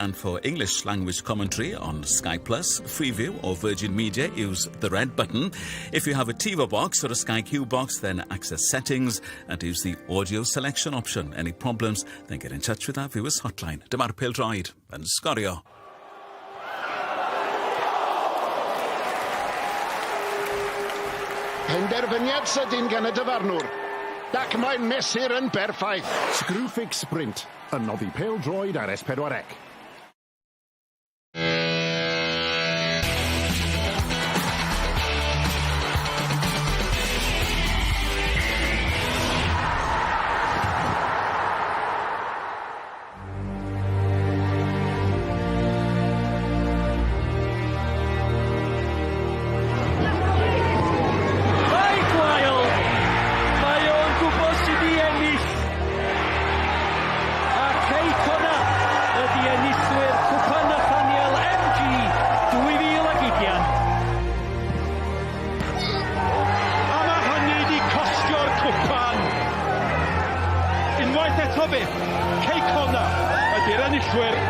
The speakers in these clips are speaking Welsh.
And for English language commentary on Sky Plus, Freeview or Virgin Media, use the red button. If you have a TiVo box or a Sky Q box, then access settings and use the audio selection option. Any problems, then get in touch with our viewers hotline. Dyma'r pêl-droed yn sgorio. Penderfyniad sydyn gan y dyfarnwr. Ac mae'n mesur yn berffaith. Screwfix Sprint yn noddi pêl-droed ar S4C. Mae gwael! Mae o'n gwybod sut i ennill. A Cei Connah ydi enillwyr Cwpan Nathaniel MG 2020. A mae hynny 'di costio'r cwpan. Unwaith eto fyth, Cei Connah ydi'r enillwyr.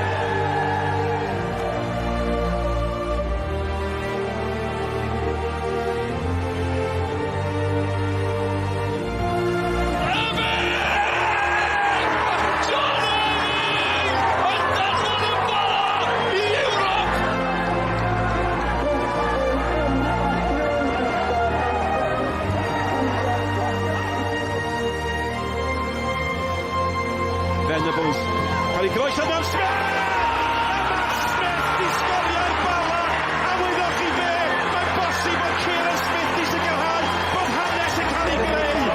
Venables. Cael ei groeso dan Smith! A mae Smith di sgorio i'r Bala! A wyddoch chi be? Mae'n bosib bod Kieran Smith di sicrhau bod hanes yn cael ei greu!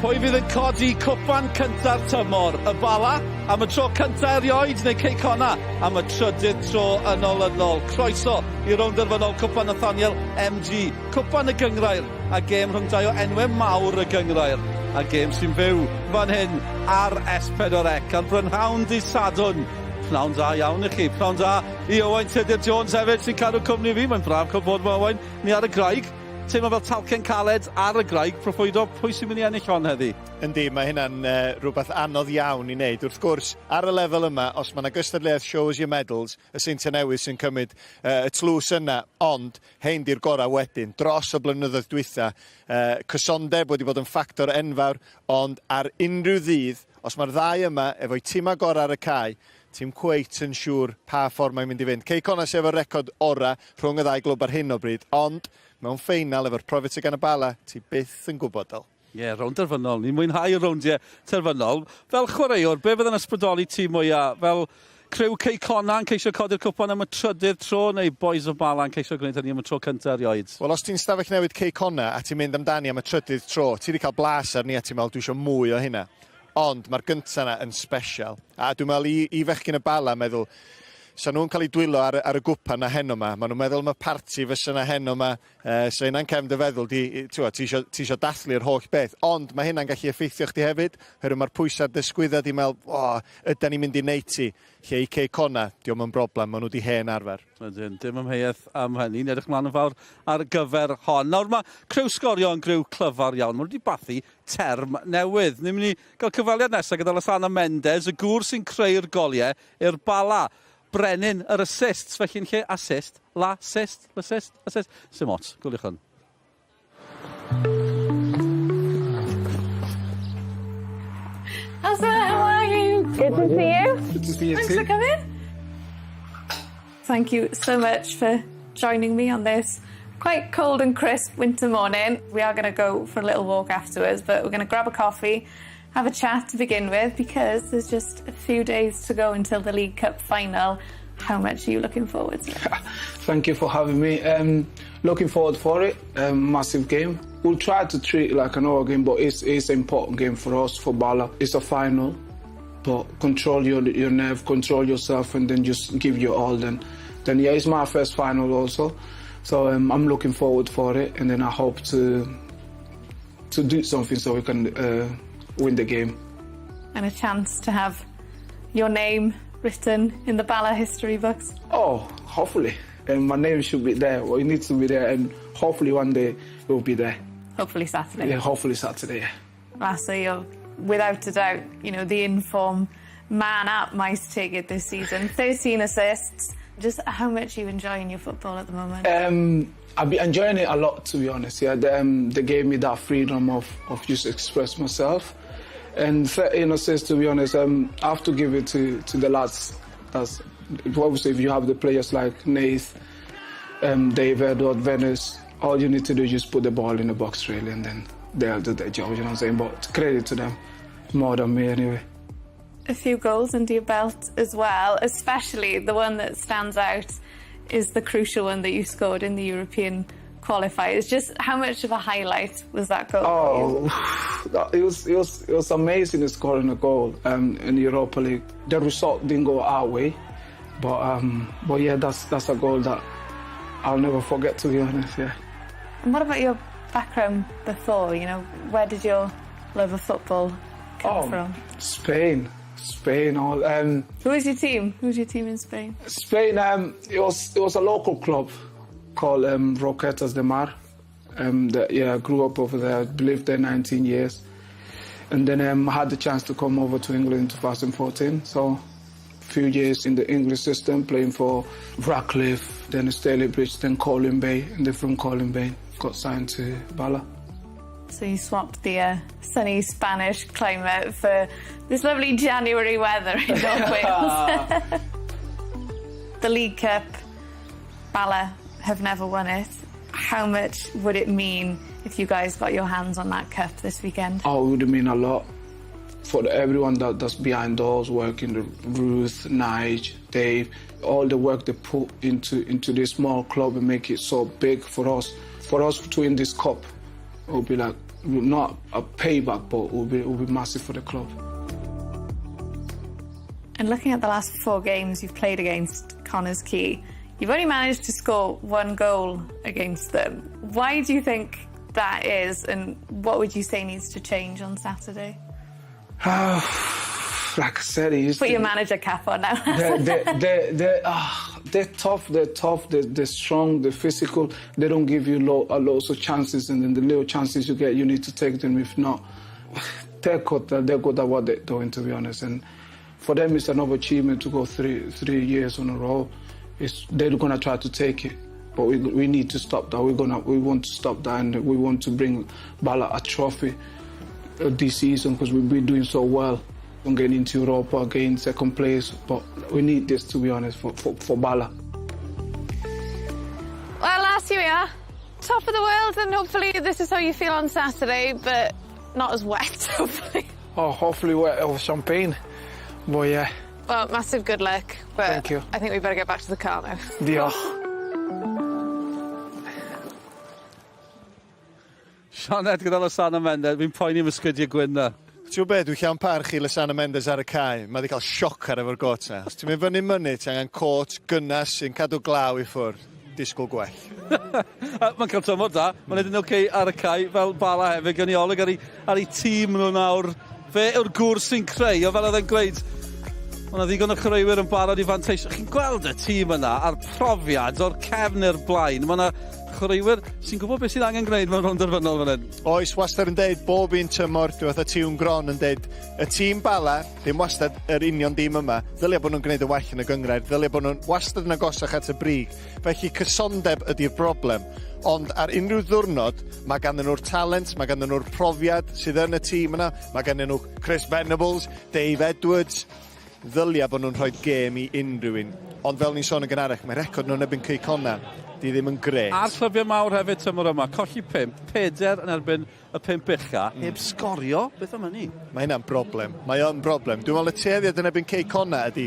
Pwy fydd yn codi cwpan cynta'r tymor? Y Bala am y tro cynta erioed neu Cei Connah am y trydydd tro yn olynol? Croeso i rownd derfynol Cwpan Nathaniel MG, Cwpan y Gynghrair a gêm rhwng dau o enwau mawr y Gynghrair a gêm sy'n fyw fan hyn ar S4C ar brynhawn dydd Sadwrn. Pnawn da iawn i chi. Pnawn da i Owain Tudur Jones hefyd sy'n cadw cwmni fi. Mae'n braf cael bod yma Owain. Ni ar y graig. Teimlo fel talcen caled ar y graig, proffwydo pwy sy'n mynd i ennill hon heddi? Yndi, mae hynna'n uh, rhywbeth anodd iawn i wneud. Wrth gwrs, ar y lefel yma, os mae yna gystadleuaeth shows your medals, y Seintiau Newydd sy'n cymryd uh, y tlws yna, ond hein di'r gorau wedyn. Dros y blynyddoedd dwytha, uh, cysondeb wedi bod yn ffactor enfawr, ond ar unrhyw ddydd, os mae'r ddau yma efo'u timau gorau ar y cae, Ti'm cweit yn siŵr pa ffordd mae'n mynd i fynd. Cei Connah sy efo'r record ora rhwng y ddau glwb ar hyn o bryd, ond mewn ffeinal efo'r profiad sy gan y Bala, ti byth yn gwybod, Del. Ie, yeah, rownd terfynol. Ni'n mwynhau y rowndiau terfynol. Fel chwaraewr, be fydd yn ysbrydoli ti mwya? Fel criw Cei Connah yn ceisio codi'r cwpan am y trydydd tro, neu Boys of Bala yn ceisio gwneud hynny am y tro cyntaf erioed? Wel, os ti'n stafell newid Cei Connah a ti'n mynd amdani am y trydydd tro, ti wedi cael blas arni a ti'n meddwl, dwi eisiau mwy o hynna. Ond mae'r gynta 'na yn sbesial. A dwi'n meddwl i i fechgyn y Bala meddwl, 'sa nhw'n cael eu dwylo ar, ar y gwpan 'na heno 'ma, maen nhw'n meddwl am y parti fysa 'na heno 'ma, uh, so hynna'n cefn dy feddwl di, ti'n ti isio, ti isio dathlu'r holl beth. Ond mae hynna'n gallu effeithio chdi hefyd, oherwydd mae'r pwysau dysgwydda di meddwl, o, oh, ydan ni'n mynd i neud ti? Lle i Cei Connah, dio'm yn broblem, maen nhw di hen arfer. Ydyn, dim amheuaeth am hynny. Ni'n edrych mlaen yn fawr ar gyfer hon. Nawr mae criw sgorio yn griw clyfar iawn. Maen nhw wedi bathu term newydd. Ni'n mynd i gael cyfweliad nesaf gyda Lasana Mendes, y gŵr sy'n creu'r goliau i'r Bala. Brenin yr assists, felly yn lle assist, la assist, assist, assist. Sim ots, gwyliwch hwn. How's it? How are you? Good to see you. Good to see you Thanks too. for coming. Thank you so much for joining me on this quite cold and crisp winter morning. We are gonna go for a little walk afterwards, but we're gonna grab a coffee, have a chat to begin with, because there's just a few days to go until the League Cup final. How much are you looking forward to it? Thank you for having me. Um, looking forward for it. Um, massive game. We'll try to treat it like an old game, but it's it's an important game for us for Bala. It's a final, but control your your nerve, control yourself, and then just give your all. Then, then yeah, it's my first final also, so um, I'm looking forward for it, and then I hope to to do something so we can uh, win the game. And a chance to have your name written in the Bala history books? Oh, hopefully. And my name should be there. Well, it needs to be there, and hopefully one day it will be there. Hopefully Saturday. Yeah, hopefully Saturday, yeah. Lasse, you're without a doubt, the inform man at Maes Tegid this season. 13 assists. Just how much are you enjoying your football at the moment? I've been enjoying it a lot, to be honest. Yeah, they gave me that freedom of just express myself. And 13 assists, to be honest, I have to give it to the lads. That's obviously if you have the players like Nath, Dave, Edward, Venice, all you need to do is just put the ball in the box, really, and then they'll do their job, you know what I'm saying? But credit to them, more than me anyway. A few goals under your belt as well, especially the one that stands out is the crucial one that you scored in the European qualifiers. Just how much of a highlight was that goal? Oh, it was amazing scoring a goal in the Europa League. The result didn't go our way, but yeah, that's a goal that I'll never forget, to be honest. Yeah. And what about your background before? Where did your love of football come from? Spain. Spain. All. Who was your team? Who was your team in Spain? Spain. It was a local club called Roquetas de Mar. That, yeah, I grew up over there. Lived there 19 years, and then I had the chance to come over to England in 2014. So, a few years in the English system, playing for Radcliffe, then Stalybridge, then Colwyn Bay, and then from Colwyn Bay got signed to Bala. So you swapped the sunny Spanish climate for this lovely January weather in North Wales. The League Cup, Bala have never won it. How much would it mean if you guys got your hands on that cup this weekend? Oh, it would mean a lot for everyone that's behind doors working, the Ruth, Nige, Dave, all the work they put into this small club and make it so big for us. For us to win this cup, it will be like not a payback, but it will be massive for the club. And looking at the last four games you've played against Connah's Quay, you've only managed to score one goal against them. Why do you think that is, and what would you say needs to change on Saturday? Like I said, it used Put to your be- manager cap on now. They're tough, they're tough, they're strong, they're physical. They don't give you a lot of chances, and then the little chances you get, you need to take them. If not, they're good at what they're doing, to be honest. And for them, it's another achievement to go 3 years in a row. They're gonna try to take it, but we need to stop that. We want to stop that, and we want to bring Bala a trophy this season because we've been doing so well. On getting into Europa, getting second place, but we need this, to be honest, for Bala. Well, lads, here we are, top of the world, and hopefully this is how you feel on Saturday, but not as wet, hopefully. Oh, hopefully wet over champagne. But yeah. Well, massive good luck. But Thank you. I think we better get back to the car now. Diolch. Sioned gyda Losana Mendes, fi'n poeni am y sgidiau gwyn na. Ti'n gwybod be, dwi'n llawn parch i Losana Mendes ar y cae. Mae wedi cael sioc ar efo'r got na. Os ti'n mynd fyny mynydd, ti angen cot gynnas sy'n cadw glaw i ffwrdd. Disgwyl gwell. Mae'n cael tymor da, mae'n edrych yn okay ar y cae, fel Bala hefyd, gan i olwg ar ei tîm nhw nawr. Fe yw'r gŵr sy'n creu, o fel oedd e'n gweud, mae yna ddigon o chwaraewyr yn barod i fanteisio. Chi'n gweld y tîm yna a'r profiad o'r cefn i'r blaen. Mae yna chwaraewyr sy'n gwybod beth sydd angen gwneud mewn rownd derfynol fan hyn. Oes, wastad yn deud bob un tymor, dwi fatha tiwn gron yn deud, y tîm Bala, ddim wastad yr union dîm yma, ddylia bod nhw'n gwneud y well yn y gynghrair, ddylia bod nhw'n wastad yn agosach at y brig. Felly cysondeb ydy'r broblem. Ond ar unrhyw ddwrnod, mae ganddyn nhw'r talent, mae ganddyn nhw'r profiad sydd yn y tîm yna, mae ganddyn nhw Chris Venables, Dave Edwards, ddylia bod nhw'n rhoi gêm i unrhyw un. Ond fel ni'n sôn yn gynharach, mae record nhw'n erbyn Cei Connah, di ddim yn grêt. A'r clybiau mawr hefyd tymor yma, colli pump, peder yn erbyn y pump ucha, heb sgorio, beth am hynny? Mae hynna'n broblem. Mae o'n broblem. Dwi'n meddwl y tueddiad yn erbyn Cei Connah ydy,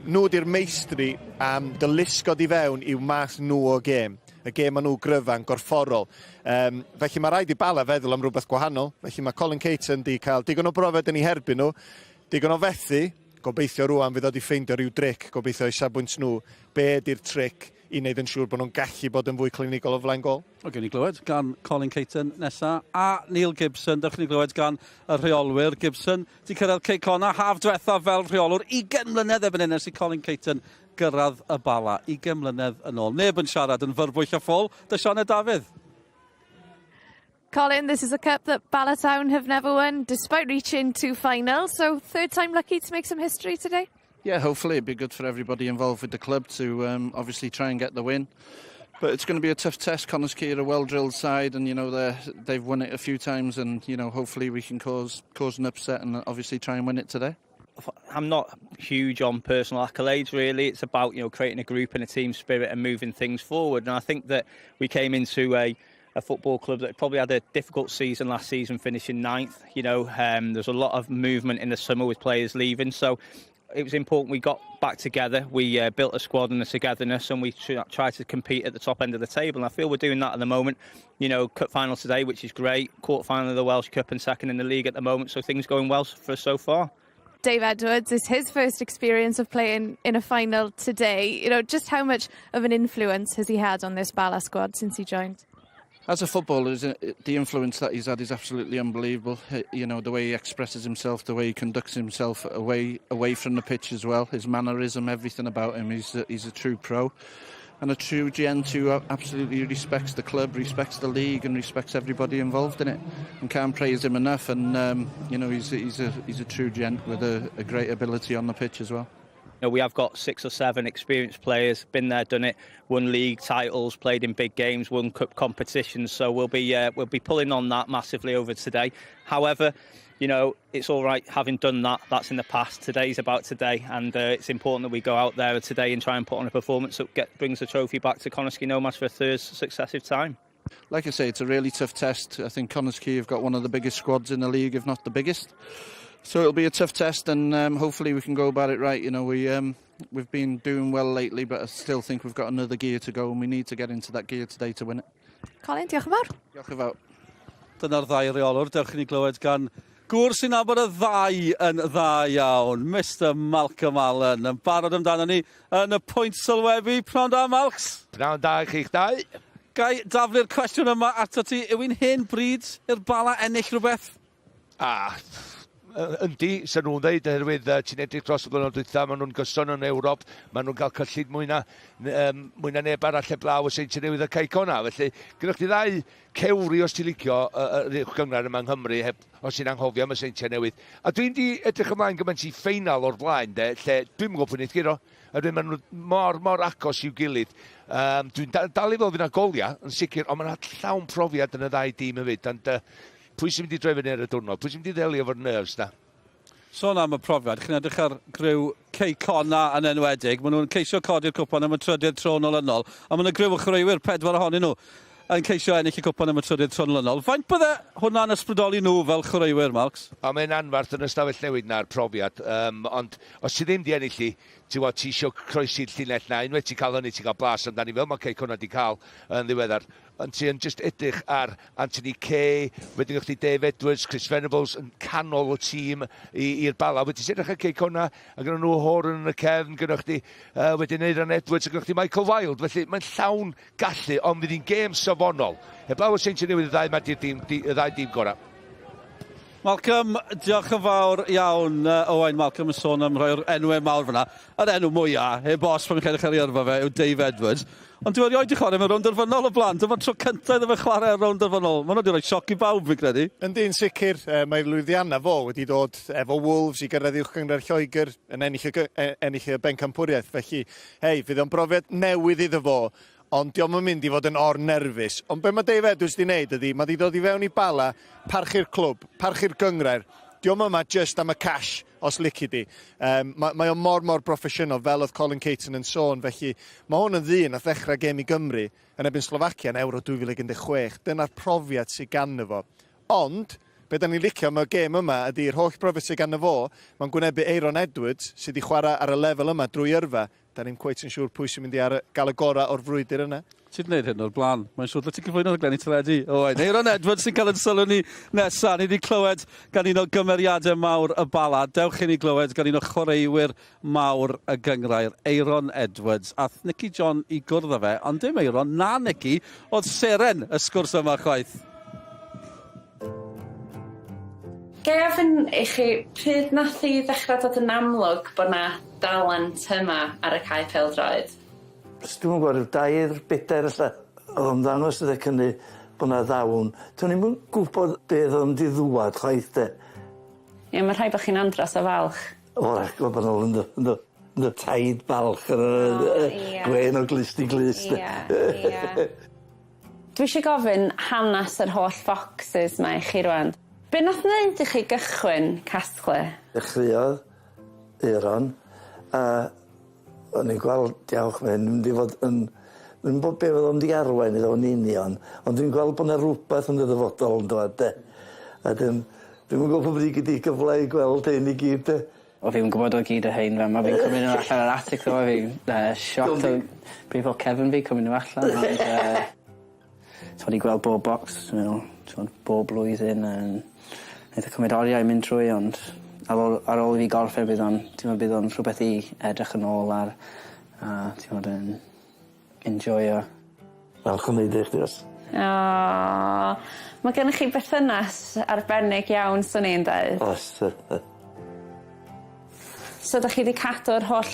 nhw di'r meistri am dylusgod i fewn i'w math nhw o gêm. Y gêm maen nhw gryfa'n gorfforol. Felly mae rhaid i Bala feddwl am rhywbeth gwahanol. Felly mae Colin Caton di cael digon o brofiad yn ei herbyn nhw, digon o fethu, gobeithio rwan fydd o di ffeindio rhyw dric, gobeithio i safbwynt nhw, be ydy'r tric. i wneud yn siŵr bod nhw'n gallu bod yn fwy clinigol o flaen gôl. O, gewn ni glywed gan Colin Caton nesa a Neil Gibson. Dewch ni glywed gan y rheolwyr. Gibson di cyrraedd Cei Connah haf diwethaf fel rheolwr 20 mlynedd erbyn hyn ers i Colin Caton gyrraedd y Bala. 20 mlynedd yn ôl. Neb yn siarad yn fyrbwyll a ffôl. 'Da Sioned Dafydd. Colin, this is a cup that Bala Town have never won, despite reaching two finals. So third time lucky to make some history today? Yeah, hopefully it'd be good for everybody involved with the club to obviously try and get the win. But it's going to be a tough test. Connah's Quay are a well-drilled side, and they've won it a few times, and hopefully we can cause an upset and obviously try and win it today. I'm not huge on personal accolades, really. It's about creating a group and a team spirit and moving things forward. And I think that we came into a football club that probably had a difficult season last season, finishing ninth. There's a lot of movement in the summer with players leaving, so it was important we got back together. We built a squad and a togetherness, and we tried to compete at the top end of the table. And I feel we're doing that at the moment. Cup final today, which is great. Quarter final of the Welsh Cup and second in the league at the moment. So things going well for us so far. Dave Edwards is his first experience of playing in a final today. Just how much of an influence has he had on this Bala squad since he joined? As a footballer, the influence that he's had is absolutely unbelievable. The way he expresses himself, the way he conducts himself away from the pitch as well, his mannerism, everything about him. He's a true pro and a true gent who absolutely respects the club, respects the league, and respects everybody involved in it. And can't praise him enough. And he's a true gent with a great ability on the pitch as well. We have got six or seven experienced players, been there, done it, won league titles, played in big games, won cup competitions. So we'll be pulling on that massively over today. However, it's all right having done that. That's in the past. Today's about today, and it's important that we go out there today and try and put on a performance that brings the trophy back to Connah's Quay Nomads for a third successive time. Like I say, it's a really tough test. I think Connah's Quay have got one of the biggest squads in the league, if not the biggest. So it'll be a tough test, and hopefully we can go about it right. We've been doing well lately, but I still think we've got another gear to go, and we need to get into that gear today to win it. Colin, diolch yn fawr. Diolch yn fawr. Dyna'r ddau reolwr. Dewch i ni glywed gan gŵr sy'n nabod y ddau yn dda iawn, Mr Malcolm Allen, yn barod amdano ni yn y pwynt sylwebu. Pnawn da, Malcs. Pnawn da i chi'ch dau. Gai daflu'r cwestiwn yma ato ti, yw hi'n hen bryd i'r Bala ennill rhywbeth? Ah, yndi, sy'n nhw'n dweud, oherwydd ti'n edrych dros y blynyddoedd dwytha, maen nhw'n gyson yn Ewrop, maen nhw'n cael cyllid mwy na neb arall heblaw y Seintiau Newydd a Cei Connah. Felly, gyda chdi ddau cewri os ti'n licio yr uwch gynghrair yma yng Nghymru, heb, os ti'n anghofio am y Seintiau Newydd. A dwi'n di edrych ymlaen gymaint i ffeinal o'r blaen, de, lle dwi'n gwybod pwy wneud guro. Oherwydd maen nhw mor, mor agos i'w gilydd. Dwi'n dal i fel fyna goliau, yn sicr, ond mae'n llawn profiad yn y ddau dîm hefyd. Ond pwy sy'n mynd i droi fyny ar y diwrnod? Pwy sy'n mynd i ddelio efo'r nerves na? Sôn am y profiad, chi'n edrych ar griw Cei Connah yn enwedig. Maen nhw'n ceisio codi'r cwpan am y trydydd tro yn olynol. A maen nhw'n griw o chwaraewyr, pedwar ohonyn nhw, yn ceisio ennill y cwpan am y trydydd tro yn olynol. Faint bydde hwnna'n ysbrydoli nhw fel chwaraewyr, Malcs? A mae'n anfarth yn ystafell newid na'r profiad. Ond os ti ddim di ennill i, ti'n gwybod, ti isio croesi'r llinell na, unwaith ti'n cael hynny, ti'n cael blas amdani fel mae Cei Connah di cael yn ddiweddar. Ond ti'n just edrych ar Anthony Kay, wedyn chdi Dave Edwards, Chris Venables yn canol y tîm i'r Bala. Wedyn ti'n edrych ar Cei Connah, a gyda nhw Horan yn y cefn, gyda chdi wedyn Aaron Edwards, a gyda chdi Michael Wilde. Felly mae'n llawn gallu, ond fydd hi'n gêm safonol. Heblaw y Seintiau Newydd y ddau, mae di'r y ddau dîm gorau. Malcolm, diolch yn fawr iawn, Owain. Malcolm yn sôn am rhoi'r enwau mawr fyna. Yr enw mwyaf, heb os pan chi'n edrych ar ei yrfa fe, yw Dave Edwards. Ond dwi erioed 'di chwarae mewn rownd derfynol o blaen. Dyma'r tro cyntaf iddo fe chwarae ar rownd derfynol. Mae hwnna wedi rhoi sioc i bawb, fi'n credu. Ynddi'n sicr, mae lwyddiannau fo wedi dod efo Wolves i gyrraedd uwch gynghrair Lloegr yn ennill y bencampwriaeth. Felly, hei, fydd o'n brofiad newydd iddo fo, ond dio'm yn mynd i fod yn or-nerfus. Ond be mae Dave Edwards wedi wneud ydy, mae wedi dod i fewn i Bala, parchu'r clwb, parchu'r gynghrair. Dio'm yma just am y cash, os lici di. Mae o mor, mor broffesiynol, fel oedd Colin Caton yn sôn. Felly, mae hwn yn ddyn nath ddechrau gêm i Gymru yn erbyn Slovacia yn Euro 2016. Dyna'r profiad sydd ganddo fo. Ond, be da ni'n licio am y gêm yma ydy'r holl brofiad sydd ganddo fo, mae'n gwynebu Aaron Edwards, sydd wedi chwarae ar y lefel yma drwy yrfa. Da ni'n cweit yn siŵr pwy sy'n mynd i gael y gorau o'r frwydr yna. Ti 'di neud hyn o'r blaen. Mae'n siŵr dyle ti cyflwyno rhaglenni teledu, Owain. Aeron Edwards sy'n cael yn sylw ni nesa. Ni 'di clywed gan un o gymeriadau mawr y Bala. Dewch i ni glywed gan un o chwaraewyr mawr y gynghrair, Aeron Edwards. Ath Nicky John i gwrdd â fe, ond dim Aeron na Nicky oedd seren y sgwrs yma chwaith. Ga i ofyn i chi, pryd nath hi ddechrau dod yn amlwg bod 'na dalent yma ar y cae pêl-droed? Dwi'm yn gwbod ryw dair, bedair ella. O'dd o'n ddangos y cynnu bo' 'na ddawn. Do'n i'm yn gwbod be' o'dd o'n mynd i ddŵad chwaith 'de. Ie ma' rhaid bo' chi'n andros o falch. O rhaid bo' nw yndw yndw yndw taid balch yr yy yy gwên o glust i glust 'de. Ie ie. Dwi isie gofyn hanes yr holl focsys 'ma i chi rŵan. Be' nath neud i chi gychwyn casglu? Dechreuodd Aeron a O'n i'n gweld, diawch, mae hyn yn mynd i fod yn... Dwi'm yn gwbod be' fydd o'n mynd i arwain iddo fo'n union, ond dwi'n gweld bo' 'na rwbeth yn y ddyfodol yn dŵad de. A 'dyn dwi'm yn gwbo pryd gei di gyfle i gweld hein i gyd de. O fi'm yn gwbod o gyd o hein fel ma' fi'n cymryd n'w allan o'r atig ddo fi'n yy shocked o brifo cefn fi cymryd n'w allan ond yy t'od i gweld bob bocs ti'n meddwl t'mod bob blwyddyn yn neith e cymryd oriau i mynd trwy ond ar ôl ar ôl i fi gorffen bydd o'n t'mod bydd o'n rhwbeth i edrych yn ôl ar a t'mod yn enjoio. Falch o neud e i chdi Oes. O! Ma' gennych chi berthynas arbennig iawn swn i'n deud. Oes. So 'dach chi 'di cadw'r holl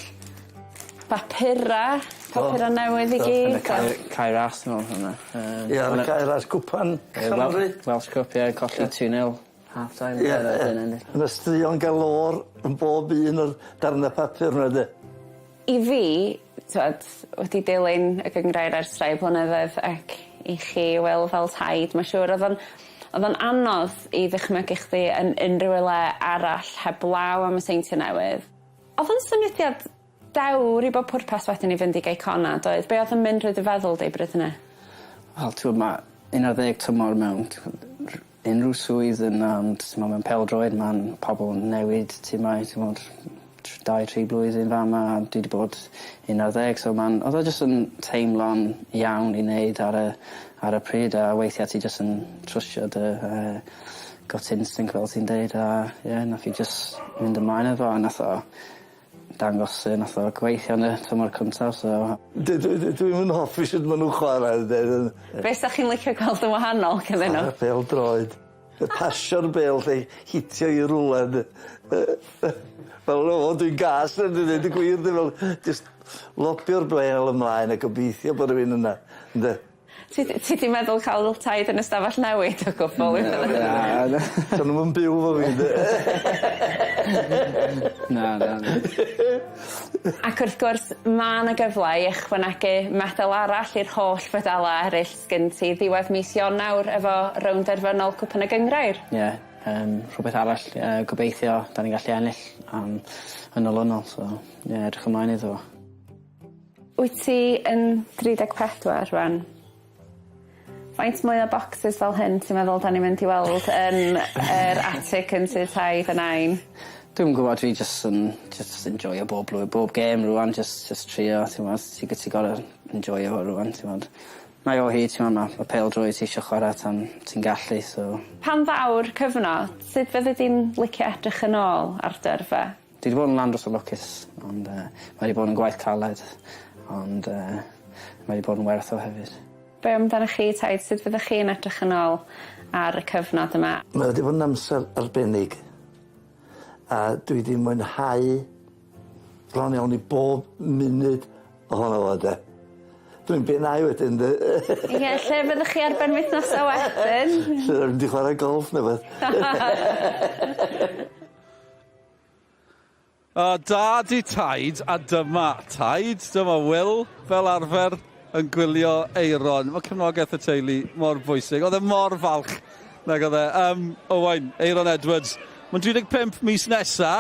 bapura, papura newydd i gyd? Yn y Cae Cae Ras dwi me'wl hwnna. Yym. Ie ar y Cae Ras cwpan Cymru. Welsh Cup ie colli two nil half time. Ie ie. Ma' 'na straeon galore yn bob un o'r darna papur 'ma 'de? I fi, t'wod, wedi dilyn y gynghrair ers rhai blynyddoedd ac i chi Wil fel taid ma' siŵr o'dd o'n o'dd o'n anodd i ddychmygu chdi yn unrhyw le arall heblaw am y Seintie Newydd. O'dd o'n symudiad dewr i bob pwrpas wedyn i fynd i Gei Connah doedd? Be' o'dd yn mynd drwy dy feddwl di bryd hynny? Wel t'wod ma' un ar ddeg tymor mewn unrhyw swydd yn ond t'mo' mewn pêl-droed ma'n pobol yn newid timau t'mod dau tri blwyddyn fama a dwi 'di bod un ar ddeg so ma'n odd o jyst yn teimlo'n iawn i neud ar y ar y pryd a weithia' ti jyst yn trystio dy yy gut instinct fel ti'n deud a ie nath i jys mynd ymlaen efo a nath o dangos yy nath o gweithio yn y tymor cyntaf so... Dwi dwi dwi dwi'm yn hoffi shwt ma' nw'n chwarae ynde Be' 'sach chi'n licio gweld yn wahanol ganddyn nhw? Chware pêl-droed. Y pasio'r bêl 'lly hitio i rwle ynde? Fel o dwi'n gas a dwi ddeud y gwir dwi fel jyst lobio'r bêl ymlaen a gobeithio bo' rywun yna ynde? Ti ti 'di meddwl ca'l taid yn ystafell newid o gwbwl? Na na. 'Sa nw'm yn byw 'fo fi ynde? Na na na. Ac wrth gwrs ma' 'na gyfle i ychwanegu medal arall i'r holl fedala eryll sgin ti ddiwedd mis Ionawr efo rownd derfynol Cwpan y Gynghrair. Ie yym rhwbeth arall yy gobeithio 'dan ni'n gallu ennill am yn olynol so ie edrych ymlaen iddo fo. Wyt ti yn 34 rŵan. Faint mwy o bocsys fel hyn ti'n meddwl 'dan ni'n mynd i weld yn yr atig yn tŷ taid a nain? Dwi'm yn gwbod dwi jyst yn jyst enjoio bob blwy- bob gêm rŵan jyst jyst trio t'mod ti gy- ti gor'o' enjoio fo rŵan t'mod. Mae o hyd t'mo' ma' ma' pêl-droed ti isio chwara tan ti'n gallu so. Pan ddaw'r cyfnod sut fyddi di'n licio edrych yn ôl ar dy yrfa? Dwi 'di bod yn andros o lwcus ond yy mae 'di bod yn gwaith caled ond yy mae 'di bod yn werth o hefyd. Be' amdanoch chi taid sut fyddech chi'n edrych yn ôl ar y cyfnod yma? Mae wedi bod yn amser arbennig a dwi 'di mwynhau bron iawn i bob munud ohono fo 'de. Dwi'n bennau wedyn 'de? Ie lle fyddwch chi ar benwythnosa wedyn? Lle dwi'n mynd i chwarae golff ne' wbath. O, da di taid, a dyma taid, dyma Will, fel arfer, yn gwylio Aeron. Mae cefnogaeth y teulu mor bwysig. Oedd e mor falch, nag oedd e. Um, Owain, Aeron Edwards. Mae'n 35 mis nesa.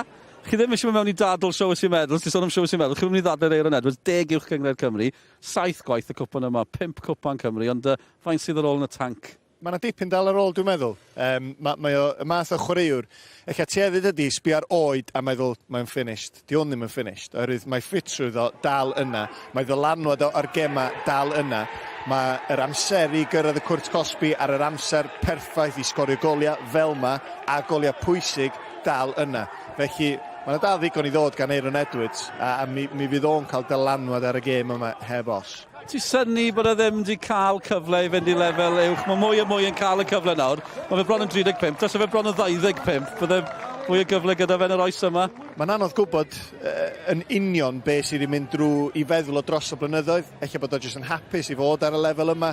Chi ddim eisiau mynd mewn i dadl Show Us Your Medals, ti'n sôn am Show Us Your Medals, chi'n mynd i ddadl Aeron Edwards, deg uwch gynghrair Cymru, saith gwaith y cwpan yma, pump cwpan Cymru, ond uh, faint sydd ar ôl yn y tanc? Mae 'na dipyn dal ar ôl dwi'n meddwl. Yym ma' mae o y math o chwaraewr ella tueddyd ydi sbio ar oed a meddwl mae'n finished. 'Di hwn ddim yn finished oherwydd mae ffitrwydd o dal yna. Mae ddylanwad o ar gema dal yna. Mae yr amser i gyrraedd y cwrt cosbi ar yr amser perffaith i sgorio goliau fel yma a goliau pwysig dal yna. Felly mae yna dal ddigon i ddod gan Aeron Edwards a mi fydd o'n cael dylanwad ar y gêm yma heb os. Ti'n synnu bod e ddim wedi cael cyfle i fynd i lefel uwch. Mae mwy a mwy yn cael y cyfle nawr. Mae fe bron yn 35, dylse fe bron yn 25. Bydde mwy o gyfle gyda fe yn yr oes yma. Mae'n anodd gwybod yn union be sydd wedi mynd drwy i feddwl o dros y blynyddoedd. Ella bod o jyst yn hapus i fod ar y lefel yma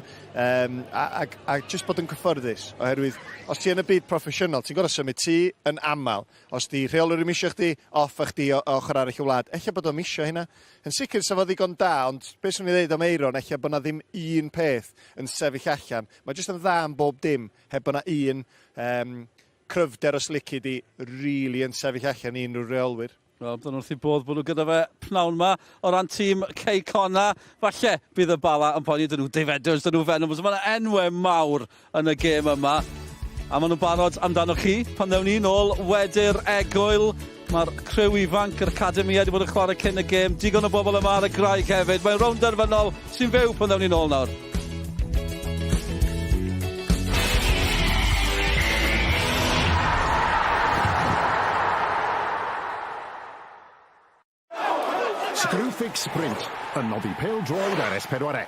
a jyst bod yn cyffyrddus. Oherwydd, os ti yn y byd proffesiynol, ti'n gorfod symud tŷ yn aml. Os di rheolwr ddim isio chdi, off â chdi o ochr arall y wlad. Ella bod o'm isio hynna. Yn sicr sa fo ddigon da, ond beth swn i ddeud am Aeron, ella bod na ddim un peth yn sefyll allan. Mae jyst yn dda am bob dim, heb bod na un cryfder os lici di really yn sefyll allan i unrhyw reolwyr. Wel, bydden wrth i bodd bod nhw gyda fe pnawn ma o ran tîm Cei Connah. Falle bydd y Bala yn poeni, dyn nhw Dave Edwards, dyn nhw Venables. Mae yna enwau mawr yn y gêm yma. A maen nhw'n barod amdano chi pan ddewn ni nôl wedi'r egwyl. Mae'r criw ifanc yr academi wedi bod yn chwarae cyn y gêm. Digon o bobl yma ar y graig hefyd. Mae'n rownd derfynol sy'n fyw pan ddewn ni nôl nawr. Screwfix Sprint yn noddi pêl-droed ar S4C.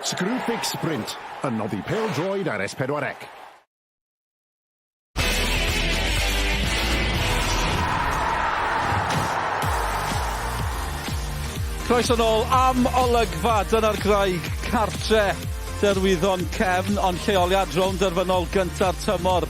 Screwfix Sprint, yn noddi pêl-droed ar S4C. Croeso nôl am olygfa, dyna'r graig cartre Derwyddon Cefn, ond lleoliad rownd derfynol gynta'r tymor.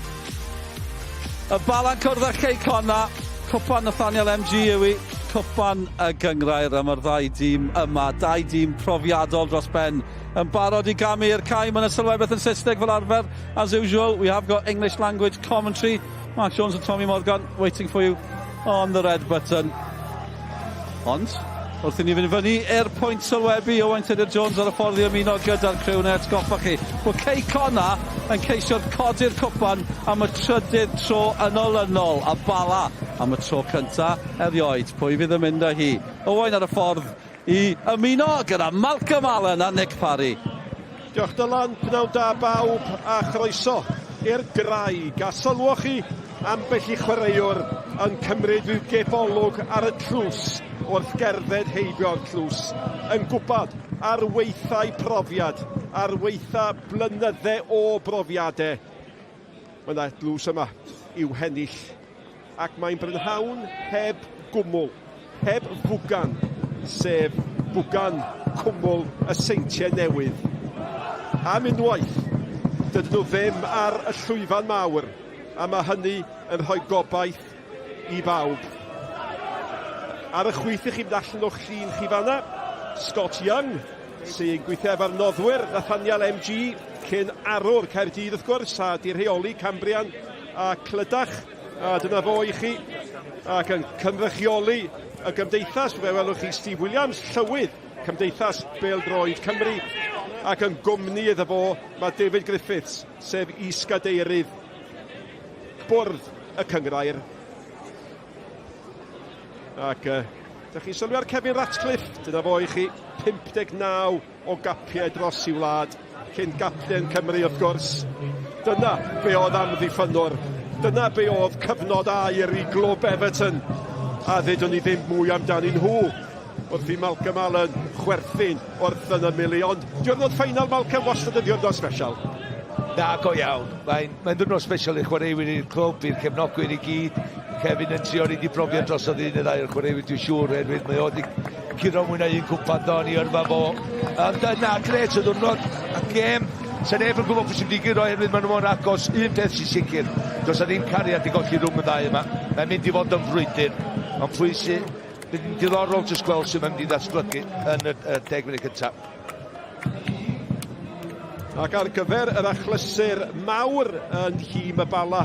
Y Bala'n cwrdd â Chei Conna, Cwpan Nathaniel MG yw hi, Cwpan y Gynghrair, a mae'r ddau dîm yma, dau dîm profiadol dros ben, yn barod i gamu i'r cae. Mae yna sylwebaeth yn Saesneg fel arfer, as usual, we have got English language commentary. Mark Jones and Tommy Morgan waiting for you on the red button. Ond, wrth i ni fynd fyny i'r pwynt sylwebu, Owain Tudur Jones ar y ffordd i ymuno gyda'r criw neu atgoffa chi bod Cei Conna yn ceisio codi'r cwpan am y trydydd tro yn olynol a Bala am y tro cynta erioed. Pwy fydd yn mynd â hi? Owain ar y ffordd i ymuno gyda Malcolm Allen a Nick Parry. Diolch Dylan, pnawn da bawb a chroeso i'r graig. A sylwoch chi ambell i chwaraewr yn cymryd rhyw gip-olwg ar y tlws wrth gerdded heibio'r tlws, yn gwybod ar weithau profiad, ar weitha blynydde o brofiadau. Mae yna dlws yma i'w hennill ac mae'n brynhawn heb gwmwl, heb fwgan, sef bwgan cwmwl y Seintiau Newydd. Am unwaith, dydyn nhw ddim ar y llwyfan mawr, a mae hynny yn rhoi gobaith i bawb. Ar y chwith i chi mynd allan o'ch llun chi fanna, Scott Young, sy'n gweithio efo'r noddwyr, Nathaniel MG, cyn arwr Caerdydd wrth gwrs, a di rheoli Cambrian a Clydach, a dyna fo i chi, ac yn cynrychioli y gymdeithas, fe welwch chi Steve Williams, llywydd Cymdeithas Bêl-droed Cymru, ac yn gwmni iddo fo mae David Griffiths, sef is-gadeirydd bwrdd y cynghrair. Ac uh, da chi'n sylwi ar Kevin Ratcliffe, dyna fo i chi, 59 o gapiau dros i wlad, cyn gapten Cymru wrth gwrs. Dyna be oedd amddiffynnwr, dyna be oedd cyfnod aur i glwb Everton, a ddedwn ni ddim mwy amdanyn nhw wrth i Malcolm Allen chwerthin wrth yn ymyl i, ond diwrnod ffeinal Malcolm wastad yn ddiwrnod special. Na, go iawn. Mae'n mae ddiwrnod special i'r chwaraewyr, i'r clwb, i'r cefnogwyr i gyd. Kevin yn trio ni brofiad drosodd un neu ddau o'r chwaraewyr, dwi'n siŵr, oherwydd mae o wedi curo mwy na un cwpan do yn ei yrfa fo. Ond na, gret o ddiwrnod a gêm. Sa neb yn gwybod pwy sy'n mynd i guro oherwydd maen nhw mor agos. Un peth sy'n sicr, does na ddim cariad i golli rhwng y ddau yma. Mae'n mynd i fod yn frwydr. Ond pwy sy'n... Bydd yn diddorol jyst gweld sut mae'n mynd i ddatblygu yn y, y 10 munud cyntaf. Ac ar gyfer yr achlysur mawr yn nhîm y Bala,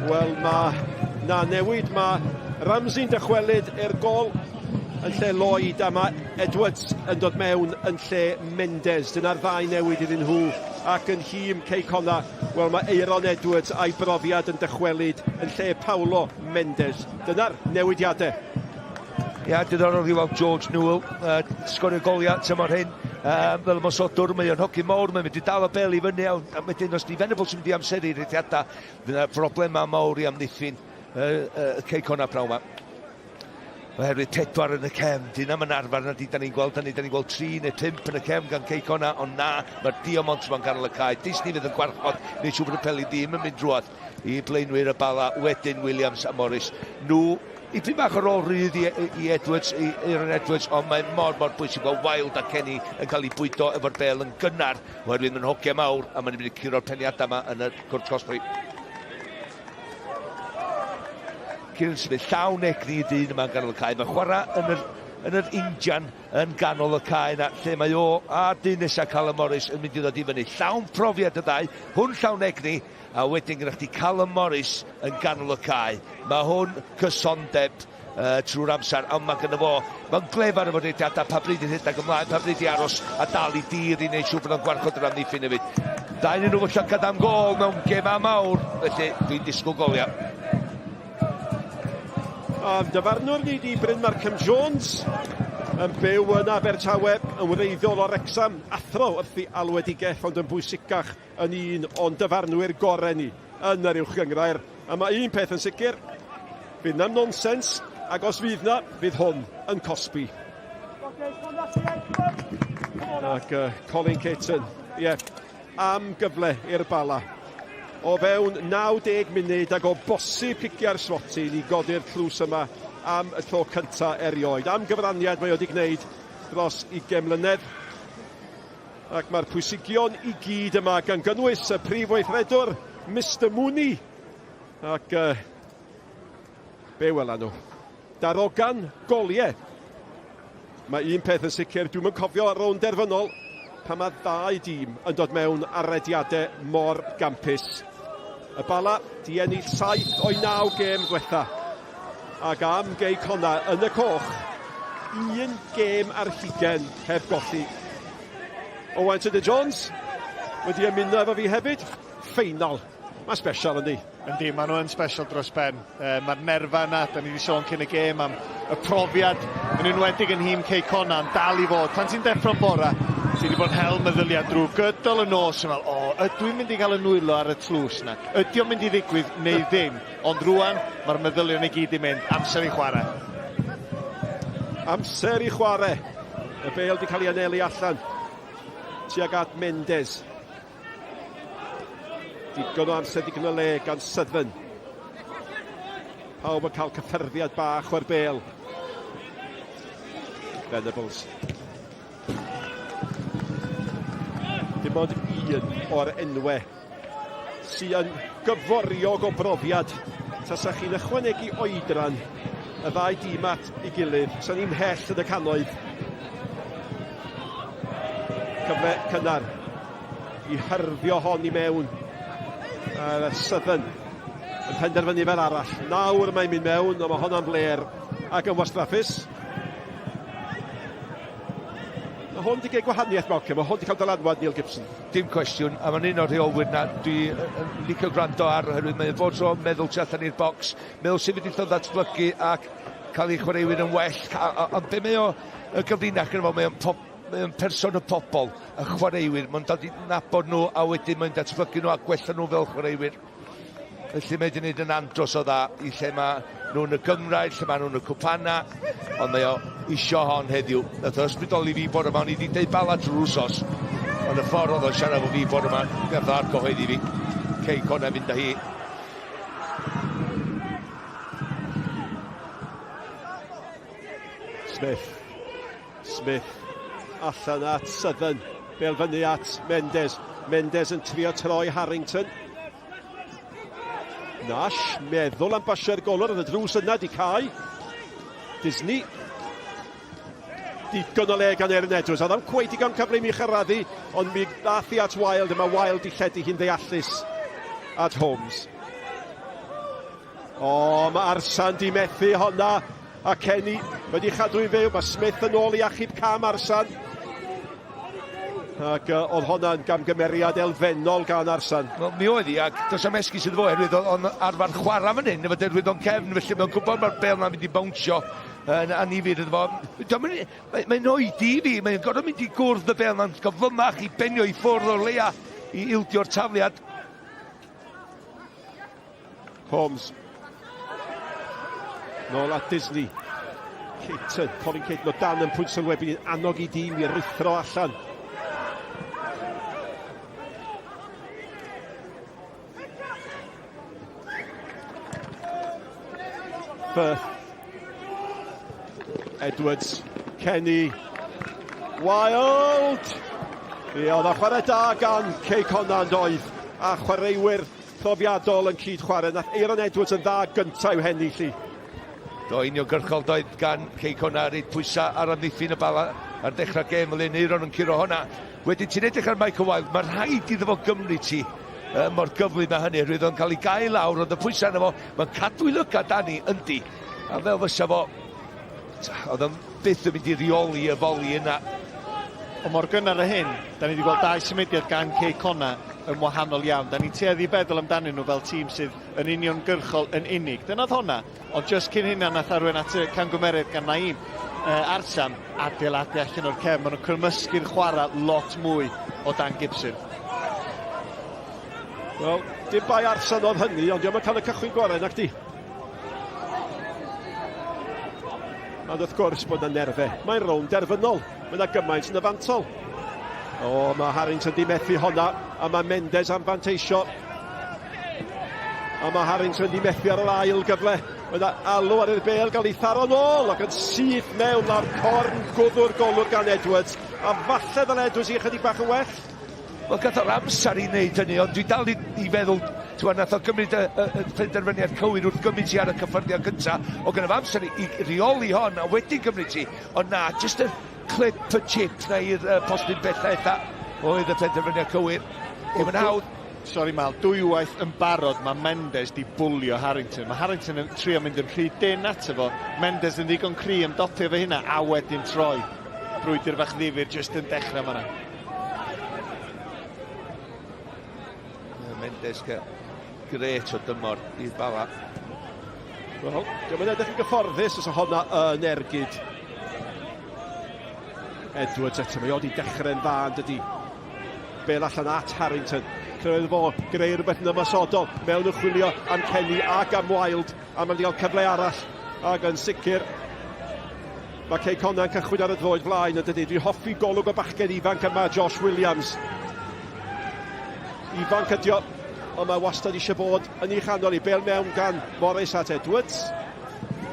wel mae na newid, mae Ramsey'n dychwelyd i'r gol yn lle Lloyd a mae Edwards yn dod mewn yn lle Mendes. Dyna'r ddau newid iddyn nhw ac yn nhîm Cei Connah, wel mae Aeron Edwards a'i brofiad yn dychwelyd yn lle Paulo Mendes. Dyna'r newidiadau. Ia, diddorol i weld George Newell uh, sgorio goliau tymor hyn. Uh, fel ymosodwr, mae o'n hogyn mawr, mae'n mynd i dal y bel i fyny, a wedyn os di Venables yn mynd i amseru rhediadau, fydd yna broblemau mawr i amddiffyn uh, uh, Cei Connah pnawn yma. Oherwydd pedwar yn y cefn, dyna mae'n arfer na di, da ni'n gweld hynny, da ni'n gweld tri neu pump yn y cefn gan Cei Connah, ond na, mae'r Diamond ma'n ganol y cae. Disney fydd yn gwarchod, neu siŵr bod y peli ddim yn mynd drwodd i blaenwyr y Bala, wedyn Williams a Morris. Nhw, ipyn bach o rôl rhydd i, i Edwards, i Aaron Edwards, ond mae mor, mor bwysig bod Wild a Kenny yn cael ei bwydo efo'r bel yn gynnar, oherwydd mae'n hogiau mawr, a mae'n mynd i curo'r peniadau yma yn y cwrt cosbi. Kieran Smith llawn egni i ddyn yma yn ganol y cae. Mae'n chwarae yn yr, yn yr injan yn ganol y cae yna, lle mae o a dyn nesaf Callum Morris yn mynd i ddod i fyny. Llawn profiad y ddau, hwn llawn egni, a wedyn gyda chdi Callum Morris yn ganol y cae. Mae hwn cysondeb uh, trwy'r amser, ond mae gynno fo, mae'n glefar efo rhediadau, pa bryd i rhedeg ymlaen, pa bryd i aros a dal i dir i wneud siŵr bod o'n gwarchod yr amddiffyn hefyd. Dau nhw fo llygad am gol mewn gemau mawr, felly dwi'n disgwyl goliau. A dyfarnwr ni di Bryn Markham Jones, yn byw yn Abertawe, yn wreiddiol o Wrecsam, athro wrth ei alwedigaeth, ond yn bwysicach yn un o'n dyfarnwyr gorau ni yn yr Uwch Gynghrair. A mae un peth yn sicr, fydd na'm nonsens, ac os fydd na, fydd hwn yn cosbi. Ac uh, Colin Caton, ie, yeah, am gyfle i'r Bala. O fewn 90 munud ac o bosib ciciau'r smotyn i godi'r tlws yma am y tro cynta erioed. Am gyfraniad mae wedi gwneud dros 20 mlynedd. Ac mae'r pwysigion i gyd yma gan gynnwys y prif weithredwr, Mister Mooney. Ac uh, be wela nhw? Darogan goliau. Mae un peth yn sicr, dwi'm yn cofio rownd derfynol pan mae ddau dîm yn dod mewn ar rediadau mor gampus. Y Bala di ennill 7 o'i 9 gêm ddiwetha. Ac am Gei Conna yn y coch, un gêm ar hugen heb golli. Owain Tudur Jones wedi ymuno efo fi hefyd. Ffeinal. Mae'n special yndi? Yndi, maen nhw yn special dros ben. E, Mae'r nerfa yna, da ni wedi sôn cyn y gêm am y profiad, yn enwedig yn nhîm Cei Connah, yn dal i fod. Pan ti'n deffro'n bora, ti wedi bod yn hel meddyliau drwy gydol y nos yn fel, o, ydw i'n mynd i gael y nwylo ar y tlws na? Ydy o'n mynd i ddigwydd neu ddim? Ond rwan, mae'r meddylion i gyd i mynd. Amser i chwarae. Amser i chwarae. Y bêl wedi cael ei anelu allan tuag at Mendes. Digon o amser, digon o le gan Southern. Pawb yn cael cyffyrddiad bach o'r bêl. Venables. Dim ond un o'r enwau sy'n gyforiog o brofiad. Tasa chi'n ychwanegu oedran y ddau dîm at ei gilydd, 'sa ni'n mhell yn y cannoedd. Cyfle cynnar i hyrddio hon i mewn. A'r Southern yn penderfynu fel arall. Nawr mae'n mynd mewn, ond mae honna'n fler ac yn wastraffus. Mae hwn wedi gwneud gwahaniaeth, Malcolm. Mae hwn wedi cael dylanwad Neil Gibson. Dim cwestiwn, a mae'n un o'r rheolwyr na dwi yn licio gwrando ar, oherwydd mae'n fod tro meddwl tu allan i'r bocs, meddwl sut fedrith o ddatblygu ac cael ei chwaraewyr yn well, ond be mae o, y gyfrinach gyda fo, mae o'n pop, mae o'n person y pobol, y chwaraewyr, mae'n dod i nabod nhw a wedyn mae'n datblygu nhw a gwella nhw fel chwaraewyr. Felly mae wedi gwneud yn andros o dda i lle mae nhw'n y gynghrair, lle mae nhw'n y cwpana, ond mae o isio hon heddiw. Nath o ysbrydoli fi bore yma, o'n i wedi deud Bala drwy'r wsos, ond y ffordd oedd o'n siarad efo fi bore yma, gath o argyhoeddi fi. Cei Connah fynd â hi. Smith. Smith allan at Southern. Bel fyny at Mendes. Mendes yn trio troi Harrington. Nash, meddwl am basio'r golwr, oedd y drws yna di cau. Disney. Digon o le gan Erin Edwards. Oedd am cweit digon cyflym i chyraddu, ond mi ddath hi at Wild, a mae Wild i lledu hi'n ddeallus at Holmes. O, mae Arsan di methu honna, a Kenny wedi chadw i fyw. Mae Smith yn ôl i achub cam Arsan. Ac uh, oedd hwnna'n gamgymeriad elfennol gan Arsan. Wel, mi oedd hi, ac does am esgus iddo fo, oherwydd oedd o'n arfer chwarae fan hyn, efo derwydd o'n cefn, felly mae'n gwybod mae'r bel na'n mynd i bownsio yn anifyr iddo fo. Mae'n mae oedi i fi, mae'n gorfod mynd i gwrdd y bel na'n gyflymach i benio i ffwrdd o'r leia i ildio'r tafliad. Holmes. Nôl at Disney. Caton, Colin Caton o dan yn pwynt sylwebu yn annog i dîm i ruthro allan. Firth. Edwards. Kenny. Wild! Ie, oedd a chwarae da gan Cei Connah yn doedd. A chwaraewyr profiadol yn cyd-chwarae. Nath Aaron Edwards yn dda gyntaf i'w hennill hi. Do, uniongyrchol doedd gan Cei Connah reit pwysau ar amddiffyn y bala ar ddechrau gêm fel un Aaron yn curo hwnna. Wedyn ti'n edrych ar Michael Wilde, mae rhaid iddo fo gymryd ti uh, mor gyflym â hynny, roedd o'n cael ei gael lawr, oedd y pwysau arno fo, mae'n cadw i lygad Dani, yndi. A fel fysa fo, oedd o'n byth yn mynd i reoli y foli yna. Ond mor gynnar â hyn, da ni wedi gweld dau symudiad gan Cei Connah yn wahanol iawn. Da ni'n tueddu i feddwl amdanyn nhw fel tîm sydd yn uniongyrchol yn unig. Dyna oedd honna, ond jyst cyn hynna nath arwain at y camgymeriad gan Naim uh, Arsam adeiladu allan o'r cefn. Maen nhw'n cymysgu'r chwarae lot mwy o dan Gibson. Wel, dim bai Arsam oedd hynny, ond diolch yn cael y cychwyn gorau, nac di? Ond wrth gwrs bod yna nerfau. Mae'n rownd derfynol. Mae yna gymaint yn y fantol. O, mae Harrington di methu honna, a mae Mendes am fanteisio. A mae Harrington di methu ar yr ail gyfle. Mae yna alw ar i'r bel gael ei tharo nôl ac yn syth mewn lawr corn gwddw'r golwr gan Edwards. A falle ddyle Edwards i ychydig bach yn well. Wel, gath o'r amser i wneud hynny, ond dwi dal i, i feddwl, ti'n nath o gymryd y, y, y penderfyniad cywir wrth gymryd ti ar y cyffyrddiad cyntaf. O gyda fo amser i, i reoli hon, a wedyn gymryd ti. Ond na, jyst y clip y chip na i'r uh, postyn bella ella oedd y penderfyniad cywir. Ddim yn hawdd. Sori Mal, dwywaith yn barod mae Mendes di bwlio Harrington. Mae Harrington yn trio mynd yn rhy dyn ato fo. Mendes yn ddigon cry am dopio fe hynna a wedyn troi. Brwydr fach ddifyr jyst yn dechrau fanna. Mendes gret o dymor i'r Bala. Wel, diolch yn edrych yn gyfforddus os o honna yn ergyd. Edwards eto, mae o wedi dechrau'n dda yn dydi. Bel allan at Harrington. Cyrraedd fo, greu rhywbeth yn ymosodol. Mewn yn chwilio am Kenny ac am Wild. A mae'n wedi cael cyfle arall. Ac yn sicr, mae Cei Connah yn cychwyn ar y droed flaen yn dydi. Dwi'n hoffi golwg o bachgen ifanc yma, Josh Williams. Ifanc ydi o, ond mae wastad eisiau bod yn ei chanol i. Bel mewn gan Morris at Edwards.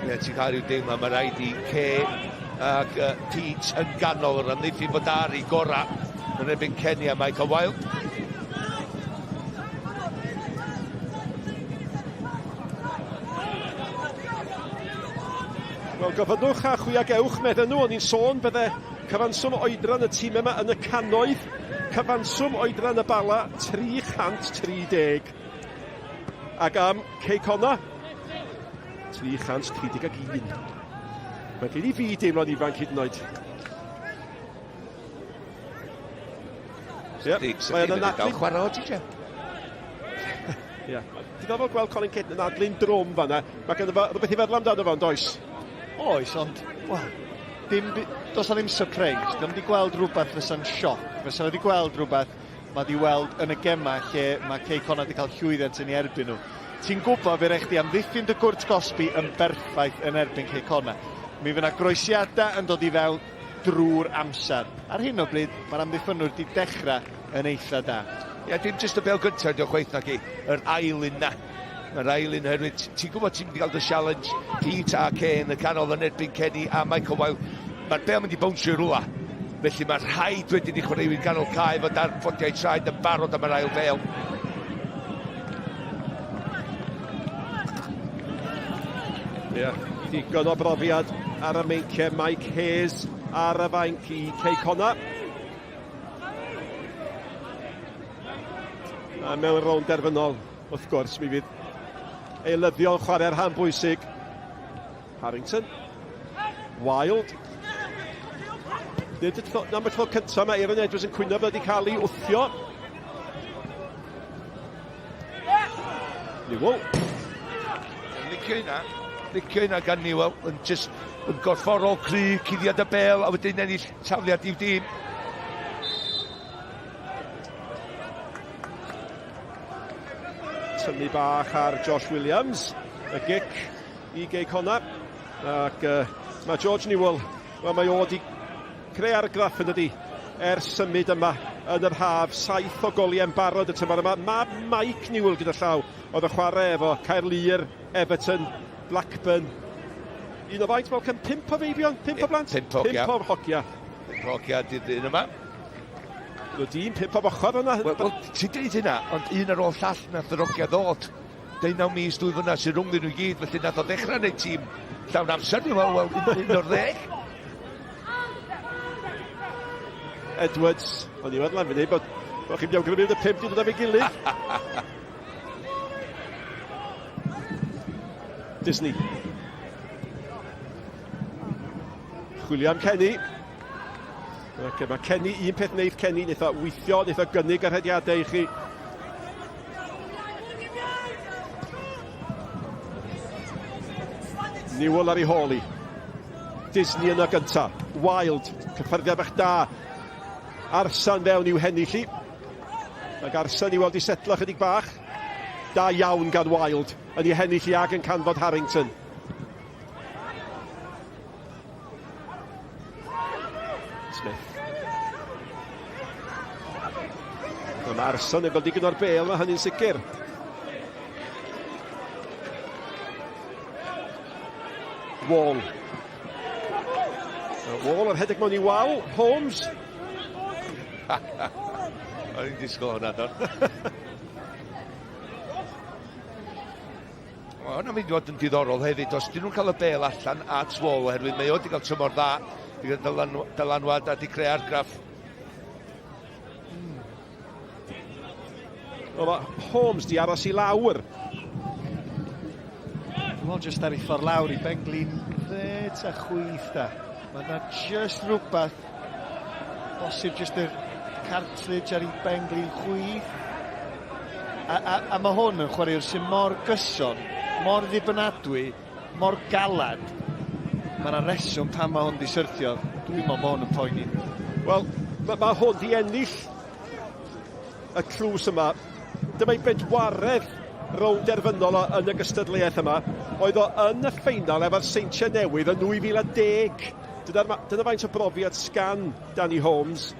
Ie, ti'n cael rhyw deimlad, mae rhaid i Kay ac uh, Pete yn ganol yr amddiffyn fod ar ei gorau yn erbyn Kenny a Michael Wilde. Wel, gofynnwch a chwi ag ewch, medden nhw. O'n i'n sôn bydde cyfanswm oedran y tîm yma yn y cannoedd. Cyfanswm oedran y Bala, 330. Ac am Cei Connah, 331. Mae'n gen i fi deimlo'n ifanc hyd yn oed. Ie, mae o'n anadlu. Chwarae o ti, Jeff? Ie. Diddorol gweld Colin Caton yn adlu'n drwm fanna. Mae ganddo fo rhywbeth i feddwl amdano fo, ond oes? Oes, ond, wel, dim, does na ddim surprise. Dim wedi gweld rhywbeth fysa'n sioc. Fysa wedi gweld rhywbeth mae wedi weld yn y gemau lle mae Cei Connah wedi cael llwyddiant yn ei erbyn nhw. Ti'n gwybod fe rhaid chdi amddiffyn dy gwrt gosbi yn berffaith yn erbyn Cei Connah. Mi fydd yna groesiadau yn dod i fewn drwy'r amser. Ar hyn o bryd, mae'r amddiffynwr wedi dechrau yn eitha da. Ie, dim jyst y bêl gyntaf ydi o chwaith naci, yr ail un na. Mae'r ail un oherwydd ti'n gwybod ti'n mynd i gael dy challenge Pete a Kane yn y canol yn erbyn Kenny a Michael Wilde. Mae'r bêl mynd i bownsio i rwla. Felly mae rhaid wedyn i chwaraewyr ganol cae fod ar ffodiau traed yn barod am yr ail bêl. Ie, yeah, digon o brofiad ar y meinciau. Mike Hayes ar y fainc i Cei Connah. A mewn rownd derfynol, wrth gwrs, mi fydd eilyddion chwarae rhan bwysig. Harrington. Wild. Nid y tro, am y tro cyntaf mae Aaron Edwards yn cwyno bod wedi cael ei wthio. Newell. Licio hynna. Licio hynna gan Newell. Yn just yn gorfforol cry, cuddiad y bel, a wedyn ennill tafliad i'w dîm. Tynnu bach ar Josh Williams. Y gic i Gei Connah. Ac uh, mae George Newell, wel mae o wedi creu argraff yn dydi ers symud yma yn yr haf. 7 o goliau'n barod y tymor yma. Mae Mike Newell gyda llaw oedd y chwarae efo Caerlŷr, Everton, Blackburn. Un o faint, Malcolm? 5 o feibion? 5 o blant? 5 o hogia. 5 o hogia. 5 o hogia di'r dyn yma. Roedd dyn 5 o ochr yna. Wel, well, ti'n deud hynna, ond un ar ôl llall nath yr hogia ddod. Deunaw mis, dwy flynedd sy'n rhwng nhw i gyd, felly nath o ddechrau neud tîm llawn amser, dwi'n meddwl, wel, un o'r ddeg. Edwards, o'n i'n meddwl am funud bod, bod chi'n mynd i awgrymu y 5 di dod am ei gilydd. Disney. Chwilio am Kenny. Okay, mae Kenny, un peth wneud Kenny, wneud o weithio, wneud o gynnig y rhediadau i chi. Newell ar ei hôl i. Disney yna gynta. Wild, cyffyrddiad bach da. Arsan fewn i'w hennill i. Mae Arsan i weld i setlo chydig bach. Da iawn gan Wild yn ei hennill i ag yn canfod Harrington. Smith. Mae Marson yn gweld digon o'r bel, mae hynny'n sicr. Wall. Wall yn rhedeg mewn i wal. Holmes. O'n i'n disgwyl hwnna, Don. Mae hwnna'n mynd i fod yn diddorol hefyd, os dyn nhw'n cael y bel allan at Wall, oherwydd mae o wedi cael tymor dda, wedi cael dylanwad a wedi creu argraff. Wel, mae Holmes di aros i lawr. Dwi'n meddwl jyst ar ei ffordd lawr i benglin dde ta chwith da. Mae yna jyst rhywbeth bosib jyst yr cartridge ar ei benglin chwith. A, a, a mae hwn yn chwaraewr sy'n mor gyson, mor ddibynadwy, mor galad. Mae yna reswm pam mae hwn di syrthio. Dwi'n meddwl bod hwn yn poeni. Wel, mae, mae hwn di ennill y tlws yma. Dyma'i bedwaredd rownd derfynol o yn y gystadleuaeth yma. Oedd o yn y ffeinal efo'r Seintiau Newydd yn 2010. Dyna, dyna faint o brofiad sgan Danny Holmes.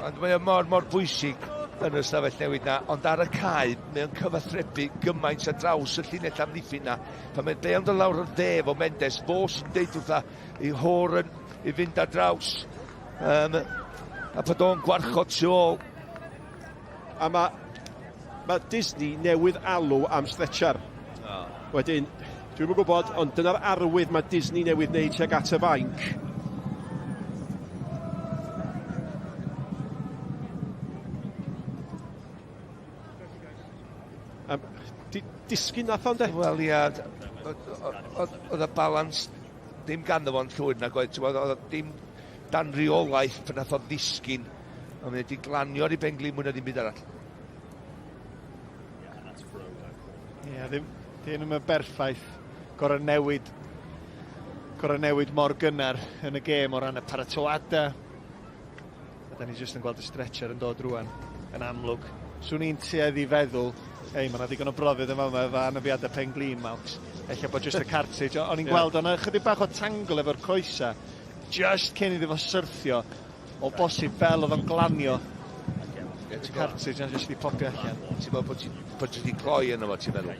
Ond mae o mor, mor bwysig yn y stafell newid na, ond ar y cae, mae o'n cyfathrebu gymaint ar draws y llinell amddiffyn na. Pan mae'n bel dod lawr o'r dde efo Mendes, fo sy'n deud wrtha i Horan i fynd ar draws. Um, a bod o'n gwarchod tu ôl. A mae, mae Disney newydd alw am stretcher. Oh. Wedyn, dwi'm yn gwybod, ond dyna'r arwydd mae Disney newydd wneud tuag at y fainc. Um, di, disgyn nath o'n de? Wel ia, oedd y balans ddim ganddo fo'n llwyr nag oedd, oedd o ddim dan reolaeth pan nath o ddisgyn. Ond mae wedi glanio ar ei benglin mwy na ddim byd arall. Ie, yeah, ddim, ddim yn berffaith. Gorau newid, gorau newid mor gynnar yn y gêm o ran y paratoadau. A da ni jyst yn gweld y stretcher yn dod rwan, yn amlwg. Swn i'n tueddu feddwl, ei, mae yna ddigon o brofiad yma yma efo anafiadau pen glin, Malks. Ella bod jyst y cartridge. O'n i'n yeah. gweld o'na chydig bach o tangle efo'r coesa, just cyn iddo fo syrthio, o bosib fel oedd o'n glanio y cartridge na jyst i popio allan. Ti'n meddwl bod ti, bod ti wedi cloi yno fo, ti'n meddwl?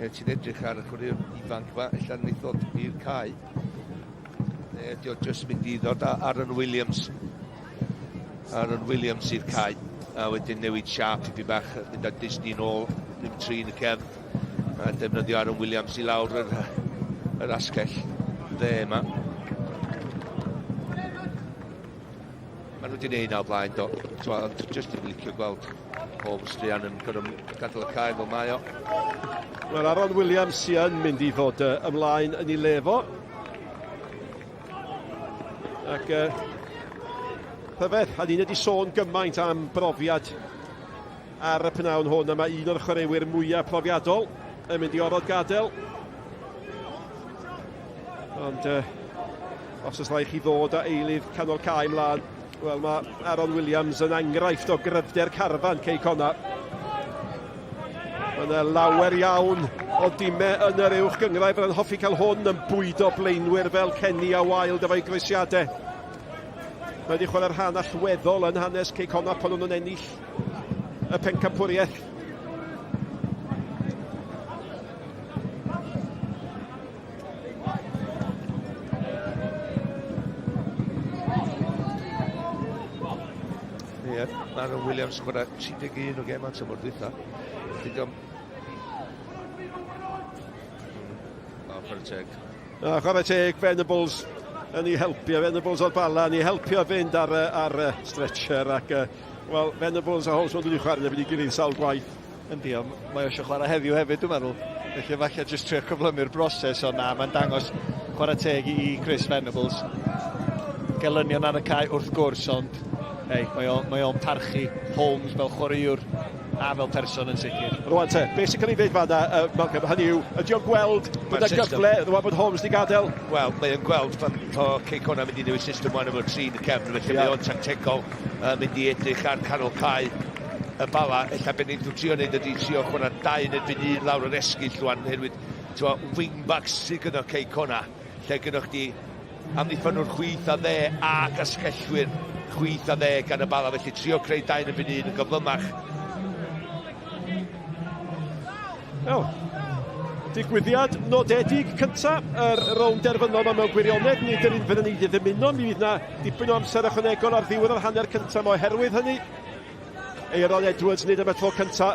Ie, ti'n edrych ar y chwaraewr ifanc fa, ella wneith ddod i'r cae. Neu ydy o jyst mynd i ddod â Aaron Williams. Aaron Williams i'r cae. A wedyn newid siap i fi bach, mynd â Disney nôl, ddim tri yn y cefn. A defnyddio Aaron Williams i lawr yr, yr asgell dde yma. Maen nhw wedi gwneud na o blaen, do. Ond jyst ddim licio gweld Holmes druan yn gorfod gadael y cae fel mae o. Wel, Aaron Williams sy'n mynd i fod ymlaen yn ei le fo. Ac uh, rhyfedd, a ni'n wedi sôn gymaint am brofiad ar y pnawn hwn, a mae un o'r chwaraewyr mwyaf profiadol yn mynd i orfod gadael. Ond uh, os oes rhaid chi ddod â eilydd canol cae mlaen, wel mae Aaron Williams yn enghraifft o gryfder carfan Cei Connah. Mae yna lawer iawn o dimau yn yr uwch gynghrair yn hoffi cael hwn yn bwydo blaenwyr fel Kenny a Wild efo'i groesiadau. Mae wedi chwarae rhan allweddol yn hanes Cei Connah pan o'n nhw'n ennill y pencampwriaeth. Ie, yeah, Aaron Williams chwarae 31 o gemau tymor dwytha. Felly diom... O, chwarae teg. O, chwarae teg, Venables yn ei helpu, Venables o'r Bala yn ei helpu o fynd ar, ar stretcher ac, wel, Venables a Holmes, maen nhw wedi chwarae yn erbyn ei gilydd sawl gwaith. Yndi, ond mae o eisiau chwarae heddiw hefyd, dwi'n meddwl. Felly falle jyst trio cyflymu'r broses, ond na, mae'n dangos chwarae teg i Chris Venables. Gelynion ar y cae wrth gwrs, ond hey, mae o'n mae o parchu Holmes fel chwaraewr a fel person yn sicr. Rwan te, beth sy'n cael ei ddeud fanna, uh, Malcolm, hynny yw, ydy o'n gweld bod yna gyfle, rwan bod Holmes di gadael? Wel, mae o'n gweld pan o Cei Connah mynd i newid system wan efo'r trin y cefn, felly yeah. mae o'n tactegol uh, mynd i edrych ar canol cae y Bala, ella be wneud nhw'n trio wneud ydy trio chwarae dau yn erbyn un lawr yr esgyll rwan, oherwydd t'mo, wing-backs sydd gyda Cei Connah, lle gyda chdi amddiffynwr chwith a dde ac asgellwyr. chwith a dde gan y Bala, felly trio creu 2 yn erbyn 1 yn gyflymach. Wel, digwyddiad nodedig cynta yr rownd derfynol yma mewn gwirionedd, nid yr un fydden ni wedi ddymuno, mi fydd na dipyn o amser ychwanegol ar ddiwedd yr hanner cynta yma oherwydd hynny. Aeron Edwards nid am y tro cynta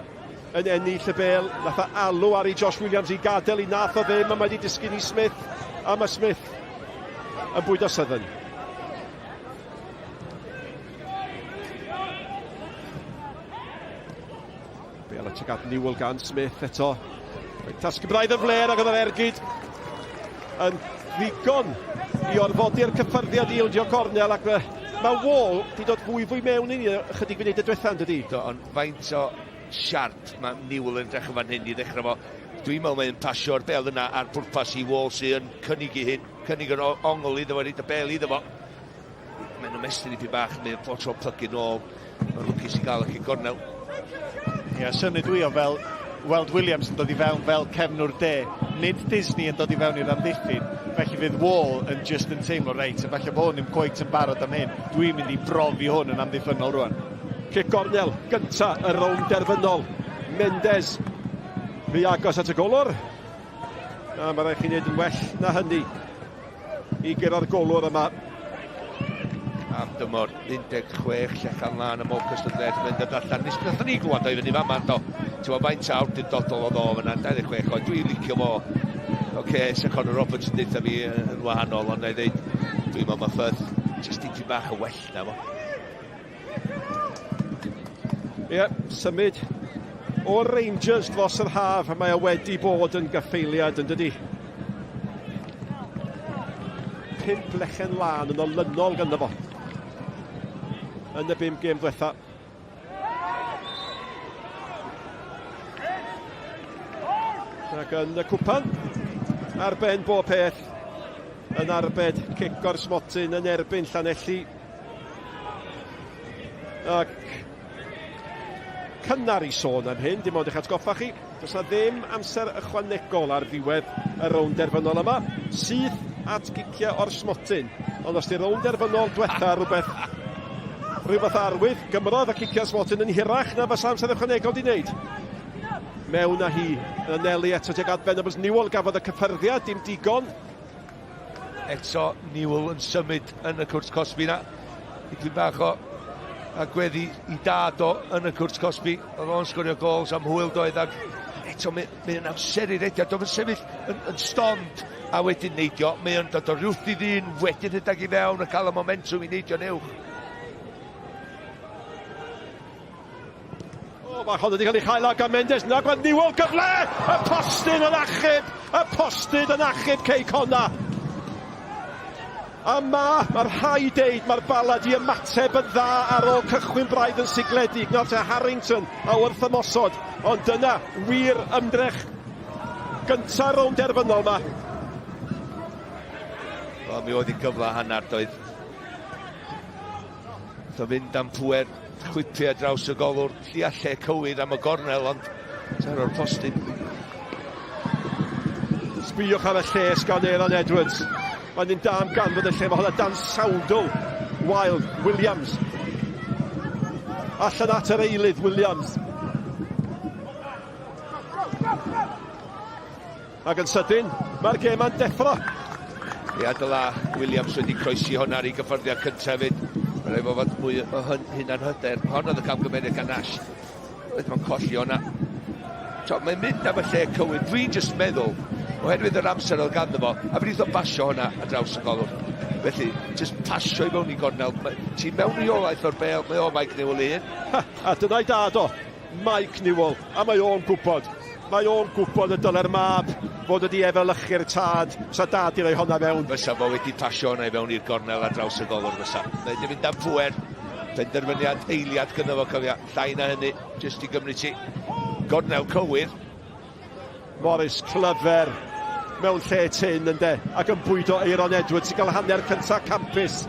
yn ennill y bêl, nath o alw ar i Josh Williams i gadael i nath o ddim, a mae wedi disgyn i Smith, a mae Smith yn bwydo Southern. Bêl at at Newell gan Smith eto. Mae tasg braidd yn fler ac oedd yr ergyd yn ddigon i orfodi'r cyffyrddiad i ildio cornel ac mae, mae Wall wedi dod fwy fwy mewn i ni ychydig funudau diwetha yn dydi? Do, ond faint o siarp mae Newell yn edrych yn fan hyn i ddechrau fo. Dwi'n meddwl mae'n pasio'r bel yna ar bwrpas i Wall sy'n yn cynnig i hyn, cynnig yr ongl iddo fo, rhaid y bel iddo fo. Mae'n ymestyn i bach, mae'n pob tro plygu nôl. Mae'n lwcus i gael y cic gornel. Ie, yeah, syni dwi o fel weld Williams yn dod i fewn fel cefnwr de, nid Disney yn dod i fewn i'r amddiffyn, felly fydd Wall yn just yn teimlo reit, a falle bod hwn ddim cweit yn barod am hyn, dwi'n mynd i brofi hwn yn amddiffynnol rwan. Cic gornel gynta y rownd derfynol. Mendes rhy agos at y golwr. Na, mae rhaid chi wneud yn well na hynny. i guro'r golwr yma. Am dymor 16 llechan lân ym mhob cystadleuaeth yn mynd allan. Nes nathon ni glwad o i fyny fama do. Ti'n gwybod faint awdurdodol oedd o fyna, 26 oed. Dwi'n licio fo. Oce, okay, sa Conor Roberts yn deutha fi yn wahanol, ond na i ddeud, dwi'n meddwl mae Firth jyst dipyn bach yn well na fo. Ie, yeah, symud o'r Rangers dros yr haf, a mae o wedi bod yn gyffeiliad yn dydi. Pump lechen lân yn olynol ganddo fo. Yn y bum gêm ddiwetha. Ac yn y cwpan, ar ben bob peth, yn arbed cic o'r smotyn yn erbyn Llanelli. Ac cynnar i sôn am hyn, dim ond eich atgoffa chi, does na ddim amser ychwanegol ar ddiwedd y rownd derfynol yma. Syth at giciau o'r smotyn. Ond os di rownd derfynol diwetha rhywbeth rhywbeth arwydd, gymrodd y ciciau smotyn yn hirach na fysa amser ychwanegol di wneud. Mewn â hi, yn anelu eto tuag at Venables. Newell gafodd y cyffyrddiad, dim digon. Eto Newell yn symud yn y cwrt cosbi na. Dipyn bach o agweddu i dad o yn y cwrt cosbi. Oedd o'n sgorio gols am hwyl doedd ac eto mae, mae o'n amseru rediad. Doedd yn sefyll yn, yn stond a wedyn neidio. Mae o'n dod o rywth i ddyn, wedyn rhedeg i fewn a cael y momentum i neidio'n uwch. O, mae hon wedi cael ei chael gan Mendes. Na, gweld Newell gyfle! Y postyn yn achub! Y postyn yn achub Cei Conna! A ma, mae'r rhai deud, mae'r Bala di ymateb yn dda ar ôl cychwyn braidd yn sigledig. Nawr te Harrington a wrth ymosod. Ond dyna wir ymdrech gynta'r rownd derfynol ma. Wel, mi oedd hi'n gyfle hanner, doedd. Wrth o fynd am pŵer chwipio ar draws y golwr, llia lle cywir am y gornel, ond taro'r postyn. Sbïwch ar y lles gan Aaron Edwards. Mae'n un da am ganfod y lle, mae hwnna dan sawdl. Wild, Williams. Allan at yr eilydd, Williams. Ac yn sydyn, mae'r gêma'n deffro. Ia, dyla Williams wedi croesi hwn ar ei gyffyrddiad cyntaf hefyd. Mae'n rhaid fo fod mwy o hunanhyder. Hon oedd y camgymeriad gan Ash. Roedd mae'n colli hwnna. So, mae'n mynd am y lle cywir. Dwi'n just meddwl, oherwydd yr amser oedd ganddo fo, a fe wnaeth o basio hwnna ar draws y golwr. Felly, just pasio i mewn i gornel. Ti'n mewn reolaeth o'r bel, mae o Mike Newell un. Ha, a dyna'i dad o. Mike Newell, a mae o'n gwybod, mae o'n gwybod y dyle'r mab fod wedi efelychu'r tad, fysa dad di roi honna mewn. Fysa fo wedi pasio honna i fewn i'r gornel ar draws y golwr fysa. Mae wedi mynd am pŵer, penderfyniad eiliad gynno fo cofia, llai na hynny, jyst i gymryd ti. Gornel cywir. Morris clyfer mewn lle tyn ynde, ac yn bwydo Aeron Edwards sy'n cael hanner cynta campus.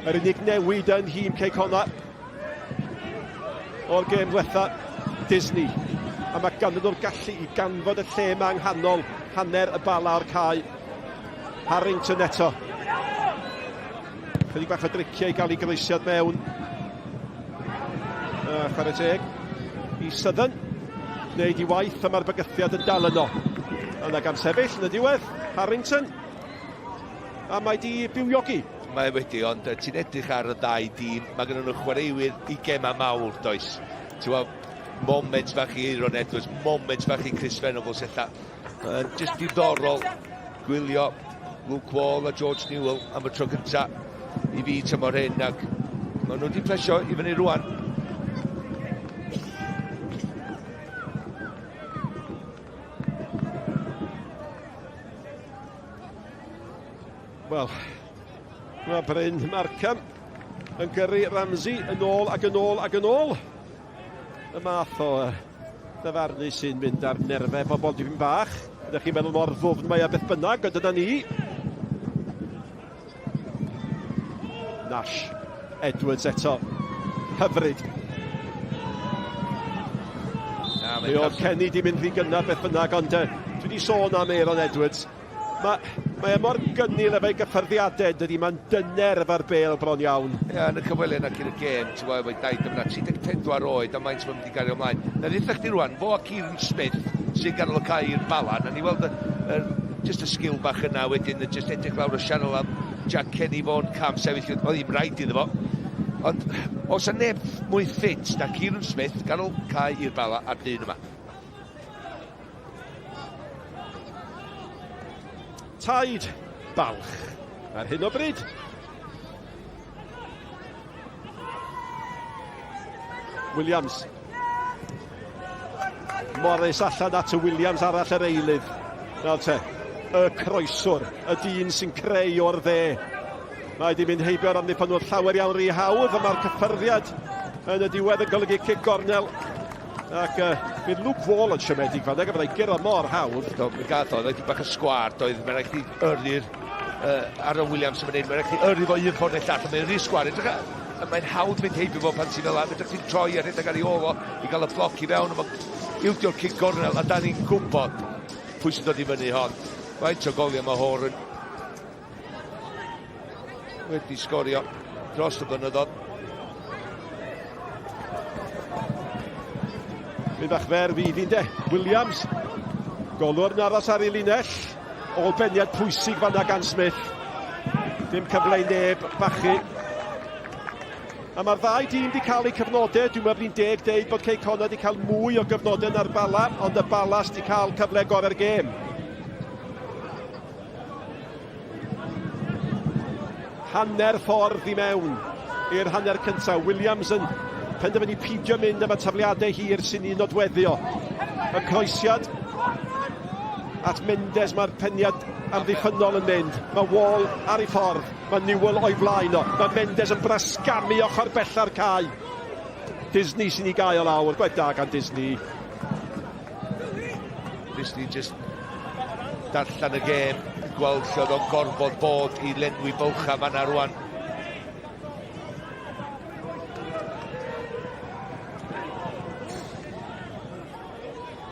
Yr unig newid yn nhîm Cei Connah o'r gêm ddiwetha, Disney. A mae ganddyn nhw'r gallu i ganfod y lle yma yng nghanol hanner y bala o'r cae. Harrington eto. Chydig bach o driciau i gael ei groesiad mewn. A chwarae teg i Southern. Gwneud i waith a mae'r bygythiad yn dal yno. Yna gan sefyll yn y diwedd, Harrington. A mae di bywiogi. Mae wedi, ond ti'n edrych ar y ddau dîm, mae gen nhw chwaraewyr i gemau mawr, does? Ti'n gweld, moment fach i Aaron Edwards, moment fach i Chris Venables ella. Uh, just diddorol gwylio Luke Wall a George Newell am y tro cynta i fi tymor hyn ac maen nhw wedi plesio i fyny rwan. Wel, mae Bryn Markham yn gyrru Ramsey yn ôl ac yn ôl ac yn ôl. Y math o ddyfarnu sy'n mynd ar nerfau pobl dipyn bach. Ydych chi'n meddwl mor ddwfn mae o beth bynnag, ond dyna ni. Nash Edwards eto. Hyfryd. Na, Mi oedd Kenny di mynd rhy gynnar beth bynnag, ond uh, dwi wedi sôn am Aaron Edwards. Mae, mae e mor gynnil efo'i gyffyrddiadau, dydy, mae'n dyner efo'r bêl bron iawn. Ie, yeah, yn y cyfweliad yna cyn y gêm, ti'n gwybod, efo'i daid yma, 34 oed, a maint mae'n mynd i gario ymlaen. Na ddeitha chdi rwan, fo a Kieran Smith sy'n ganol y cae i'r Bala, na ni weld y, y, just y sgil bach yna wedyn, just edrych lawr y sianel am Jack Kenny fo'n cam sefyll, oedd ddim rhaid iddo fo. Ond os yna neb mwy ffit na Kieran Smith, ganol cae i'r Bala a'r dyn yma. Taid balch ar hyn o bryd. Williams. Morris allan at y Williams arall yr eilydd. Nawr te, y croeswr, y dyn sy'n creu o'r dde. Mae di mynd heibio'r amddiffynwr llawer iawn rhy hawdd, a mae'r cyffyrddiad yn y diwedd yn golygu cic gornel. Ac uh, bydd Luke Wall yn siomedig fan a byddai gyrra mor hawdd. Do, mi gath o, ddoedd bach o sgwar, doedd, mae'n rhaid chdi yrru'r uh, Aaron Williams yn mynd, mae'n rhaid chdi yrru fo un ffordd neu llall, mae'n yrru sgwar, edrych a mae'n hawdd mynd heibio fo pan ti'n fel fedrwch chi'n troi a rhedeg ar ei ôl o i gael y bloc i fewn, a mae'n ildio'r cic gornel, a da ni'n gwybod pwy sy'n dod i fyny hon. Faint o goliau mae Horan wedi sgorio dros y blynyddoedd. Mynd bach fer fydd hi'n de. Williams. Golwr yn aros ar ei linell. Ôl beniad pwysig fanna gan Smith. Dim cyfle i neb bachu. A mae'r ddau dîm wedi cael eu cyfnodau. Dwi'n meddwl bod ni'n deg deud bod Cei Connah wedi cael mwy o gyfnodau na'r Bala, ond y Bala wedi cael cyfle gorau'r gêm. Hanner ffordd i mewn i'r hanner cyntaf. Williams yn penderfynu pidio mynd am y tafliadau hir sy'n un nodweddio. Y croesiad at Mendes, mae'r peniad amddiffynnol yn mynd. Mae Wall ar ei ffordd, mae Newell o'i flaen o. Mae Mendes yn brasgamu ochr bella'r cae. Disney sy'n ei gael lawr, gwaith da gan Disney. Disney just darllen y gêm, gweld lle oedd o'n gorfod bod i lenwi bylcha fanna rwan.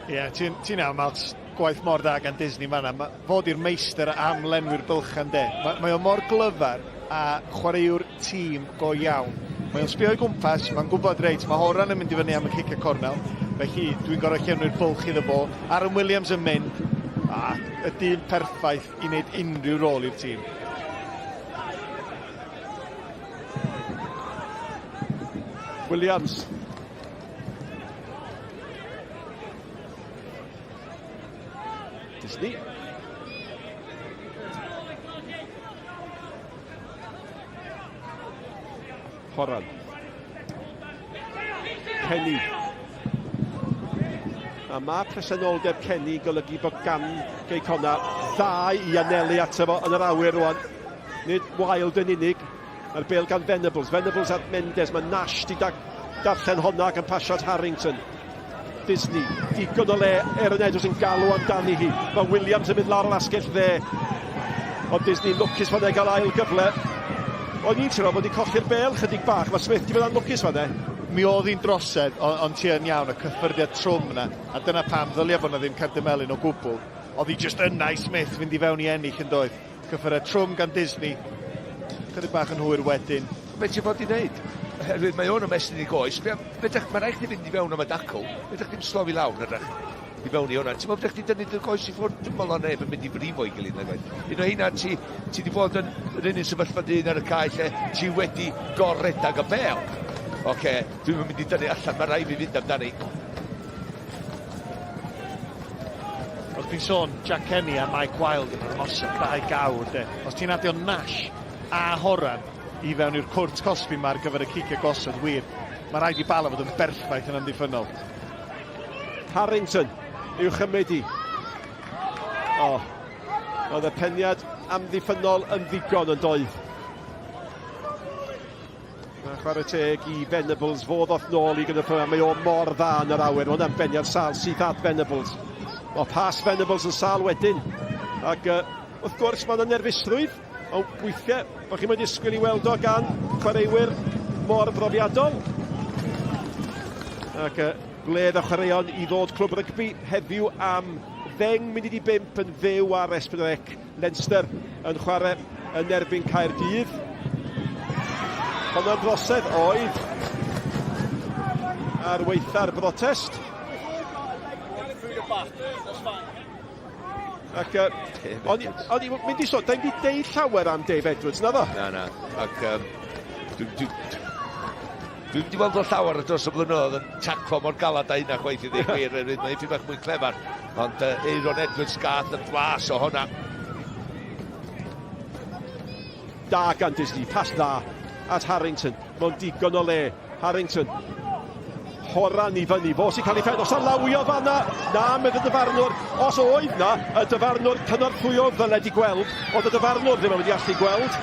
Ie, yeah, ti'n ti iawn, Malt, gwaith mor dda gan Disney fanna. Ma, fod i'r meistr am lenwi'r bylchau de. Mae, mae o mor glyfar a chwaraewr tîm go iawn. Mae o'n sbio o'i gwmpas, mae'n gwybod reit, mae Horan yn mynd i fyny am y cic y cornel, felly dwi'n gorfod llenwi'r bwlch iddo fo. Aaron Williams yn mynd, a y dyn perffaith i wneud unrhyw rôl i'r tîm. Williams. Disney. Horan. Kenny. A mae presenoldeb Kenny golygu bod gan Gei Connah ddau i anelu ato fo yn yr awyr rwan. Nid Wild yn unig. Mae'r bel gan Venables. Venables at Mendes. Mae Nash di darllen honna ac yn pasio at Harrington. Disney. Digon o le Aaron Edwards yn galw amdani hi. Mae Williams yn mynd lawr yr asgell dde. Ond Disney lwcus fan e gael ail gyfle. O'n i'n teimlo bod wedi colli'r bel chydig bach. Mae Smith di bod anlwcus fan e. Mi oedd hi'n drosedd, ond on ti yn iawn, y cyffyrddiad trwm yna. A dyna pam ddylia bod yna ddim cerdyn melyn o gwbl. Oedd hi jyst yna i Smith fynd i fewn i ennill yn doedd. Cyffyrddiad trwm gan Disney. Chydig bach yn hwyr wedyn. Be ti'n fod i wneud? Oherwydd mae o'n ymestyn i goes. Be, fedrwch, mae rhaid chdi fynd i fewn am y dacl. Fedrwch chdi'm slofi lawr, fedrwch i fewn i hwnna. Ti'n meddwl fedrwch chdi dynnu dy goes i ffwrdd? Dwi'n meddwl o neb yn mynd i frifo i gilydd nag oed. Un o heina, ti, ti di bod yn yr un sefyllfa dy hun ar y cae lle ti wedi gorredag y bel. Oce, okay, dwi'n mynd i dynnu allan, mae rhaid fi fynd amdani. Os ti'n sôn Jack Kenny a Mike Wilde yn ymosod, dau gawr de. Os ti'n adio Nash a Horan i fewn i'r cwrt cosbi ma ar gyfer y cicio gosod, wir, mae rhaid i Bala fod yn berffaith yn amddiffynnol. Harrington i'w chymryd i. O, oh, oedd y peniad amddiffynnol yn ddigon yn doedd. Mae chwarae teg i Venables, fo ddoth nôl i gyda mae o mor dda yn yr awyr. Mae hwnna'n beniad sal syth at Venables. O, pas Venables yn sal wedyn. Ac uh, wrth gwrs mae yna nerfusrwydd, ond weithiau bod chi'n mynd disgwyl i weld o gan chwaraewyr mor brofiadol. Ac uh, gwledd o chwaraeon i ddod clwb rygbi heddiw am 4:50 yn fyw ar S4C. Leinster yn chwarae yn erbyn Caerdydd. Honno'n drosedd oedd ar weitha'r brotest. Ac uh, o'n i'n mynd i sôn, da i'n deud llawer am Dave Edwards, na ddo? Na, na. Ac um, dwi, dwi, Dwi'm 'di weld o llawer dros y blynyddoedd yn taclo mor galad â hynna chwaith i ddweud gwir, oherwydd mae'n ipyn bach mwy clefar. Ond uh, Aaron Edwards gath y blas o honna. Da gan Disney, pas dda at Harrington, mewn digon o le. Harrington, Horan i fyny, fo sy'n cael ei phen, os alawio fanna, na, medd y dyfarnwr, os oedd na, y dyfarnwr cynorthwyo ddyled i gweld, oedd y dyfarnwr ddim yn mynd i allu gweld.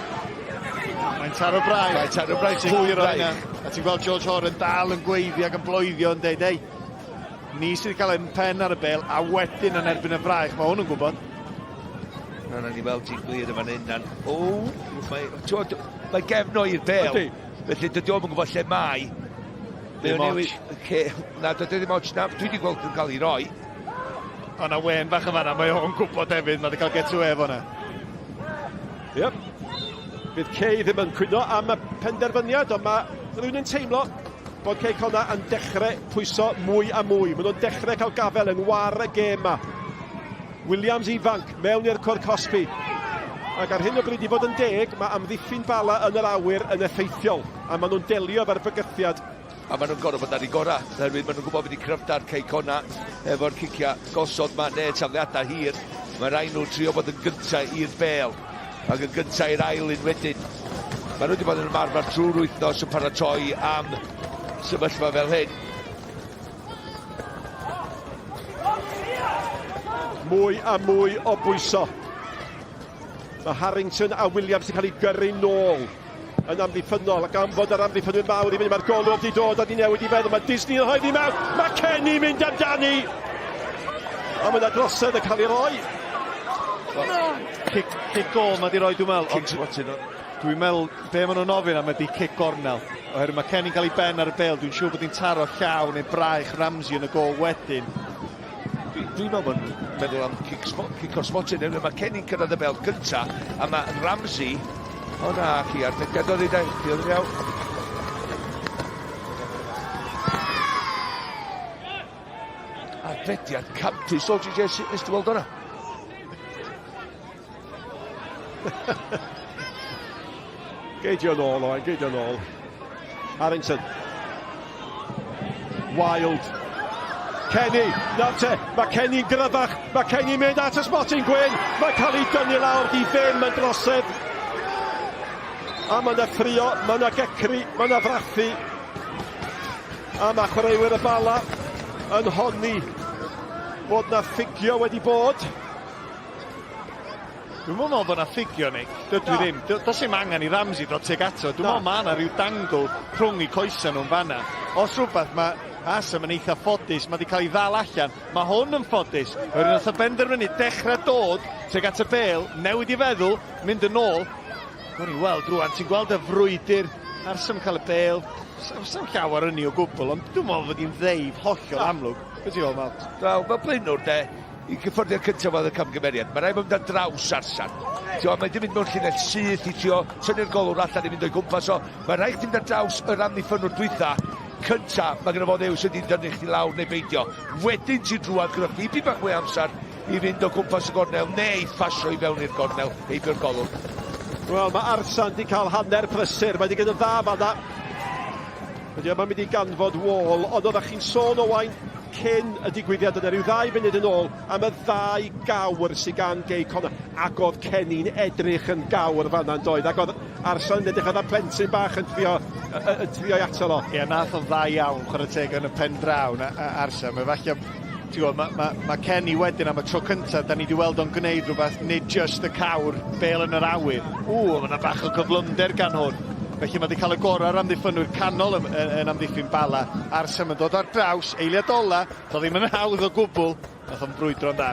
Mae'n taro braich. Mae'n taro braich. Sicr o hynna. A ti'n gweld George Horan dal yn gweiddi ac yn bloeddio yn deud, ei, ni sydd wedi cael ein pen ar y bel a wedyn yn erbyn y fraich, mae hwn yn gwybod. Na, na, ni weld ti'n glir yn fan hyn. Dan. O, mae, ti'n mae gefn o i'r bel. Ydy. Felly dydy o'm yn gwybod lle mae. Ddim ots. Na, dydy ddim ots. Na, dwi wedi gweld yn cael ei roi. O na wen bach yn fanna, mae o'n gwybod hefyd, mae wedi cael get away efo na. Yep. Bydd Kay ddim yn cwyno am y penderfyniad, ond mae rhywun yn teimlo bod Cei Connah yn dechrau pwyso mwy a mwy. Maen nhw'n dechrau cael gafel yng ngwar y gêm ma. Williams ifanc mewn i'r cwr cosbi. Ac ar hyn o bryd i fod yn deg, mae amddiffyn Bala yn yr awyr yn effeithiol, a maen nhw'n delio efo'r bygythiad. A maen nhw'n gorfod bod ar eu gorau, oherwydd maen nhw'n gwybod beth i cryfder Cei Connah efo'r ciciau gosod ma neu tafliadau hir. Mae rhaid nhw trio bod yn gyntaf i'r bel ac yn gyntaf i'r ail un wedyn. Maen nhw wedi bod yn ymarfer trwy'r wythnos yn paratoi am sefyllfa fel hyn. Mwy a mwy o bwyso. Mae Harrington a Williams yn cael eu gyrru nôl yn amddiffynnol ac am fod yr amddiffynwyr mawr i fyny mae'r golwg wedi dod a di newid i feddwl mae Disney yn rhoi mewn mae Kenny mynd amdani a mae yna drosedd yn cael ei roi. Cic, cic gol mae di roi dwi'n meddwl. Cic smotyn. Dwi'n meddwl be maen nhw'n ofyn am ydy cic gornel. Oherwydd mae Kenny'n cael ei ben ar y bel, dwi'n siŵr bod hi'n taro llaw neu braich Ramsey yn y gol wedyn. Dwi'n dwi meddwl bod nhw'n meddwl am cic, cic o'r smotyn, oherwydd mae Kenny'n cyrraedd y bel gynta, a mae Ramsey, o na, ci ar degad oedd ei dau, diolch yn iawn. Arfediad campus o GJ, nes ti weld o'na? Geidio nôl, Owain, geidio nôl. Harrington. Wild. Kenny, nawr te, mae Kenny'n gryfach, mae Kenny'n mynd at y smotyn gwyn, mae cael ei dynnu lawr di ddim yn drosedd. A mae yna ffrio, mae yna gecru, mae yna frathu. A mae chwaraewyr y Bala yn honni bod na ffugio wedi bod. Dwi'm yn meddwl bod 'na ffugio, Nick. Dydw i ddim. Does dim angen i Ramsey ddod tuag ato. Dwi'n meddwl mae yna rhyw dangle rhwng eu coesau nhw'n fanna. Os rhywbeth, mae Asam yn eitha ffodus. Mae wedi cael ei ddal allan. Mae hwn yn ffodus. Oherwydd nath o benderfynu dechrau dod tuag at y bel, newid i feddwl, mynd yn ôl. Gawn ni weld rwan. Ti'n gweld y frwydr. Arsam cael y bel. Sa'm llawer yn ni o gwbl, ond dwi'n meddwl fod hi'n ddeif hollol amlwg. Be ti'n feddwl, Mal? Wel, fel blaenwr de, I gyffyrddiad cyntaf oedd y camgymeriad. Mae rhaid bod mynd ar draws Arsan. Tio, mae di mynd mewn llinell syth i trio tynnu'r golwr allan i fynd o'i gwmpas o. Mae rhaid chdi mynd ar draws yr amddiffynnwr dwytha cynta. Mae gyda fo ddewis ydy'n dynnu chdi lawr neu beidio. Wedyn ti'n drwad gyda chdi bach mwy amser i fynd o gwmpas y gornel neu phasio i fewn i'r gornel heibio'r golwr. Wel, mae Arsan di cael hanner prysur. Mae di gyda dda fanna. Ydy o'n mynd i ganfod Wall, ond oeddech chi'n sôn Owain cyn y digwyddiad yna, rhyw ddau funud yn ôl, am y ddau gawr sydd gan Gei Connah. Ac oedd Kenny'n edrych yn gawr fanna yn doedd, ac oedd Arsan yn edrych fatha plentyn bach yn trio, yn trio i atal o. Ie, nath o'n dda iawn, chwarae teg yn y pen draw, na, Arsan. Mae falle, ti'n gwybod, mae ma, ma Kenny wedyn am y tro cyntaf, da ni wedi weld o'n gwneud rhywbeth, nid just y cawr, bel yn yr awyr. Ww, mae yna bach o gyflymder gan hwn. Felly mae wedi cael y gorau ar amddiffynwyr canol yn, yn, yn amddiffyn Bala. Arsem yn dod ar draws, eiliad ola, do ddim yn hawdd o gwbl, nath o'n brwydro'n dda.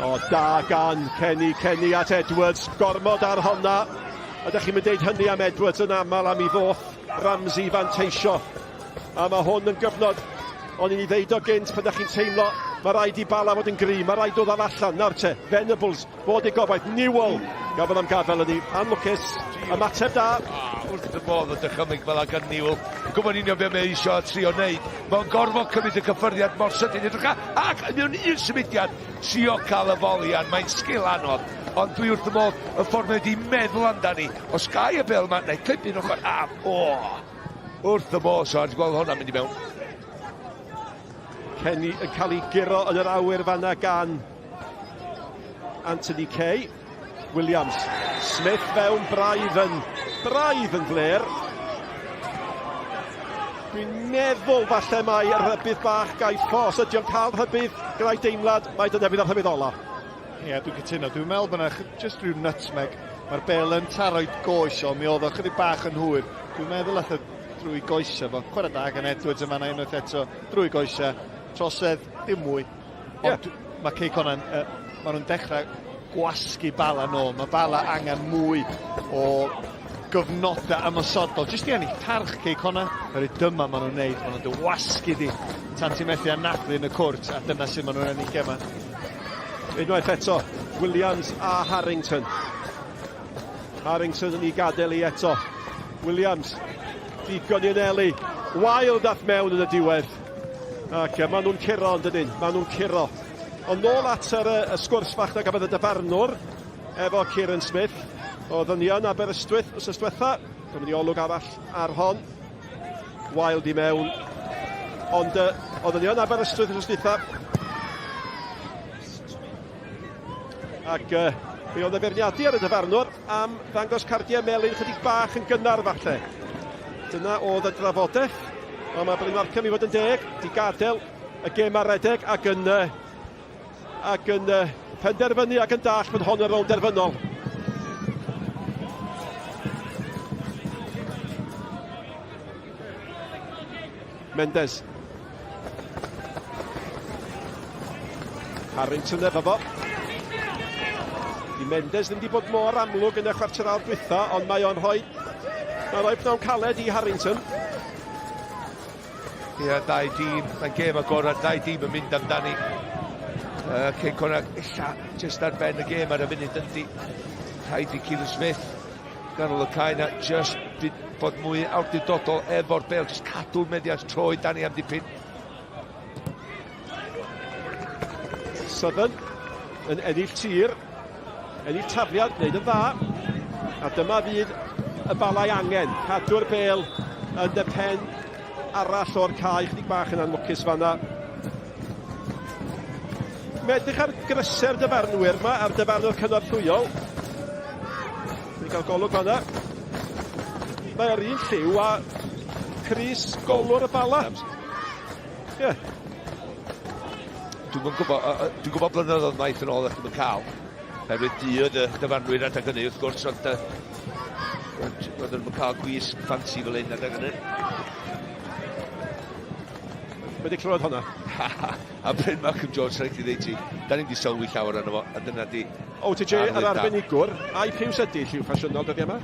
O, da gan Kenny, Kenny at Edwards, gormod ar honna. Ydych chi'n mynd deud hynny am Edwards yn aml am i ddoth Ramsey fanteisio. A mae hwn yn gyfnod, o'n i'n ei ddeud o gynt, pan ydych chi'n teimlo, mae rhaid i Bala fod yn gry, mae rhaid dod ar allan. Nawr te, Venables, fod ei gobaith, Newell, gafodd am gafel yn ei anlwcus, ymateb da. Ah, wrth y modd o dychymyg fel ag yn Newell, gwybod union beth mae eisiau a trio wneud. Mae'n gorfod cymryd y cyffyrddiad mor sydyn, edrych ac mewn un symudiad, trio cael y folian, mae'n sgil anodd, ond dwi wrth y modd y ffordd mae wedi meddwl amdani. Os gai y bel yma, na i clip un ochr, a, o! Wrth y modd, so gweld hwnna'n mynd i mewn. Kenny yn cael ei guro yn yr awyr fanna gan Anthony Kay. Williams. Smith fewn braidd yn, braidd yn fler. Dwi'n meddwl falle mai rhybudd bach Guy Foss. Ydy o'n cael rhybudd gyda'i deimlad? Mae dyna fydd y rhybudd ola. Ie, yeah, dwi'n cytuno. Dwi'n meddwl bod yna jyst rhyw nutmeg. Mae'r bel yn taro'i goes o, mi oedd o chydig bach yn hwyr. Dwi'n meddwl ath o drwy goesau fo. Chwarae da gan Edwards yma na unwaith eto, drwy goesau. Trosedd, dim mwy. Ond yeah. mae Cei Conan, uh, maen nhw'n dechrau gwasgu Bala nôl. Mae Bala angen mwy o gyfnodau ymosodol. Jyst i ennill parch Cei Connah. Oherwydd dyma maen nhw'n neud. Maen nhw'n dy wasgu di tan ti'n methu anadlu yn y cwrt, a dyna sut maen nhw'n ennill gemau. Unwaith eto, Williams a Harrington. Harrington yn ei gadael i eto. Williams, digon i anelu. Wild ath mewn yn y diwedd. Ac maen nhw'n curo yn dydyn, maen nhw'n curo. Ond nôl at yr, y sgwrs fach na gafodd y dyfarnwr efo Kieran Smith. Oedd yn yn Aberystwyth wrth diwetha. Gymryd i olwg arall ar hon. Wild i mewn. Ond uh, oedd yn yn Aberystwyth wrth diwetha. Ac uh, mi oedd y feirniadu ar y dyfarnwr am ddangos cardiau melyn chydig bach yn gynnar falle. Dyna oedd y drafodaeth. Ond mae Bryn Markham i fod yn deg, di gadael y gêm ar redeg ac yn, uh, ac yn uh, penderfynu ac yn dall bod hon yn rownd derfynol. Mendes. Harrington efo fo. Di Mendes ddim wedi bod mor amlwg yn y chwarter awr dwytha, ond mae o'n rhoi, mae'n rhoi pnawn caled i Harrington. Ie, dau dîm, mae'n gêm agorad, dau dîm yn mynd amdani. Cei Connah, ella, jyst ar ben y gêm ar y funud yndi. Rhaid i Kieran Smith ganol y cae na, jyst bod mwy awdurdodol efo'r bel, jyst cadw'r meddiant troi Dani am dipyn. Southern yn ennill tir, ennill tafliad, wneud yn dda. A dyma fydd y balau angen, cadw'r bel yn y pen arall o'r cae, chydig bach yn anlwcus fanna. Mae edrych ar gryse'r dyfarnwyr yma, a'r dyfarnwr cynorthwyol. Ni'n cael golwg fanna. Mae ar un lliw a Chris golwr y Bala. Ie. Yeah. Dwi'n gwybod, dwi'n gwybod blynyddoedd maith yn ôl ydych chi'n cael. Herwydd du oedd y dyfarnwyr adeg hynny, wrth gwrs, ond roedden nhw'n cael gwisg ffansi fel hyn adeg hynny. Wedi clywed hwnna. A Bryn Malcolm Jones, rhaid i ddeud ti, da ni'n di sylwi llawer arno fo, a dyna di... OTJ, yr arbenigwr, a'i piws ydy lliw ffasiynol dyddiau yma?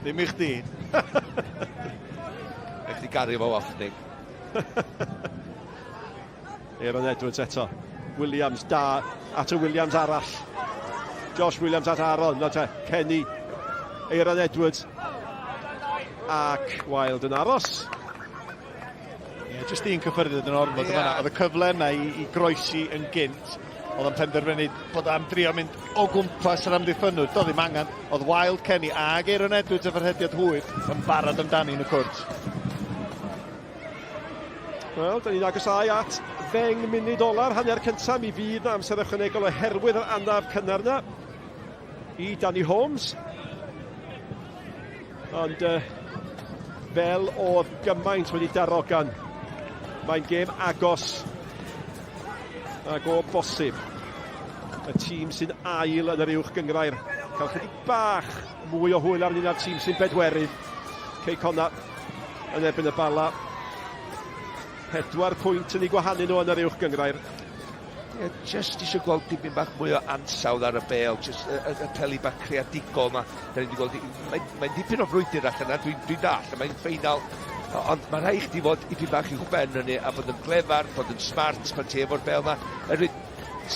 Ddim i chdi. Rhaid ti gario fo off, Nick. Aaron Edwards eto. Williams da at y Williams arall. Josh Williams at Aaron. Na te, Kenny. Aaron Edwards. Ac Wild yn aros. Ie, yeah, jyst un cyffyrddiad yn ormod yeah. fanna. Oedd y cyfle yna i, i groesi yn gynt. Oedd o'n penderfynu bod am drio mynd o gwmpas yr amddiffynnwr. Doedd ddim angen. Oedd Wild Kenny ag Aaron Edwards efo'r rhediad hwyr yn barod amdani yn y cwrt. Wel, da ni'n agosáu at ddeng munud ola'r hanner cyntaf. Mi fydd na amser ychwanegol oherwydd yr anaf cynnar na i Danny Holmes. Ond uh, fel oedd gymaint wedi darogan, mae'n gêm agos ac o bosib y tîm sy'n ail yn yr uwch gyngrair cael chydig bach mwy o hwyl arnyn na'r tîm sy'n bedwerydd. Cei Connah yn erbyn y Bala. Pedwar pwynt yn ei gwahanu nhw yn yr uwch gyngrair. Ie, jyst eisiau gweld dipyn bach mwy o ansawdd ar y bêl, jyst y, y, y peli bach creadigol yma. Da ni wedi gweld, mae'n mae dipyn o frwydr allan yna, dwi'n dwi dall, mae'n ffeinal, ond mae rhaid chdi fod dipyn bach uwch ben hynny a bod yn glefar, bod yn smart pan ti efo'r bêl yma. Erwydd,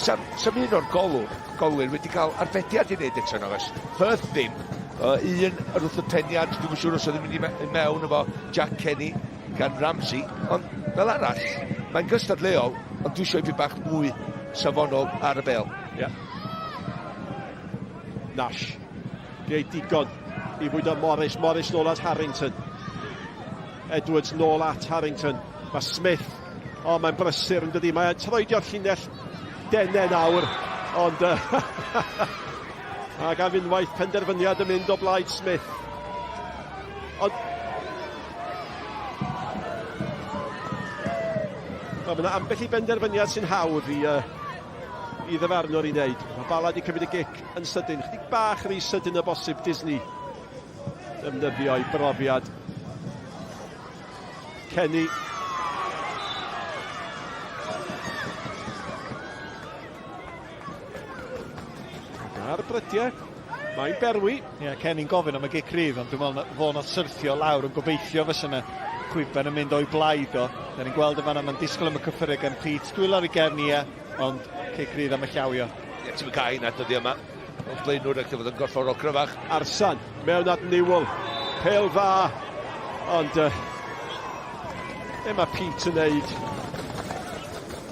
sam, sam un o'r golwr, golwyr wedi cael arbediad i wneud eto nag oes. Firth ddim. Un ar wrth y peniad, dwi'n siŵr os oedd yn mynd i mewn efo Jack Kenny gan Ramsey, ond fel arall, mae'n gystadleuol, ond dwi eisiau bach mwy safonol ar y bel. Yeah. Nash. Gei digon i fwydo Morris. Morris nôl at Harrington. Edwards nôl at Harrington. Mae Smith, o oh, mae'n brysur yn dydi, mae'n troedio'r llinell dene nawr, ond ac am unwaith penderfyniad yn mynd o blaid Smith. Ond Wel, mae yna ambell i benderfyniad sy'n hawdd i, uh, i ddyfarnwr i wneud. Mae Bala wedi cymryd y gic yn sydyn, chydig bach rhy sydyn o bosib Disney. Defnyddio ei brofiad. Kenny. Ar brydiau, mae'n berwi. Ie, yeah, Kenny'n gofyn am y gic rydd, ond dwi'n meddwl fo nath syrthio lawr yn gobeithio fysa yna chwiban yn mynd o'i blaid o. Da ni'n gweld y fanna, mae'n disgwyl am y cyffuriau gan Pete. Dwylo ar ei gefn, ie, ond cic rydd am y llawio. Ie, ti'n cael hynna dyddi yma. Ond blaenwr ac fod yn gorfforol cryfach. Arsan, mewn at Newell. Pêl dda, ond uh, be mae Pete yn neud?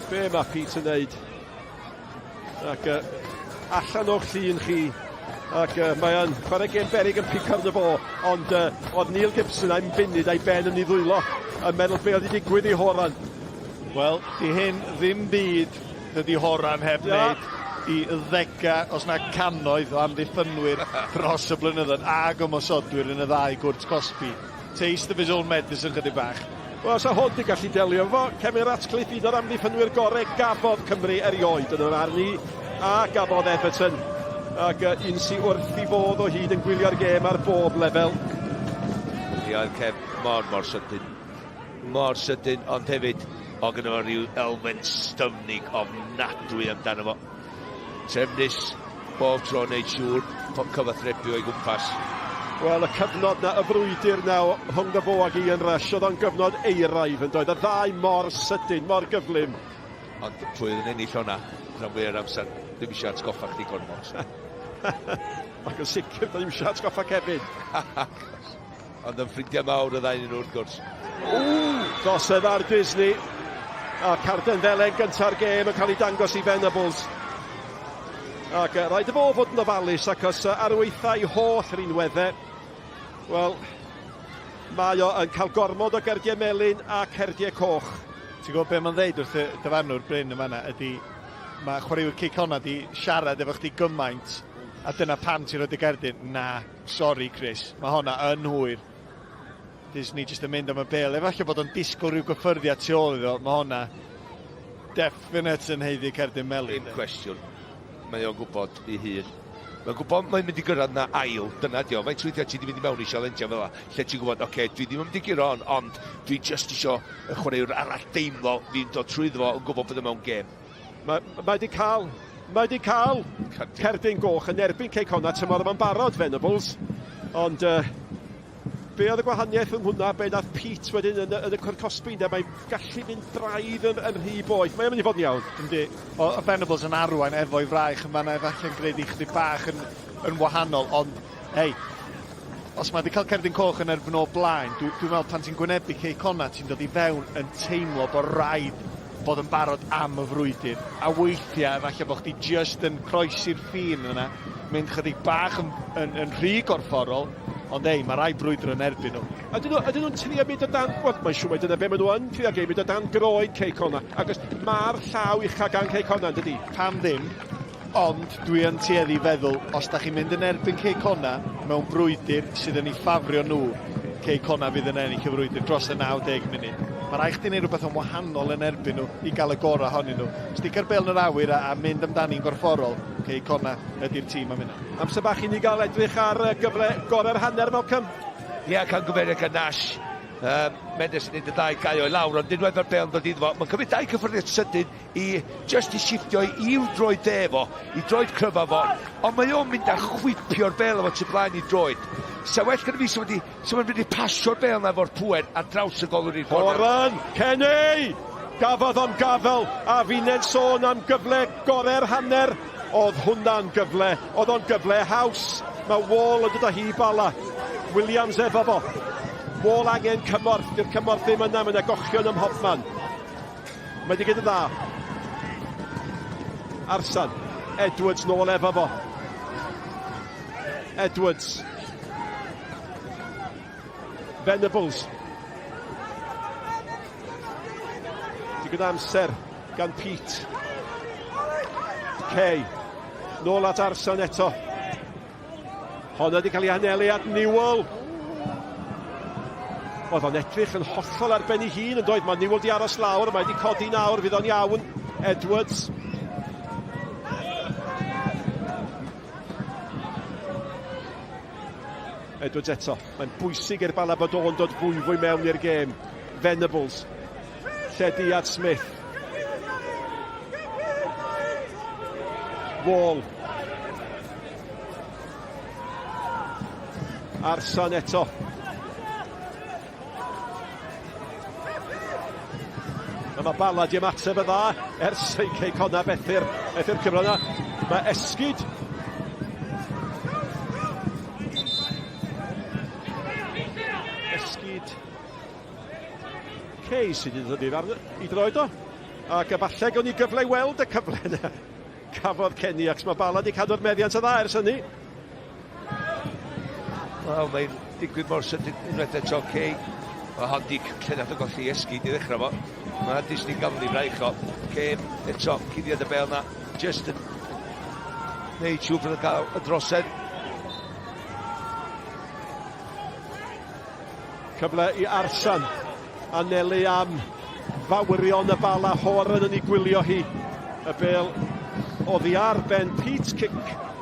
Be mae Pete yn neud? Ac uh, allan o'ch llun chi. Ac uh, mae o'n chwarae gêm berig yn pico arno fo, ond uh, oedd Neil Gibson a'n munud a'i ben yn ei ddwylo yn meddwl be oedd wedi digwydd i Horan. Wel, di hyn ddim byd dydy Horan heb wneud i ddega, os na cannoedd o amddiffynwyr dros y blynyddoedd ag ymosodwyr yn y ddau gwrt cosbi. Taste of his own medicine chydig bach. Wel, sa hwn di gallu delio efo Kevin Ratcliffe, un o'r amddiffynwyr gorau gafodd Cymru erioed yn yr arn i, a gafodd Everton. Ac uh, un sy'n wrth i fodd o hyd yn gwylio'r gêm ar bob lefel. Ie, oedd Kev mor, mor sydyn. Mor sydyn, ond hefyd, o gyda fo rhyw elfen styfnig ofnadwy amdano fo. Trefnus, bob tro wneud siŵr bod cyfathrebu o'i gwmpas. Wel, y cyfnod na, y frwydr na rhwng fo ag Ian Rush, oedd o'n gyfnod eiraidd yn doedd. Y ddau mor sydyn, mor gyflym. Ond pwy oedd yn ennill hwnna, rhan fwy o'r amser, ddim eisiau atgoffa chdi gormod. Ac yn sicr, ddim eisiau atgoffa Kevin. Ond yn ffrindiau mawr y ddau nhw wrth gwrs. Ww! Gosod ar Disney. A carden felen gynta'r gêm yn cael ei dangos i Venables. Ac uh, rhaid y fo fod yn ofalus ac os ar weithiau holl rinweddau, wel, mae o yn cael gormod o gerdiau melyn a cerdiau coch. Ti'n gwybod beth mae'n ddeud wrth y dyfarnwr Bryn yma yna ydy mae chwaraewyr Cei Connah di siarad efo chdi gymaint a dyna pam ti'n rhoi dy gerdyn. Na, sori Chris, mae honna yn hwyr. Disney jyst yn mynd am y bel. Efallai bod o'n disgwyl rhyw gyffyrddiad tu ôl iddo. Mae honna definite yn haeddu cerdyn melyn. Dim cwestiwn. Mae o'n gwybod ei hun. Mae'n gwybod mae'n mynd i gyrraedd na ail, dyna di o. Faint weithiau ti wedi mynd i mewn i sialensiau fel 'a, lle ti'n gwybod, oce, okay, dwi ddim yn mynd i guro hon, ond dwi just isio y chwaraewr arall deimlo fi'n dod trwyddo fo yn gwybod bod o mewn gêm. Mae, mae wedi cael, mae wedi cael cerdyn goch yn erbyn Cei Connah tymor yma'n barod, Venables. Ond uh, Be oedd y gwahaniaeth yng hwnna, be nath Pete wedyn yn, yn y cwr cosbi, ynde? Mae'n gallu mynd braidd yn, yn rhy boeth. Mae'n mynd i fod yn iawn. Yndi. O, o Venables yn arwain efo'i fraich yn fanna efallai'n gwneud i chdi bach yn, yn wahanol, ond, hei, os mae wedi cael cerdyn coch yn erbyn o blaen, dwi'n dwi meddwl pan ti'n gwynebu Cei Connah, ti'n dod i fewn yn teimlo bod rhaid bod yn barod am y frwydr, a weithiau efallai bod chdi jyst yn croesi'r ffin yna, mynd chydig bach yn, yn, yn rhy gorfforol, ond ei, mae rai brwydro yn erbyn nhw. Ydyn nhw, ydyn nhw'n trio mynd o dan... Wel, mae'n siŵr mai dyna be maen nhw yn trio gwneud, mynd o dan groen Cei Connah. Ac mae'r llaw ucha gan Cei Connah, yn dydi? Pam ddim, ond dwi yn tueddu i feddwl, os da chi'n mynd yn erbyn Cei Connah mewn brwydr sydd yn eu ffafrio nhw, Cei Connah fydd yn ennill y frwydr dros y 90 munud. Mae rhaid chdi wneud rhywbeth yn wahanol yn erbyn nhw i gael y gorau ohonyn nhw. Sticio'r bêl yn yr awyr a, a mynd amdani'n gorfforol, Cei Connah ydy'r tîm am hynna. Amser bach i ni gael edrych ar gyfle gorau'r hanner, Malcolm. Ie, yeah, camgymeriad gan Nash. Um, Mendes yn neud y ddau gaio i lawr, ond unwaith mae'r bêl yn dod iddo fo, mae'n cymryd dau cyffyrddiad sydyn i just i shifftio i'w droed dde fo, i droed cryfa fo, ond mae o'n mynd a chwipio'r bêl efo tu blaen i droed. Sa well gyda fi sa wedi, sa wedi mynd i pasio'r bêl na efo'r pŵer ar draws y golwr i'r cornel. Horan, Kenny! Gafodd o'n gafel, a fi'n sôn am gyfle gorau'r hanner. Oedd hwnna'n gyfle, oedd o'n gyfle haws. Mae Wall yn dod â hi i Bala. Williams efo fo. Wall angen cymorth, dyw'r cymorth ddim yna, mae yna gochion ym mhobman. Mae wedi gwneud yn dda. Arsan. Edwards nôl efo fo. Edwards. Venables. Digon amser gan Pete. Kay. Nôl at Arsan eto. Honna wedi cael ei hanelu at Newell. Oedd o'n edrych yn hollol ar ben ei hun yn doedd. Mae Newell di aros lawr, mae wedi codi nawr, fydd o'n iawn. Edwards. Edwards eto. Mae'n bwysig i'r Bala bod o'n dod fwyfwy mewn i'r gêm. Venables. Lledu at Smith. Wall. Arsan eto. A mae Bala di ymateb y dda ers ei Cei Connah fethu'r methu'r cyfle yna. Mae esgid. Esgid Kay sydd wedi dod i'r arn i droed o. Ac efallai gawn ni gyfle i weld y cyfle yna. Cafodd Kenny ac mae Bala wedi cadw'r meddiant y dda ers hynny. Wel, mae'n digwydd mor sydyn unwaith eto, Kay. Mae hon di lle nath o golli esgid i ddechrau fo. Mae Disney gafel i fraich o. Kay eto, cuddiad y bel na. Just yn neud siŵr bod yn cael y drosedd. Cyfle i Arsan anelu am fawrion y Bala. Horan yn ei gwylio hi. Y bel oddi ar ben Pete cic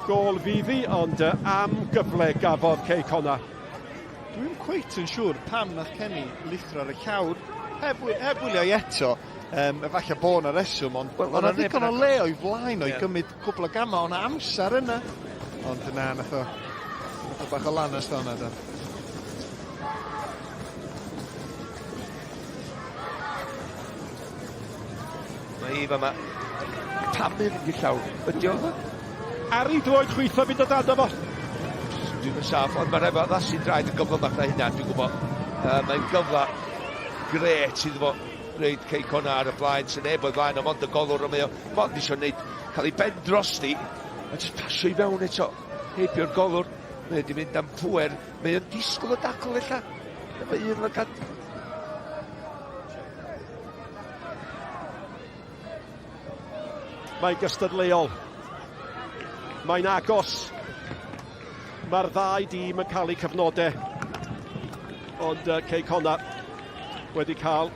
gôl fydd hi, ond am gyfle gafodd Cei Connah. Dwi'm cweit yn siŵr pam nath Kenny lithro ar y llawr. Heb, heb wylio i eto, um, efallai bod yna reswm, ond well, o'na ddigon o le o'i flaen o'i yeah. gymryd cwpl o gamau, o'na amser yna. Ond na, nath o, nath o bach o lanast o'na, do. Mae hi fama. Pam mae'n mynd i'r llawr? Ydy o? Ar ei droed chwith o fynd o dan fo. Dwi'n yn saff, ond mae'n rhaid addasu draed yn gyflymach na hynna, dwi'n gwybod. Uh, mae'n gyfle gret iddo fo reid Cei Connah ar y blaen, sy'n neb o'i flaen, ond mond y golwr, ond mae o mond eisiau gwneud, cael ei ben drosti, a jyst pasio i fewn eto, heibio'r golwr, mae wedi mynd am pwer, mae o'n disgwyl y dacl ella, efo un lygad. Mae'n gystadleuol. Mae'n agos. Mae'r ddau dîm yn cael eu cyfnodau. Ond uh, Cei Connah wedi cael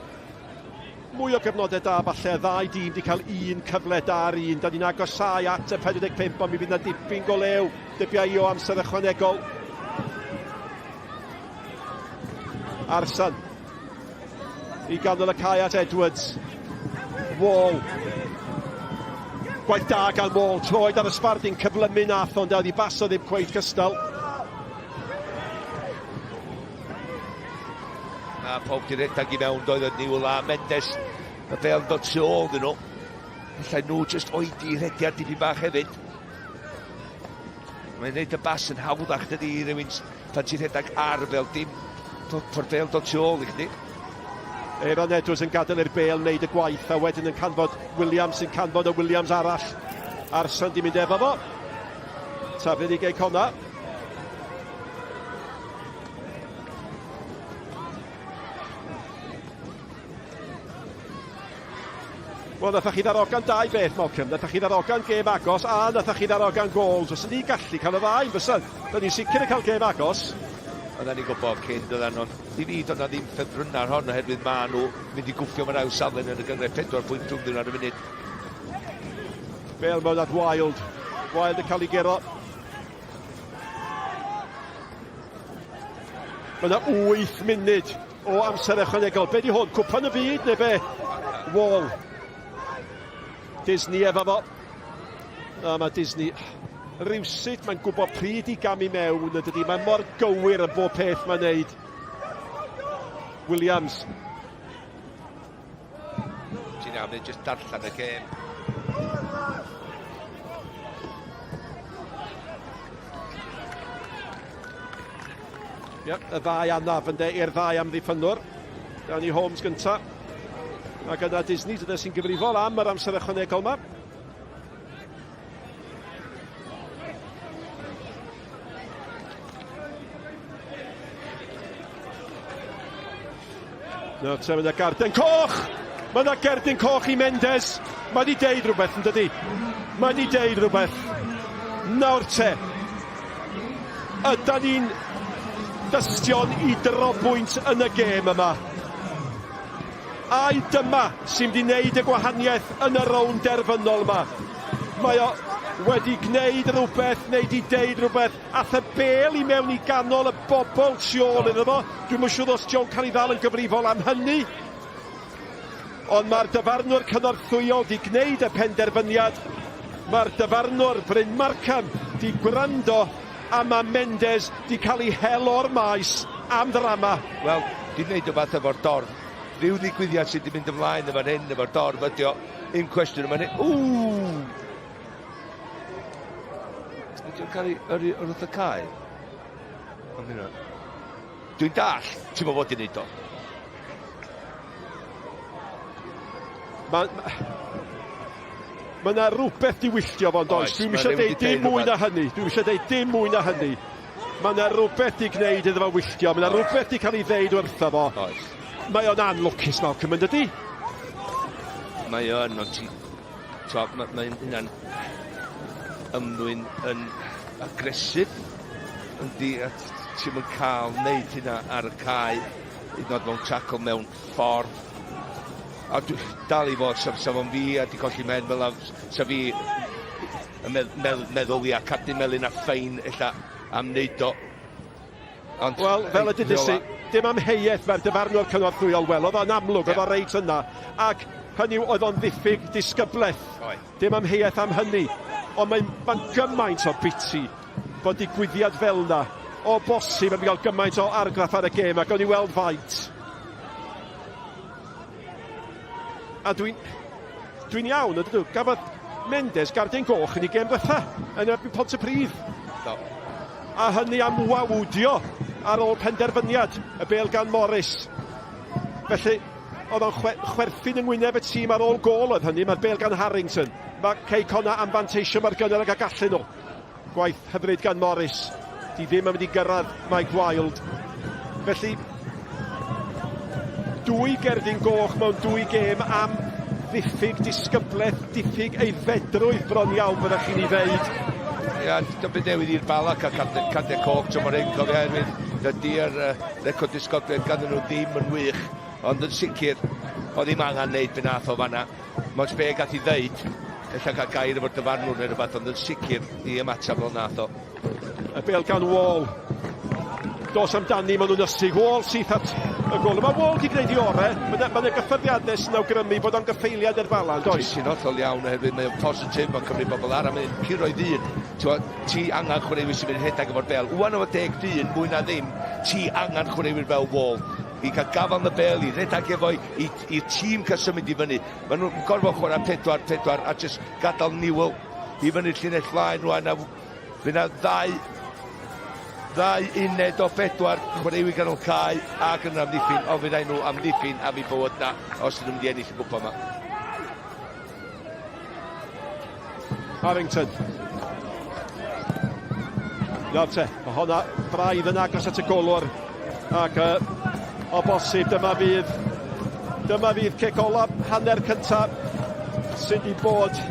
mwy o gyfnodau da falle. Ddau dîm wedi cael un cyfle da ar un. Da ni'n agosau at y 45, ond mi fydd na dipyn go lew, dybia i o amser ychwanegol. Arsan i ganol y cae at Edwards. Wall. Gwaith da gan Wall, troed ar y sbardun, cyflymu nath, ond oedd i baso ddim cweit cystal. A pawb di redag i mewn, doedd y Newell a Mendes. Y bel yn dod tu ôl iddyn nhw. Allai nhw jyst oedi rhediad dipyn bach hefyd. Mae'n neud y bas yn hawddach dydy i rywun pan ti'n rhedeg ar y bel, dim ffordd bel dod tu ôl i chdi. Aaron Edwards yn gadael i'r bel wneud y gwaith a wedyn yn canfod Williams sy'n canfod y Williams arall. Arson di mynd efo fo. Taflu'r i Gei Connah. Wel, nathach chi ddarogan dau beth, Malcolm. Nathach chi ddarogan gêm agos a nathach chi ddarogan gols. Os ni gallu cael y ddau, fysa. Da ni'n sicr yn cael gêm agos. Oedden ni'n gwybod cyn, doedden nhw'n... I fi, doedd na ddim ffefrynnau ar hon oherwydd maen nhw mynd i gwffio am yr ail safle yn y gynghrair 4 pwynt rhwngddyn nhw ar y funud. Bale mewn at Wild. Wild yn cael ei gero. Mae yna 8 munud o amser ychwanegol. Be di hwn? Cwpan y byd neu be? Wall. Disney efo fo. Na, mae Disney rywsut mae'n gwybod pryd i gamu mewn yn dydy. Mae mor gywir yn bob peth mae'n neud. Williams. Ti'n iawn, mae'n jyst darllen y gêm. Yep, y ddau anaf yn de i'r ddau amddiffynnwr. Danny Holmes gynta. Ac yna Disney, dyna sy'n gyfrifol am yr amser ychwanegol yma. Nawr te, mae yna garden coch! Mae yna gerdyn coch i Mendes. Mae wedi deud rhywbeth, yn dydy? Mae wedi deud rhywbeth. Nawr te. Yda ni'n dystion i drobwynt yn y gêm yma? Ai dyma sy'n mynd i wneud y gwahaniaeth yn y rownd derfynol yma? Mae o wedi gwneud rhywbeth neu 'di deud rhywbeth. Ath y bêl i mewn i ganol y bobl tu ôl iddo fo. Dwi'm yn siŵr os 'di o'n cael ei ddal yn gyfrifol am hynny. Ond mae'r dyfarnwr cynorthwyol 'di gwneud y penderfyniad. Mae'r dyfarnwr Bryn Markham 'di gwrando a mae Mendes 'di cael ei hel o'r maes am ddrama. Wel, 'di wneud rhywbeth efo'r dorf. Rhyw ddigwyddiad sydd 'di mynd ymlaen yn fan hyn efo'r dorf ydi o. Un cwestiwn yn fan hyn. Ww! Ydy o'n cael ei yrru wrth y cae? Ond hynna. Dwi'n dall, ti'n bod fod i wneud o. Mae ma, ma yna rhywbeth di wylltio fo'n does. Dwi'n eisiau deud dim mwy na hynny. Dwi'n eisiau deud dim mwy na hynny. Mae yna rhywbeth di gwneud iddo fo wylltio. Mae yna rhywbeth di cael ei ddeud wrtho fo. Oes. Mae o'n anlwcus, Malcolm, yn dydi? Mae o'n, ond ti... Mae ma hynna'n ymddwyn yn agresif. Yndi, a ti'm yn cael wneud hynna ar y cae, hyd yn oed mewn tackle mewn ffordd. A dwi dal i fod, sa, sa fo'n fi a di colli mhen fel 'na, sa fi yn medd, medd, meddwl ia, cadw melyn a ffein ella am wneud o. Ond, Wel, fel y dudis i, dim amheuaeth mae'r dyfarnwr cynorthwyol welodd o'n amlwg, oedd o reit yna. Ac hynny yw, oedd o'n ddiffyg disgyblaeth. Oedd. Dim amheuaeth am hynny. Ond mae'n ma gymaint o biti bod digwyddiad fel yna o bosib yn cael gymaint o argraff ar y gêm ac o'n i weld faint. A dwi'n dwi'n iawn, ydw. Gafodd Mendes gardyn goch yn ei gêm ddiwetha yn erbyn Pontypridd. Do. A hynny am wawdio ar ôl penderfyniad y bêl gan Morris. Felly, oedd o'n chwe chwerthin yng ngwyneb y tîm ar ôl gôl oedd hynny. Mae'r bêl gan Harrington. Mae Cei Connah am fanteisio mor gynnar ag y gallen nhw. Gwaith hyfryd gan Morris. Di ddim yn mynd i gyrraedd Mike Wilde. Felly, dwy gerdyn goch mewn dwy gêm am ddiffyg disgyblaeth, diffyg aeddfedrwydd bron iawn byddech chi'n ei ddeud. Ia, dim byd newydd i'r Bala cael cardiau, cardiau coch tymor hyn, cofia, oherwydd dydy'r uh, record disgyblaeth ganddyn nhw ddim yn wych, ond yn sicr, oedd ddim angen neud be nath o fanna. Mots be gath i ddeud, ella cael gair efo'r dyfarnwr neu rhywbeth, ond yn sicr i ymateb fel nath o. Y bel gan Wall. Dos amdani, maen nhw'n ysu. Wall syth at y gol. Mae Wall di gwneud i orau. Mae yna ma gyffyrddiadau sy'n awgrymu bod o'n gyffeiliad i'r Bala, yn does? Ti'n hollol iawn oherwydd mae o'n positif, mae'n cymryd bobl ar a mae'n curo'i ddyn. Ti angen chwaraewyr sy'n mynd rhedeg efo'r bel. Wan efo deg dyn, mwy na ddim, ti angen chwaraewyr fel Wall. i cael gafal yn y bel, i redag efo i'r tîm cael symud i fyny. Maen nhw'n gorfod chwarae 4-4 a jyst gadael Newell i fyny'r llinell flaen rwan a fydd yna ddau ddau uned o bedwar chwaraewyr ganol cae ac yn yr amddiffyn, ond fydd nhw amddiffyn am eu bywydau os ydyn nhw'n mynd i ennill y gwpan yma. Harrington. Nawr te, mae honna braidd yn agos at y golwr. Ac uh, o bosib dyma fydd dyma fydd cic olaf hanner cyntaf sydd wedi bod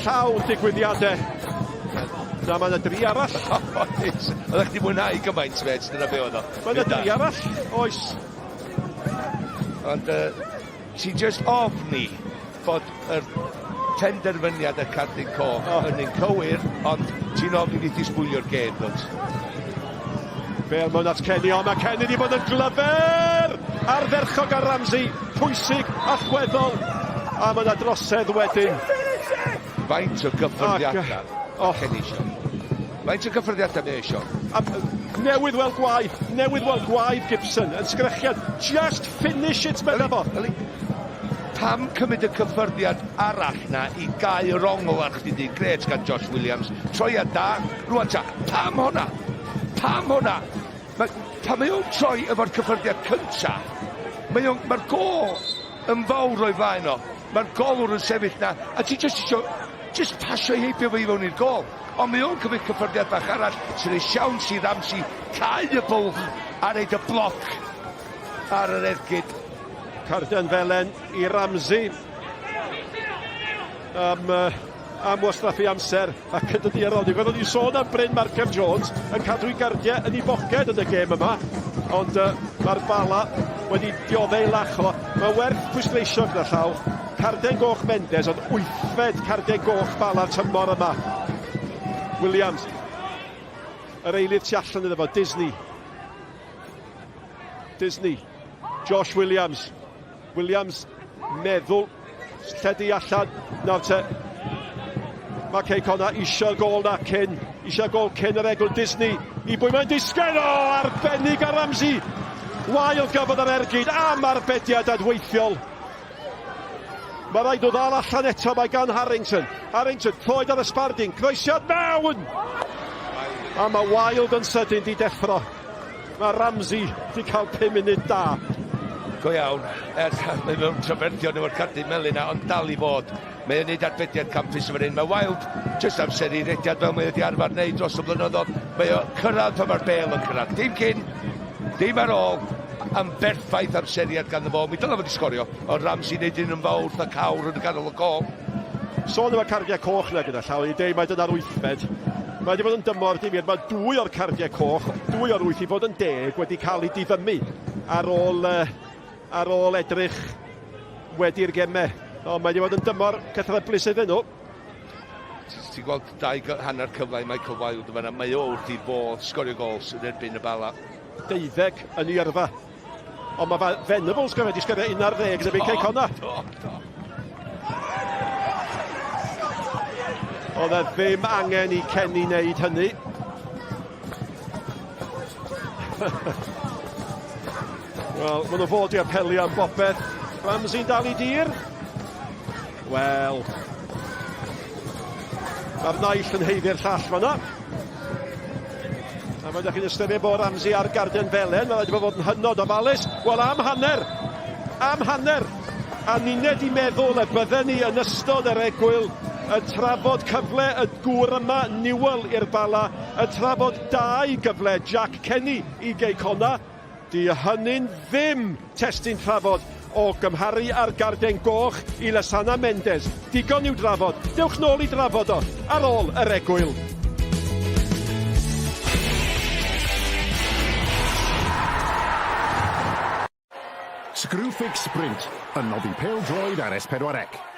llawn digwyddiadau. Na, mae yna dri arall. Oes. Oeddech chdi mwynhau gymaint, met, dyna be oedd o. Mae yna dri arall, oes. Ond uh, ti just ofni bod yr penderfyniad y cardyn coch oh. yn un cywir, ond ti'n ofni ni ti sbwylio'r gêm, dwt. Bale mewn at Kenny, ond mae Kenny wedi bod yn glyfer! Ardderchog ar Ramsey, pwysig, allweddol, a mae yna drosedd wedyn. Faint o gyffyrddiadau oh. Kenny eisiau? Faint o gyffyrddiadau mae eisiau? A, newydd weld gwaith, newydd weld gwaith Gibson yn sgrechian. Just finish it, medda fo. Pam cymryd y cyffyrddiad arall na i gau yr ongl ar chdi di? Grêt gan Josh Williams. Troiad da. Rwan ta, pam hwnna? Pam hwnna? Mae, pan mae o'n troi efo'r cyffyrddiad cynta, mae o'n, mae'r gôl yn fawr o'i flaen o. Mae'r golwr yn sefyll na, a ti jyst isio, jyst pasio i heibio fo i fewn i'r gôl. Ond mae o'n cymryd cyffyrddiad bach arall sy'n rhoi siawns i Ramsey cau y bwlch a reid y bloc ar yr ergyd. Carden felen i Ramsey am, uh, am wastraffu amser ac yn dydi ar ôl. Oeddwn ni'n sôn am Bryn Markham Jones yn cadw'i gardiau yn ei boced yn y gêm yma, ond uh, mae'r Bala wedi dioddau lach o. Mae werth pwysleisio gyda llaw. Carden goch Mendes, ond wythfed carden goch Bala'r tymor yma. Williams, yr eilydd tu allan iddo fo, Disney. Disney, Josh Williams. Williams meddwl, lledu allan. Nawr te, mae Cei Connah eisiau'r gol na cyn, eisiau'r gol cyn yr egl Disney. I bwy mae'n disgyn, o, arbennig ar Ramsey. Wael gafodd yr ergyd am arbediad adweithiol. Mae rhaid o ddal allan eto, mae gan Harrington. Harrington, troed ar y sbardun, croesiad mewn! A mae Wilde yn sydyn di deffro. Mae Ramsey di cael 5 munud da. Go iawn, er mae mewn trafferthion efo'r cardyn melyn na, ond dal i fod. Mae o'n neud arbediad campus yn fan hyn. Mae Wilde jyst amser i rediad fel mae wedi arfer wneud dros y blynyddoedd. Mae o'n cyrraedd pan mae'r bel yn cyrraedd. Dim cyn, dim ar ôl, am berffaith amseriad ganddo fo. Mi dylai fod wedi sgorio, ond Ramsey wneud un yn fawr, fatha cawr yn y ganol y gol. Sôn am y cardiau coch yna gyda llaw, i dweud mai dyna'r wythfed. Mae wedi bod yn dymor difyr, mae dwy o'r cardiau coch, dwy o'r wyth i fod yn deg wedi cael eu diddymu ar ôl, ar ôl edrych wedi'r gemau. Ond mae wedi bod yn dymor cythryblus iddyn nhw. Ti'n gweld dau hanner cyfle i Michael Wilde yn fanna, mae o wrth i fodd sgorio gols yn erbyn y Bala. Deuddeg yn ei yrfa. Ond mae Venables gyda wedi sgorio 11 yn erbyn Cei Connah. Do, do. Oedd e ddim angen i Kenny wneud hynny. Wel, maen nhw fod i apelio am bopeth. Ramsey'n dal i dir. Wel, mae'r naill yn heiddi'r llall fanna. A fe ydych chi'n ystyried bod Ramsey ar garden felen, mae wedi bod yn hynod ofalus. Wel, am hanner! Am hanner! A ninne di meddwl y bydden ni yn ystod yr egwyl yn trafod cyfle y gŵr yma, Newell i'r Bala, yn trafod dau gyfle Jack Kenny i Gei Connah. 'Di hynny'n ddim testun trafod o gymharu â'r garden goch i Lysana Mendes. Digon i'w drafod, dewch nôl i drafod o ar ôl yr egwyl. Screwfix Sprint yn noddi pêl-droed ar S4C.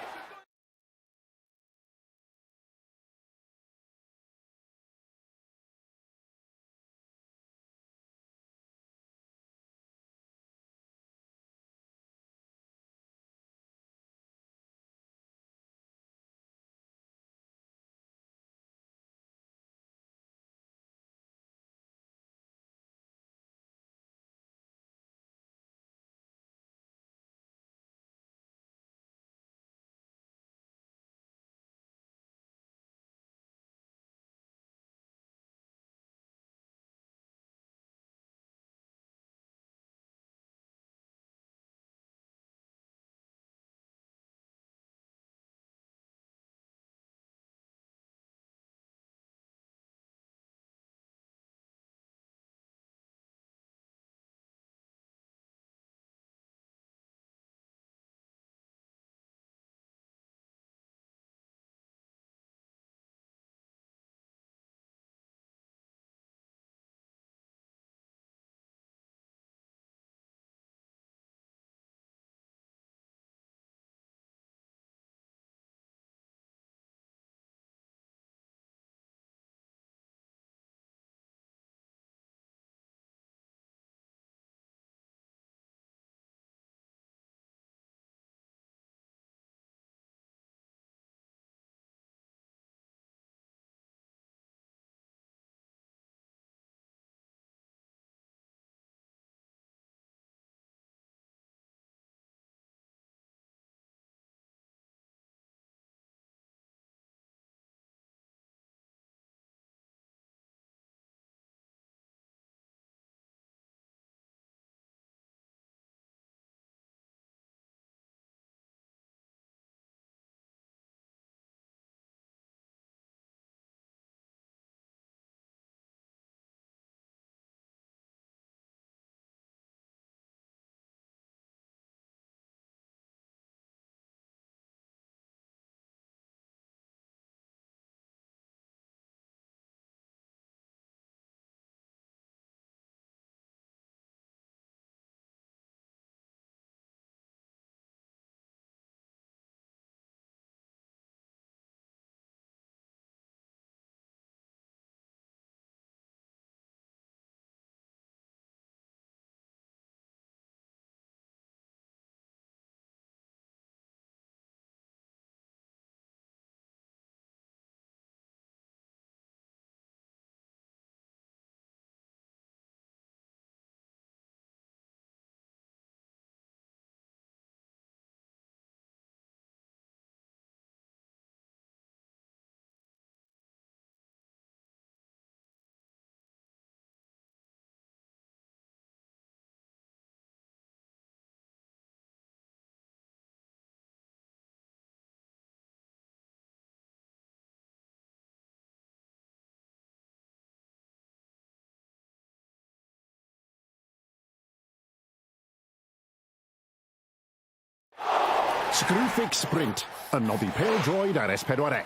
Screwfix Sprint, yn noddi pêl-droed ar S4C.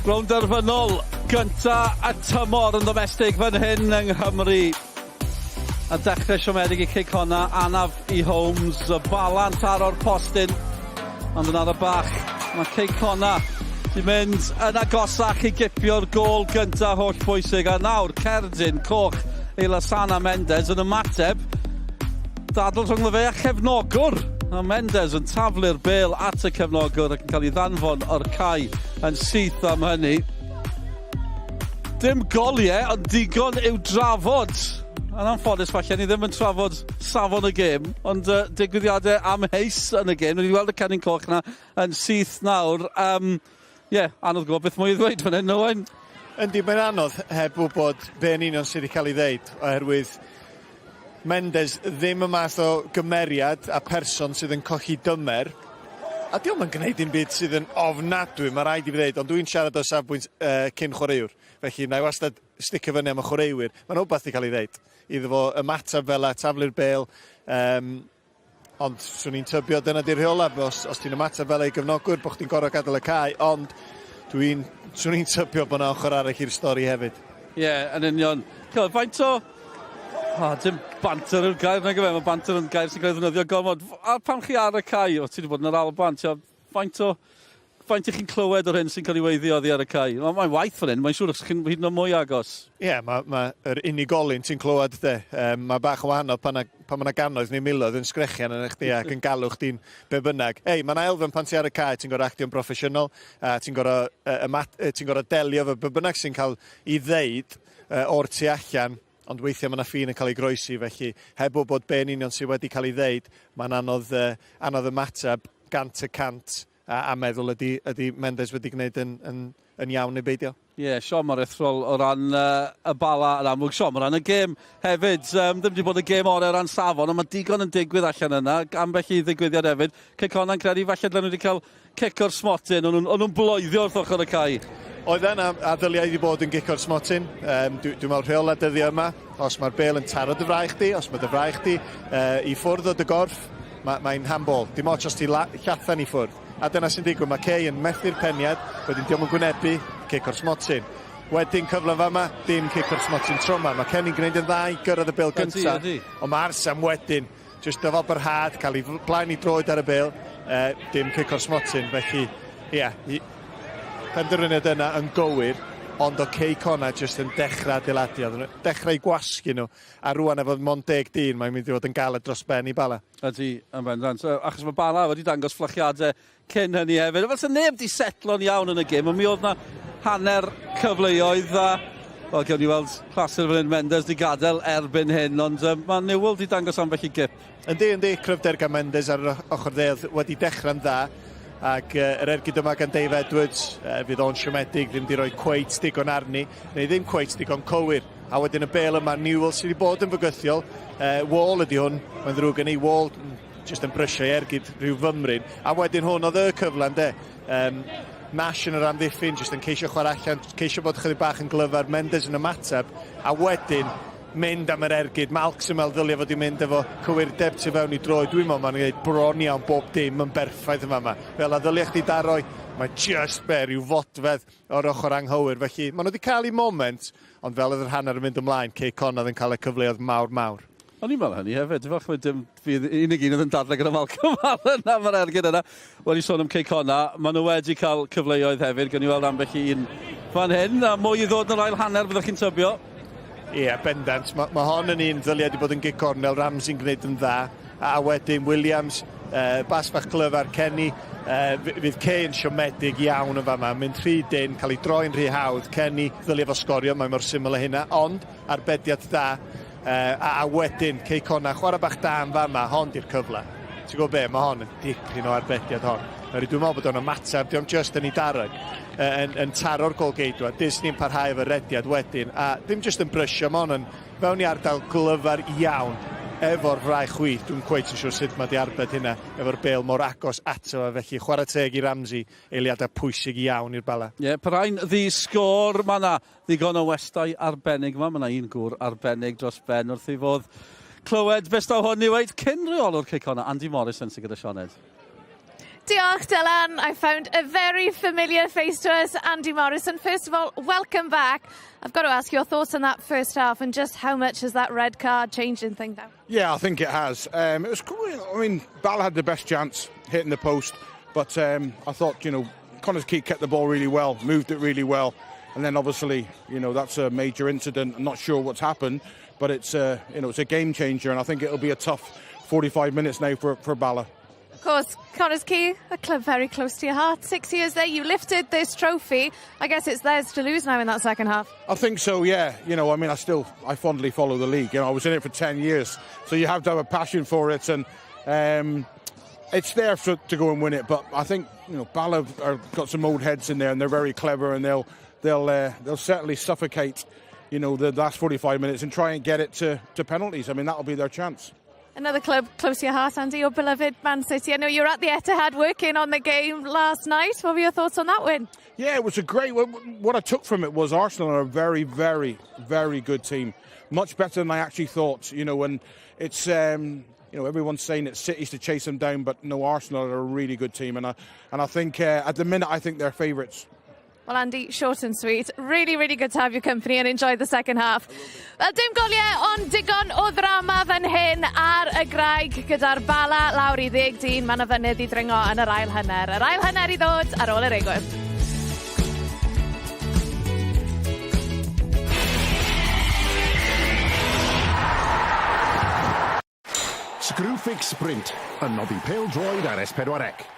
Rownd derfynol gynta y tymor yn ddomestig fan hyn yng Nghymru. A dechrau siomedig i Cei Connah, anaf i Holmes, y bala'n taro'r postyn, ond yn ara bach mae Cei Connah di mynd yn agosach i gipio'r gôl gynta holl bwysig. A nawr cerdyn coch i Lasana Mendes yn ymateb Dadl rhyngddo fe a chefnogwr. A Mendes yn taflu'r bêl at y cefnogwr ac yn cael ei ddanfon o'r cae yn syth am hynny. Dim goliau, ond digon i'w drafod. Yn anffodus, falle, ni ddim yn trafod safon y gêm, ond uh, digwyddiadau amheus yn y gêm. Ni wedi weld y cennin coch yna yn syth nawr. Um, yeah, anodd gwybod beth mwy i ddweud fan hyn, Owain. Yndi, mae'n anodd heb wybod be yn union sydd wedi cael ei ddeud, oherwydd Mendes ddim y math o gymeriad a person sydd yn colli dymer, a dio'm yn gwneud dim byd sydd yn ofnadwy, mae rhaid i fi ddeud, ond dwi'n siarad o safbwynt uh, cyn chwaraewr, felly na i wastad sticio fyny am y chwaraewyr. Mae'n rhywbeth wedi cael ei ddeud iddo fo ymateb fel a taflu'r bêl, um, Ond swn i'n tybio dyna di'r rheola, os, os ti'n ymateb fel ei gefnogwyr, bod chdi'n gorfod gadael y cae, ond dwi'n, swn i'n tybio bod yna ochr arall i'r stori hefyd. Ie, yeah, yn union. Cael, faint o... Oh, dim banter yw'r gair nag yw e, mae banter yn gair sy'n cael ei ddefnyddio gormod. A pan chi ar y cae, o ti wedi bod yn yr Alban, ti'n faint o Faint ych chi'n clywed o'r hyn sy'n cael ei weiddi oddi ar y cae? Mae'n waith fan hyn, mae'n siŵr, achos chi'n hyd yn oed mwy agos. Ie, yeah, mae ma yr unigolyn ti'n clywed de. Um, mae bach yn wahanol pan, pan mae yna gannoedd neu miloedd yn sgrechian yn chdi ac yn galw chdi'n be bynnag. Ei, mae yna elfen pan ti ar y cae, ti'n gorfod actio'n broffesiynol, a ti'n gorfod, uh, ti'n gorfod delio efo be bynnag sy'n cael ei ddeud uh, o'r tu allan, ond weithiau mae yna ffin yn cael ei groesi, felly heb wybod be yn union sydd wedi cael ei ddeud, mae'n anodd, uh, anodd ymateb 100% a, a meddwl ydy, ydy Mendes wedi gwneud yn, yn, yn iawn neu beidio. Ie, yeah, siom aruthrol o ran uh, y Bala yn amlwg, siom o ran y gêm hefyd. Um, ddim wedi bod y gêm orau o ran safon, ond mae digon yn digwydd allan yna, ambell i ddigwyddiad hefyd. Cei Connah'n credu falle dylen nhw wedi cael cic o'r smotyn, o'n nhw'n bloeddio wrth ochr y cae. Oedd yna, a ddyliau wedi bod yn gic o'r smotyn. Um, Dwi'n dwi meddwl rheola dyddiau yma, os mae'r bel yn taro dy fraich di, os mae dy fraich di uh, i ffwrdd o dy gorff, Mae, mae'n handball. Dim ots os ti llathan i ffwrdd. A dyna sy'n digwydd. Mae Kay yn methu'r peniad, wedyn diolch yn gwynebu, cic o'r smotyn. Wedyn cyfle fama, dim cic o'r smotyn tro yma. Mae Kenny'n gwneud yn dda i gyrraedd y bêl gyntaf. Ond mae Arsam wedyn, jyst dyfal byrhad, cael ei blaen i droed ar y bêl, dim cic o'r smotyn. Felly, ie, yeah, penderfyniad yna yn gywir, ond o Cei Connah jyst yn dechrau adeiladu. Oedden nhw dechrau gwasgu nhw. A rwan efo mond deg dyn, mae'n mynd i fod yn galed dros ben i Bala. Ydy, yn bendant. Achos mae Bala wedi dangos fflachiadau cyn hynny hefyd. Fel sy'n neb di setlo'n iawn yn y gêm, ond mi oedd na hanner cyfleoedd a Wel, gewn ni weld clasur fan hyn, Mendes di gadael erbyn hyn, ond um, mae Newell di dangos ambell i gip. Yndi, yndi, cryfder gan Mendes ar yr ochr dde oedd wedi dechrau'n dda, ac uh, yr ergyd yma gan Dave Edwards, uh, fydd o'n siomedig, ddim di roi cweit digon arni, neu ddim cweit digon cywir. A wedyn y bêl yma, Newell sydd wedi bod yn fygythiol. Uh, Wall ydy hwn, mae'n ddrwg yn ei Wall, jyst yn brysio i ergyd rhyw fymryn. A wedyn hwn oedd y cyfle, ynddo. Um, Nash yn yr amddiffyn, jyst yn ceisio chwarae allan, ceisio bod chydig bach yn glyfar, Mendes yn ymateb, a wedyn mynd am yr ergyd. Malks yn meddwl ddylia fod i mynd efo cywirdeb tu fewn i droed. Dwi'n meddwl mae'n gwneud bron iawn bob dim yn berffaith yn fama. Fel a ddylia chdi daroi, mae just be, rhyw fodfedd o'r ochr anghywir. Felly, maen nhw wedi cael eu moment, ond fel oedd yr hanner yn mynd ymlaen, Cei Connah oedd yn cael y cyfleoedd mawr, mawr. O'n i'n meddwl hynny hefyd. Dwi'n falch mai dim fi unig un oedd yn dadlau gyda Malcolm Allen am yr ergyd yna. Wedi sôn am Cei Connah, maen nhw wedi cael cyfleoedd hefyd. Gawn ni weld ambell i un fan hyn, a mwy i ddod yn yr ail hanner byddwch chi'n tybio. Ie, yeah, bendant. Mae ma hon yn un ddylia wedi bod yn gic cornel, Ramsey'n gwneud yn dda. A wedyn Williams, uh, bas bach glyfar, Kenny, uh, fydd Kay yn siomedig iawn yn fama, mynd rhy dyn, cael ei droi'n rhy hawdd. Kenny ddylia fo sgorio, mae mor syml â hynna, ond arbediad da. Uh, a, a wedyn, Cei Connah, chwarae bach da yn fama, hon di'r cyfle. Ti'n gwybod be, mae hon yn dipyn o arbediad hon. Nawr, dwi'n meddwl bod o'n ymateb, diolch just yn ei darog, yn, yn taro'r golgeidwad. Disney'n parhau efo rediad wedyn, a ddim just yn brysio, mae hon yn fewn i ardal glyfar iawn. efo'r fraich chwith. Dwi'n cweit yn siŵr sut mae 'di arbed hynna efo'r bêl mor agos ato fo, felly chwarae teg i Ramsey, eiliadau pwysig iawn i'r Bala. Ie, yeah, parhau'n ddi sgôr, mae yna ddigon o westai arbennig yma, mae yna un gŵr arbennig dros ben wrth ei fodd clywed beth daw hwn i weud cyn reolwr Cei Connah, Andy Morrison sydd gyda Sioned. Diolch, Dylan. I found a very familiar face to us, Andy Morrison. First of all, welcome back. I've got to ask your thoughts on that first half and just how much has that red card changed in things now? Yeah, I think it has. It was cool. I mean, Bala had the best chance hitting the post, but I thought, Connah's Quay kept the ball really well, moved it really well. And then obviously, that's a major incident. I'm not sure what's happened, but it's a game changer, and I think it'll be a tough 45 minutes now for Bala. Of course, Connah's Quay, a club very close to your heart. 6 years there, you lifted this trophy. I guess it's theirs to lose now in that second half. I think so, yeah. I mean, I fondly follow the league. I was in it for 10 years, so you have to have a passion for it, and it's there to go and win it. But I think, Bala have got some old heads in there, and they're very clever, and they'll certainly suffocate the last 45 minutes and try and get it to penalties. I mean, that'll be their chance. Another club close to your heart, Andy, your beloved Man City. I know you were at the Etihad working on the game last night. What were your thoughts on that win? Yeah, it was a great. What I took from it was Arsenal are a very, very, very good team. Much better than I actually thought. And it's everyone's saying it's City's to chase them down, but no, Arsenal are a really good team, and I think at the minute I think they're favourites. Well, Andy, short and sweet. Really, really good to have your company and enjoy the second half. Wel, dim goliau, ond digon o ddrama fan hyn ar y Graig gyda'r Bala lawr i 10 dyn. Mae yna fynydd i ddringo yn yr ail hanner. Yr ail hanner i ddod ar ôl yr egwyl. Screwfix Sprint, yn noddi pêl-droed ar S4C.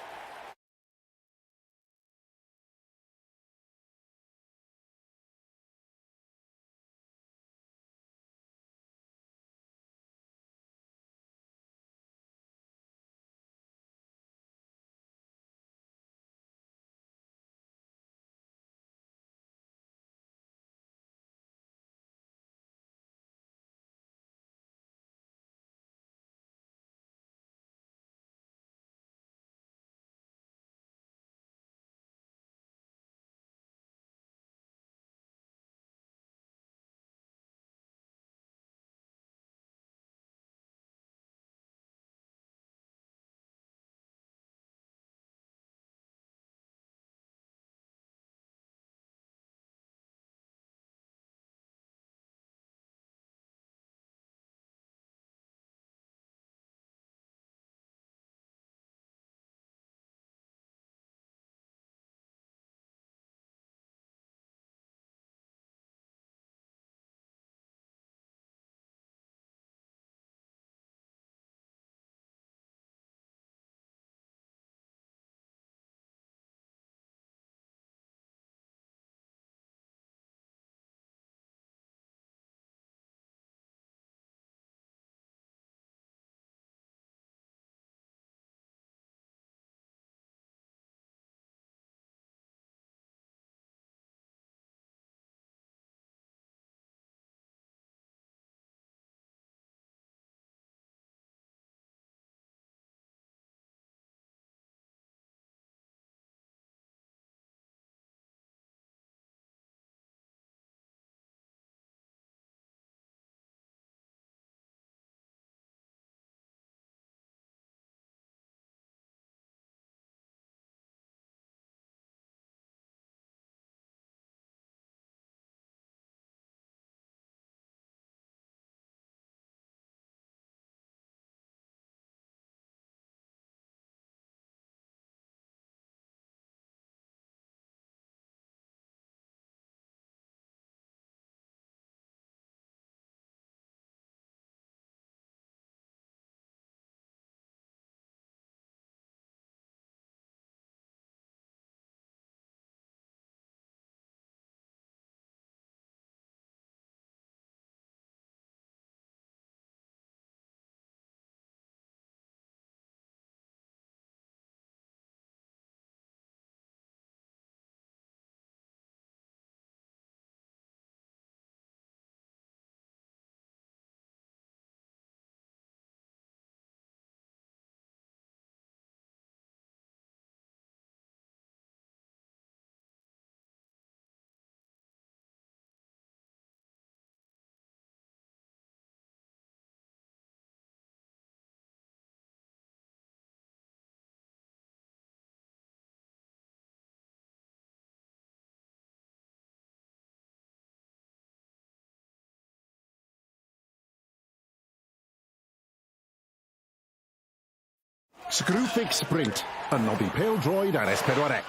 Screwfix Sprint, yn noddi pêl-droed ar S4C.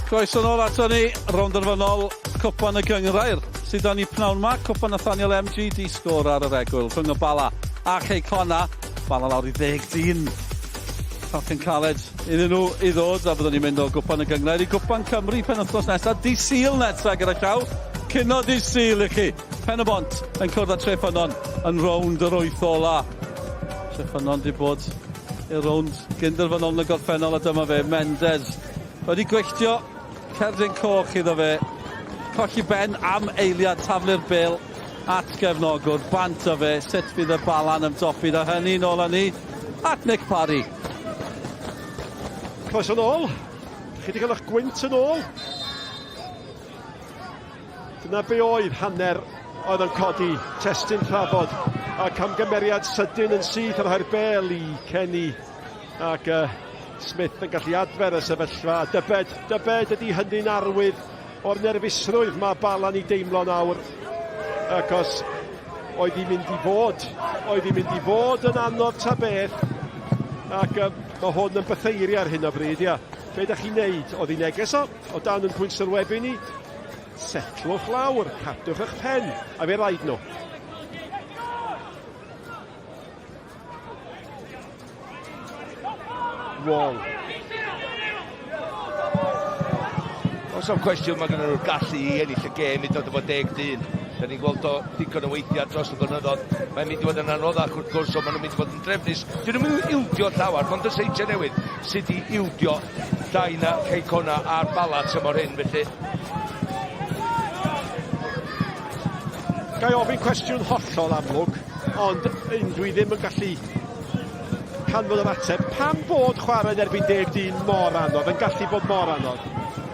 Croeso nôl ato ni, rownd derfynol Cwpan y Gynghrair sydd 'da ni pnawn 'ma. Cwpan Nathaniel MG di sgôr ar yr egwyl rhwng y Bala a Chei Conna. Bala lawr i ddeg dyn. Talcen caled iddyn nhw i ddod a byddwn ni'n mynd o Gwpan y Gynghrair i Gwpan Cymru penwythnos nesaf. Dydd Sul nesa gyda llaw. Cino dydd Sul i chi. Pen y Bont yn cwrdd â Treffynnon yn rownd yr wyth ola. Treffynnon di bod i'r rownd gynderfynol yn y gorffennol a dyma fe, Mendes wedi gwylltio cerdyn coch iddo fe. Colli ben am eiliad, taflu'r bêl at gefnogwr, bant â fe, sut fydd y Bala'n ymdopi 'da hynny, nôl â ni at Nick Parry. Croeso nôl. Chi wedi cael eich gwynt yn ôl. Dyna be oedd hanner oedd yn codi testun trafod a camgymeriad sydyn yn syth ar rhoi'r bel i Kenny ac uh, Smith yn gallu adfer y sefyllfa. Dybed, dybed ydy hynny'n arwydd o'r nerfusrwydd mae Bala'n ei deimlo nawr. Ac os oedd hi'n mynd i fod, oedd hi'n mynd i fod yn anodd ta beth, ac um, mae hwn yn bytheiri ar hyn o bryd, ia. Be da chi'n neud? Oedd hi'n neges o, o dan yn pwynt sylwebu ni, setlwch lawr, cadwch eich pen, a fe raid nhw. Wall. Os am cwestiwn, mae gen nhw'r gallu i ennill y gêm i dod efo deg dyn. Da ni'n gweld o digon o weithiau dros y blynyddoedd. Mae'n mynd i fod yn anoddach wrth gwrs, ond maen nhw'n mynd i fod yn drefnus. Dyn nhw'n mynd i ildio llawer, mond y Seintiau Newydd sydd wedi ildio llai na Cei Connah a'r Bala tymor hyn, felly. Ga i ofyn cwestiwn hollol amlwg, ond un dwi ddim yn gallu canfod yr ateb. Pam bod chwarae yn erbyn deg dyn mor anodd, yn gallu bod mor anodd?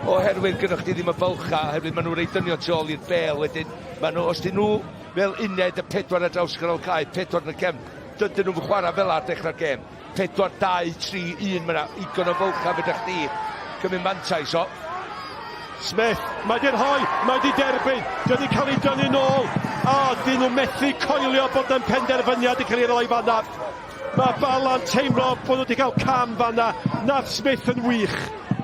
Oherwydd gyda chdi ddim y bylcha, oherwydd maen nhw'n reit dynion tu ôl i'r bel wedyn. Maen nhw, os dyn nhw fel uned y pedwar ar draws canol cae, pedwar yn y cefn, dydyn nhw'n chwarae fel ar dechrau'r gêm. 4, 2, 3, 1, mae yna igon o fylchau fedra chdi cymryd mantais o. Smith, mae di rhoi, mae di derbyn, di wedi cael ei dynnu nôl, a dyn nhw methu coelio bod yn penderfyniad i cael ei roi fanna. Mae Bala'n teimlo bod nhw wedi cael cam fanna, nath Smith yn wych,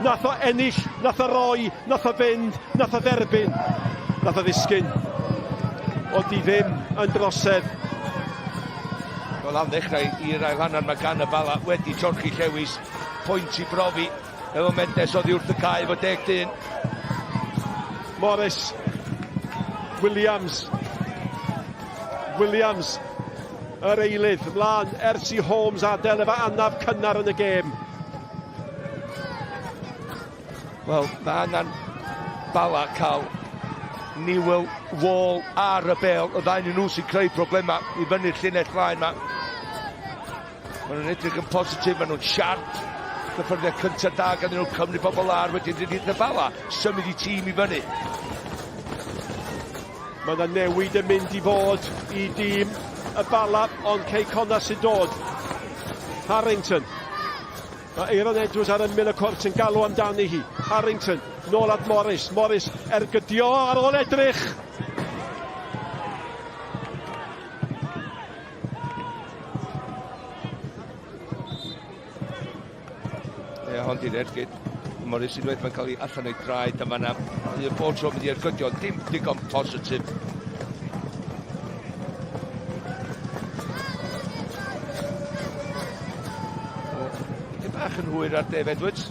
nath o ennill, nath o roi, nath o fynd, nath o dderbyn, nath o ddisgyn, ond di ddim yn drosedd. Wel am ddechrau i'r ail hanner mae gan y Bala wedi torchi Llewis pwynt i brofi efo Mendes oddi wrth y cae efo deg dyn. Morris, Williams, Williams, yr eilydd, mlaen ers i Holmes adael efo anaf cynnar yn y gêm. Wel, mae angen Bala cael Newell, Wall ar y bel. Y ddau nhw sy'n creu problemau i fyny'r llinell flaen ma. Maen nhw'n edrych yn positif, maen nhw'n siarp. Cyffyrddiad cyntaf da gan nhw cymryd bobl ar wedyn dyn y Bala symud i tîm i fyny. Mae yna newid yn mynd i fod i dîm y Bala, ond Cei Connah sy'n dod. Harrington Mae Aeron Edwards ar ymyl y cwrt yn galw amdani hi. Harrington, nôl at Morris. Morris ergydio ar ôl edrych. Ie, hon di'r ergyd. Morris unwaith mae'n cael ei allan o'i draed a mae yna un bob tro mynd i ergydio, dim digon positif. Dipyn bach yn hwyr ar Dave Edwards.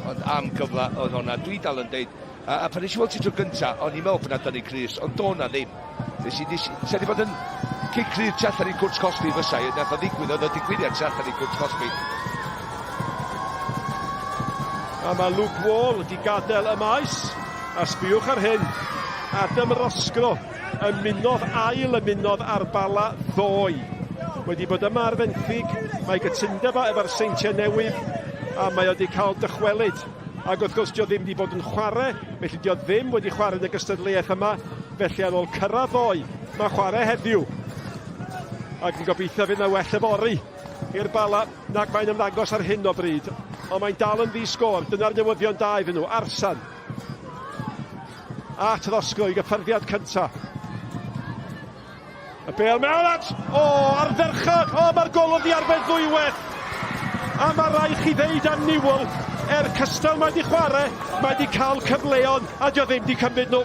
Ond am gyfle oedd hwnna. Dwi dal yn deud, a, a pan nes i weld ti tro gynta, o'n i'n meddwl bod na dynnu crys, ond do na ddim. Nes i, nes i, sa di bod yn cic rhydd tu allan i cwrt cosbi fysa, nath o ddigwydd, oedd o digwyddiad tu allan i cwrt cosbi. A mae Luke Wall wedi gadael y maes. A sbïwch ar hyn, Adam Roscrow ymunodd, ail ymunodd â'r Bala ddoe. Wedi bod yma ar fenthyg, mae gytundeb o efo'r Seintiau Newydd a mae o wedi cael dychwelyd. Ac wrth gwrs, dio ddim wedi bod yn chwarae, felly dio ddim wedi chwarae yn y gystadleuaeth yma, felly ar ôl cyrraedd ddoe, mae'n chwarae heddiw. Ac yn gobeithio fydd yna well yfory i'r Bala nag mae'n ymddangos ar hyn o bryd. Ond mae'n dal yn ddi-sgôr. Dyna'r newyddion da iddyn nhw. Arsan. At Roscoe i gyffyrddiad cynta. Y bêl mewn at... O, ardderchog! O, mae'r golwr di arbed ddwywaith! A mae rai chi ddeud am Newell, er cystal mae di chwarae, mae di cael cyfleon, a dio ddim di cymryd nhw.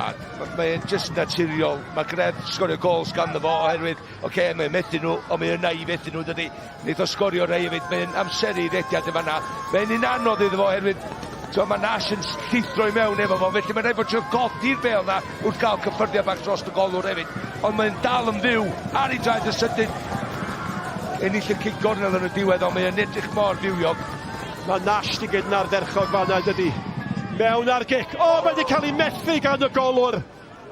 A mae'n just naturiol, mae Gref sgorio gols ganddo fo oherwydd, oce, okay, mae'n methu nhw, ond mae yna i fethu nhw, dydy. Wneith o sgorio rei hefyd, mae'n amseru rediad yn fanna. Mae'n un anodd iddo fo oherwydd So mae Nash yn llithro i mewn efo fo, felly mae'n rhaid bod trio godi'r bêl na wrth gael cyffyrddiad bach dros y golwr hefyd. Ond mae'n dal yn fyw ar ei draed y sydyn. Ennill y cic gornel yn y diwedd, ond mae'n edrych mor fywiog. Mae Nash di gyd yn ardderchog fanna, dydy. Mewn ar gic. O, mae wedi cael ei methu gan y golwr.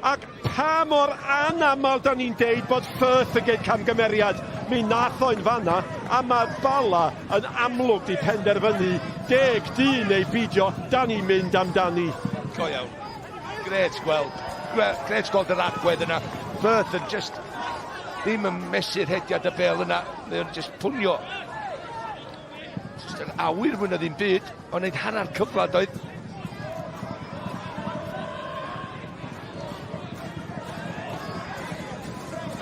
Ac pa mor anaml da ni'n deud bod Firth yn gwneud camgymeriad. Mi nath o'n fanna, a mae Bala yn amlwg di penderfynu deg dyn neu beidio, da ni'n mynd amdani. Go iawn. Gret gweld. Gret gweld yr agwedd yna. Firth yn just ddim yn mesur hediad y bel yna. Mae o'n just pwnio. Just yr awyr mwy na ddim byd, ond neud hanner cyfle doedd.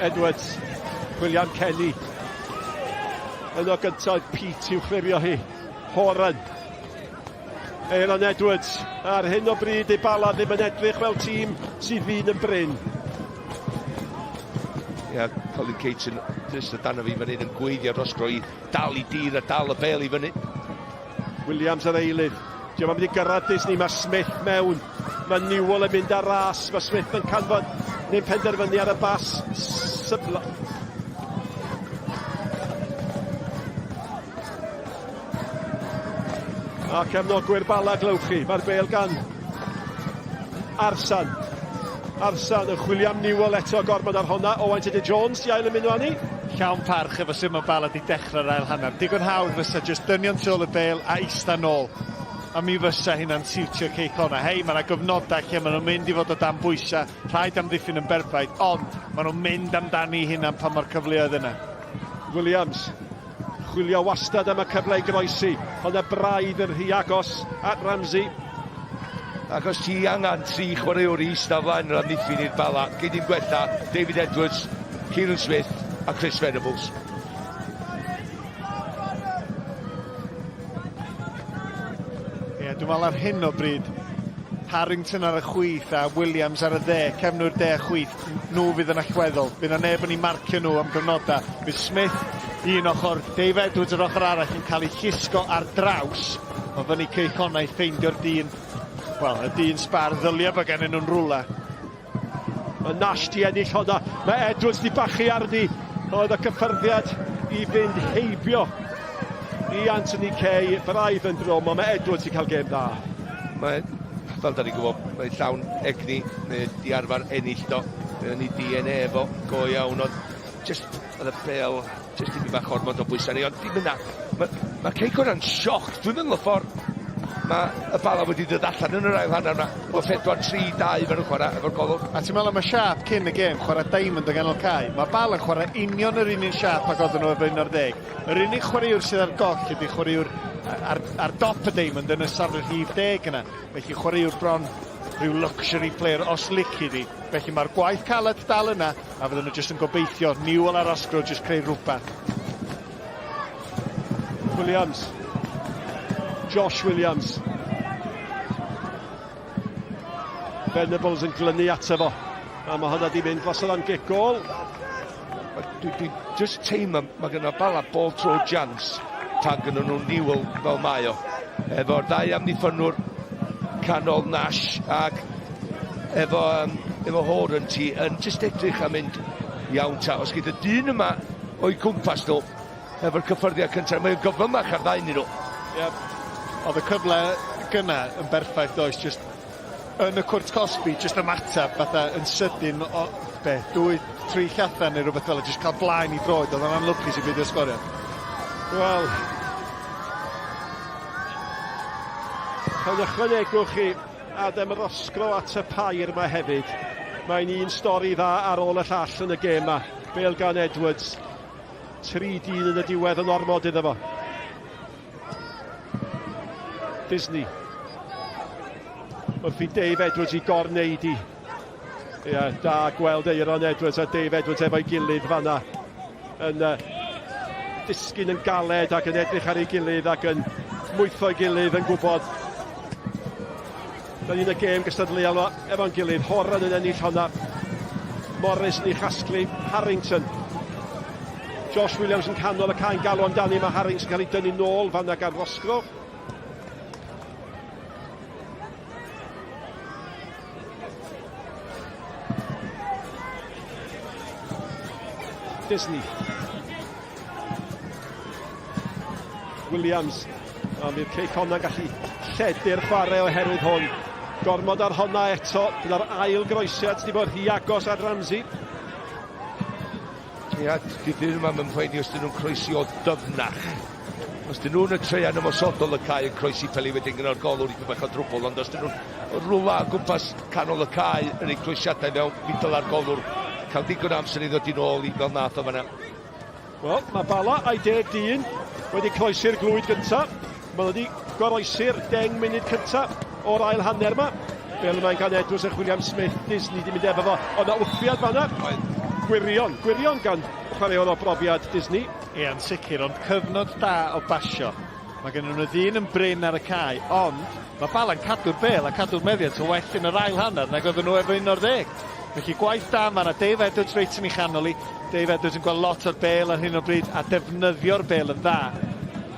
Edwards, William Kelly. Yno gyntaf Pete i'w chlirio hi. Horan. Aaron Edwards. Ar hyn o bryd ei Bala ddim yn edrych fel tîm sydd ddyn yn brin. Ia, yeah, Colin Cates yn jyst o dan o fi fan hyn yn gweithio dros groi dal i dir a dal y bel i fyny. Williams yr eilydd. Diolch yn mynd i gyrraedd Disney, mae Smith mewn. Mae Newell yn mynd ar ras, mae Smith yn canfod neu'n penderfynu ar y bas. Sybla. A cefnogwyr Bala glywch chi, mae'r bel gan Arsan. Arsan yn chwilio am Newell eto, gormod ar honna. Owain Tudur Jones di ail ymuno â ni. Llawn parch efo sut mae Bala di dechrau'r ail hanner. Digon hawdd fysa jyst dynion tu ôl y bêl a ista nôl. A mi fysa hynna'n siwtio Cei Connah. Hei, mae yna gyfnodau lle maen nhw'n mynd i fod o dan bwysau, rhaid amddiffyn yn berffaith, ond maen nhw'n mynd amdani hynna'n pan mae'r cyfleoedd yna. Williams, chwilio wastad am y cyfle i groesi, ond y braidd yn rhy agos at Ramsey. Ac os ti angen tri chwaraewr i ista flaen yr amddiffyn i'r Bala, gei di'm gwella David Edwards, Kieran Smith a Chris Venables. Ie, yeah, dwi'n meddwl ar hyn o bryd, Harrington ar y chwith a Williams ar y dde, cefnwyr de a chwith, nhw fydd yn allweddol. Bydd na neb yn ei marcio nhw am gyfnodau. Bydd Smith un ochr, Dave Edwards yr ochr arall yn cael ei llusgo ar draws. Mae fyny Cei Connah i ffeindio'r dyn, wel, y dyn sbar ddylia bod gennyn nhw'n rwla. Mae Nash di ennill honna. Mae Edwards di bachu arni. Oedd y cyffyrddiad i fynd heibio i Anthony Kay. Braidd yn drwm, ond mae Edwards i cael gêm dda. Mae, fel da ni'n gwybod, mae llawn egni, mae di arfer ennill do. Mae o'n i DNA efo, go iawn, ond just oedd y bel, just dipyn bach ormod o bwysau ni, ond dim yna. Mae ma Cei Connah'n sioc, dwi'n meddwl y ffordd mae y Bala wedi dod allan yn yr ail hanner yma. O 4-3-2 maen nhw'n chwarae efo'r golwg. A ti'n meddwl am y siâp cyn y gêm, chwarae diamond yn ganol cae. Mae Bala yn chwarae union yr un un siâp ag oedden nhw efo 11. Yr unig chwaraewr sydd ar goll ydy chwaraewr ar, ar dop y diamond yn y safle rhif deg yna. Felly chwaraewr bron rhyw luxury player os lici di. Felly mae'r gwaith caled dal yna, a fydden nhw jyst yn gobeithio Newell ar Osgro jyst creu rhywbeth. Williams. Josh Williams. Venables yn glynu ato fo. A mae hwnna di mynd drosodd am gic gol. Dwi, dwi just teimlo, mae gen Bala bob tro chance pan gynnu nhw Newell fel mae o. Efo'r ddau amddiffynwr canol Nash ac efo, um, efo Horan ti yn just edrych am mynd iawn ta. Os gyda dyn yma o'i cwmpas nhw efo'r cyffyrddiad cyntaf, mae'n gyflymach ar ddau nhw. Yep. Oedd y cyfle gyna yn berffaith does, just yn y cwrt cosbi, just ymateb fatha yn sydyn o, be, dwy, tri llathan neu rhywbeth fel just cael blaen i droed, oedd o'n anlwcus i beidio sgorio. Wel, pan ychwanegwch chi Adam Roscrow at y pair yma hefyd, mae'n un stori dda ar ôl y llall yn y gêm yma. Bale gan Edwards, tri dyn yn y diwedd yn ormod iddo fo. Disney. Wrth i Dave Edwards i gorneud i. Ie, da gweld Aeron Edwards a Dave Edwards efo'i gilydd fanna. Yn uh, disgyn yn galed ac yn edrych ar ei gilydd ac yn mwytho'i gilydd yn gwybod. Da ni'n y gêm gystadleuol efo'n gilydd. Horan yn ennill honna. Morris yn ei chasglu. Harrington. Josh Williams yn canol y cae'n galw amdani. Mae Harrington yn cael ei dynnu nôl fanna gan Roscrow. Disney. Williams. Ond bydd Cei Connah yn gallu lledu'r chwarae oherwydd hwn. Gormod ar honna eto. Dyna'r ail groesiad sydd wedi bod rhy agos ar Ramsey. Ia, dydyn nhw'n yn poeni os dyn nhw'n croesi o dyfnach. Os dyn nhw'n y treian ymosodol y cae yn croesi peli wedyn gyda'r golwr i bach o drwbl, ond os dyn nhw'n rwla o gwmpas canol y cae yn eu croesiadau mewn, mi dyla'r golwr cael digon o amser i ddod i nôl i fel nath o fanna. Wel, mae Bala a'i deg dyn wedi croesi'r glwyd gyntaf. Mae wedi goroesi'r 10 munud cyntaf o'r ail hanner yma. Fel yma'n gan Edwards a William Smith, Disney di mynd efo fo. Ond na wthiad fanna. Gwirion, gwirion gan chwaraewr o brofiad Disney. Ie, yn sicr, ond cyfnod da o basio. Mae gen nhw ddyn yn brin ar y cae, ond mae Bala'n cadw'r bel a cadw'r meddiant yn well yn yr ail hanner nag oedden nhw efo 11. Felly gwaith da, mae yna Dave Edwards reit yn ei chanol i. Dave Edwards yn gweld lot o'r bel ar hyn o bryd a defnyddio'r bel yn dda.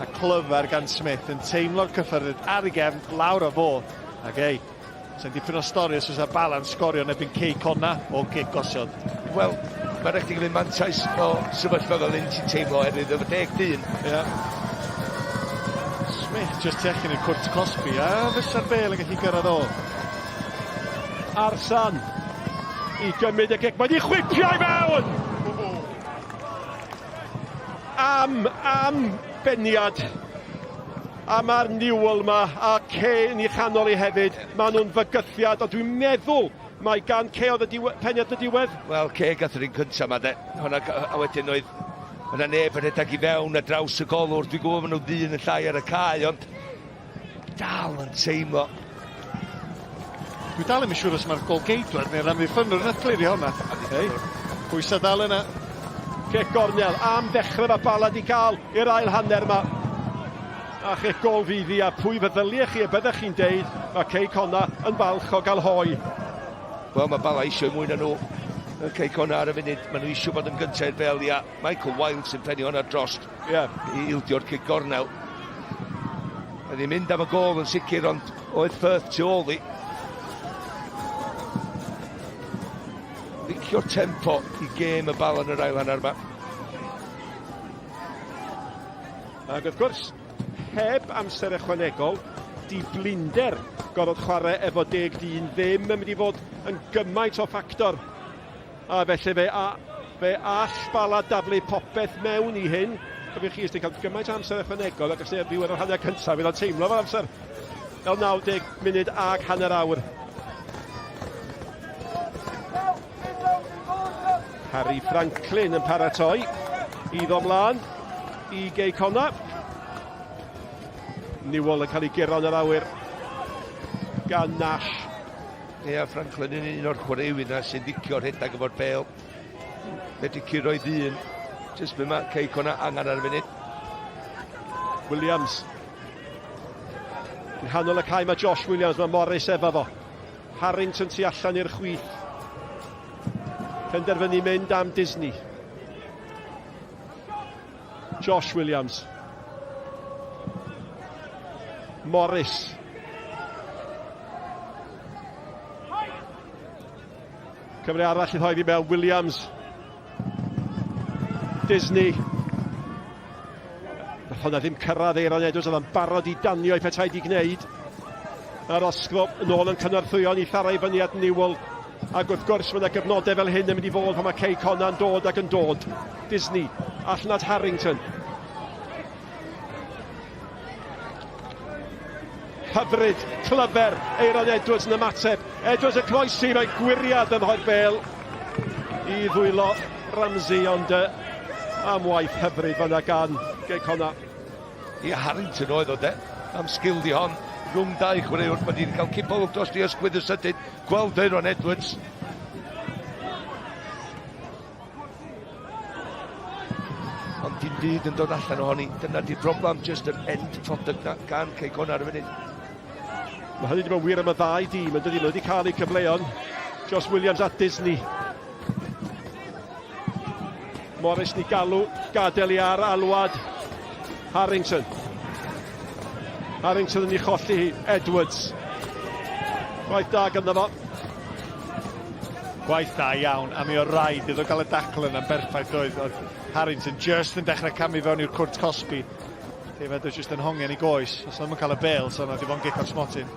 A clyfar gan Smith yn teimlo'r cyffyrddiad ar ei gefn, lawr o fo. Ac ei, Sa'n dipyn o stori os oes Bala'n sgorio yn erbyn Cei Connah o gic gosod. Wel, mae rhaid i gymryd mantais o sefyllfa fel un ti'n teimlo oherwydd efo deg dyn. Ie. Smith just tu allan i'r cwrt cosbi a fysa'r bel yn gallu gyrraedd o. Arsan i gymryd y gic. Mae wedi chwipio i fewn! Am, am beniad. A mae'r Newell 'ma, a Kay yn ei chanol hi hefyd, maen nhw'n fygythiad, ond dwi'n meddwl mai gan Kay oedd y diwe- peniad yn y diwedd. Wel, Kay gath yr un cyntaf 'ma de. Honna, a wedyn oedd yna neb yn rhedeg i fewn a draws y golwr. Dwi'n gwybod maen nhw ddyn yn llai ar y cae, ond dal yn teimlo. Dwi dal ddim yn siŵr os mae'r golgeidwad neu'r amddiffynnwr nath clirio hwnna. Hei, pwysau dal yna. Cic gornel am ddechrau mae Bala di cael i'r ail hanner yma. A chic gol fydd hi, a pwy feddyliech chi y byddech chi'n deud mae Cei Connah yn falch o gael hoe. Wel, mae Bala eisiau mwy na nhw. Cei Connah ar y funud, maen nhw eisiau bod yn gyntaf i'r bel, ia. Michael Wilde sy'n pennu hwnna drost yeah. i ildio'r cic gornel. Oedd hi'n mynd am y gol yn sicr, ond oedd Firth tu ôl i. Licio'r tempo i gêm y bal yn yr ail hanner yma. Ac wrth gwrs, heb amser ychwanegol, di blinder gorfod chwarae efo deg dyn ddim yn mynd i fod yn gymaint o ffactor. A felly fe, a, fe all Bala daflu popeth mewn i hyn. Cofiwch chi, os ti'n cael gymaint o amser ychwanegol ac os ti'n ddiwedd yr hanner cyntaf, fydd o'n teimlo fel amser fel 90 munud ag hanner awr. Harry Franklin yn paratoi i ddod mlaen i Gei Connah. Newell yn cael ei guro yn yr awyr gan Nash. Ia, Franklin yn un o'r chwaraewyr na sy'n licio rhedeg efo'r bel. Medru curo i ddyn. Jyst be mae Cei Connah angen ar y funud. Williams. Yng nghanol y cae mae Josh Williams, mae Morris efo fo. Harrington tu allan i'r chwith. Penderfynu mynd am Disney. Josh Williams. Morris. Cyfle arall i rhoi fi mewn, Williams. Disney. Nath hwnna ddim cyrraedd Aaron Edwards, oedd o'n barod i danio i petai di gwneud. Mae'r Osgro yn ôl yn cynorthwyo ni thara i fyny at Newell. Ac wrth gwrs mae yna gyfnodau fel hyn yn mynd i fod pan mae Cei Connah'n dod ac yn dod. Disney, allan at Harrington. Hyfryd, clyfer, Aeron Edwards yn ymateb. Edwards yn croesi, mae gwiriad yn rhoi'r bel i ddwylo Ramsey, ond uh, am waith hyfryd fanna gan Gei Connah. I Harrington oedd o de, am sgil di hon. rhwng dau chwaraewr. Mae wedi cael cipolwg dros di ysgwydd y sydyn. Gweld Aeron Edwards. Ond dim byd yn dod allan ohoni. Dyna di'r broblem, just yr end product na gan Cei Connah ar y funud. Mae hynny wedi bod yn wir am y ddau dîm, yn dydy? Mae wedi cael eu cyfleon. Josh Williams at Disney. Morris ni galw, gadael i ar alwad Harrington. Harrington yn ei cholli hi, Edwards. Gwaith da ganddo fo. Gwaith da iawn, a mi o raid iddo gael y dacl yna'n berffaith oedd. Oedd Harrington just yn dechrau camu fewn i'r cwrt cosbi. Teimlad oedd just yn hongen i goes. Os ddim yn cael y bel, so yna di fo'n gic o'r smotyn.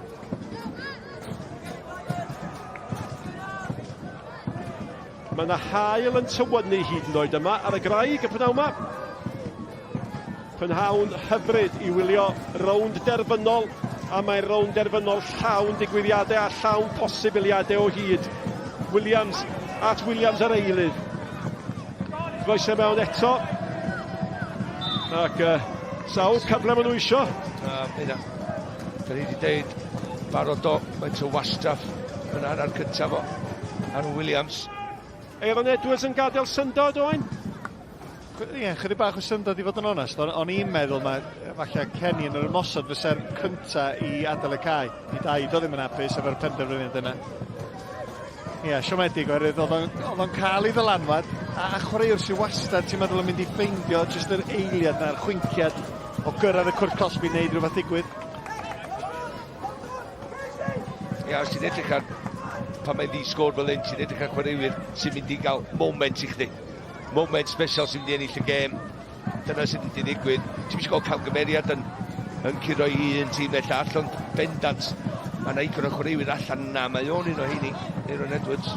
Mae yna haul yn tywynnu hyd yn oed yma ar y graig y prynhawn yma. Prynhawn hyfryd i wylio rownd derfynol, a mae'r rownd derfynol llawn digwyddiadau a llawn posibiliadau o hyd. Williams at Williams ar eilydd. Croeso mewn eto. Ac uh, sawl cyfle maen nhw isio. Uh, yna. Da ni wedi deud barod o, faint o wastraff yn hanner cyntaf o Aaron Williams. Aaron Edwards yn gadael syndod, Owain? Ie, yeah, chydig bach o syndod i fod yn onest. O'n i'n meddwl mae falle Kenny yn yr ymosod fysa'r cynta i adael y cae. I dau, do ddim yn hapus efo'r penderfyniad yna. Ie, yeah, siomedig oherwydd oedd o'n cael ei ddylanwad a, a chwaraewr sy'n wastad ti'n meddwl yn mynd i ffeindio jyst yr eiliad na'r chwinciad o gyrraedd y cwrt cosbi wneud rhywbeth digwydd. Ia, os ti'n edrych ar pan mae'n ddi-sgôr fel hyn, ti'n edrych ar chwaraewyr sy'n mynd i gael moment i chdi. Moment special sy'n mynd i ennill y gêm. Dyna sy'n mynd i ddigwydd. Ti'n eisiau gweld camgymeriad yn, yn curo i un tîm neu llall, ond bendant, mae yna igon o chwaraewyr allan yna. Mae o'n un o heini, Aaron Edwards.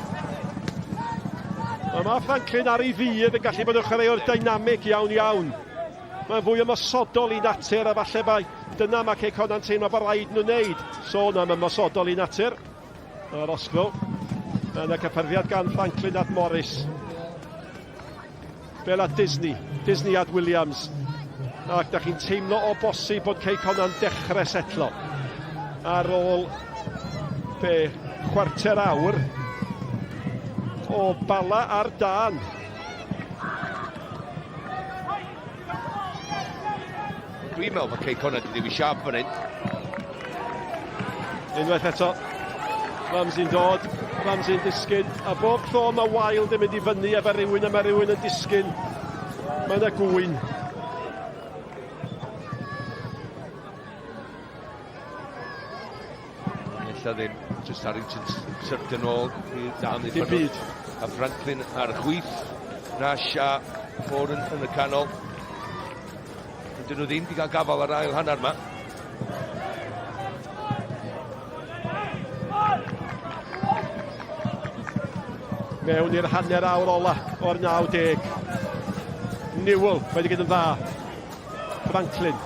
Mae Mark Franklin ar ei ddydd yn gallu bod yn chwaraewr dynamig iawn iawn. Mae'n fwy ymosodol i natur a falle mai dyna mae Cei Connah'n teimlo bod rhaid nhw wneud. Sôn am ymosodol i natur. Mae'r osgo. Yna cyffyrddiad gan Franklin at Morris. Fel at Disney. Disney at Williams. Ac da chi'n teimlo o bosib bod Cei Connah'n dechrau setlo. Ar ôl be chwarter awr o bala ar dân. Dwi'n meddwl bod Cei Connah wedi dewis siap fan hyn. Unwaith eto, Ramsey'n dod, Ramsey'n disgyn, a bob tro mae Wilde yn mynd i fyny efo rhywun a mae rhywun yn disgyn, mae yna gŵyn. Ella ddim, just Harrington syrthio nôl i dan Dim byd. A Franklin ar y chwith, Nash a Foran yn y canol. Dydyn nhw ddim wedi cael gafal ar ail hanner yma. Mewn i'r hanner awr ola o'r 90. Newell, mae wedi gwneud yn dda. Franklin.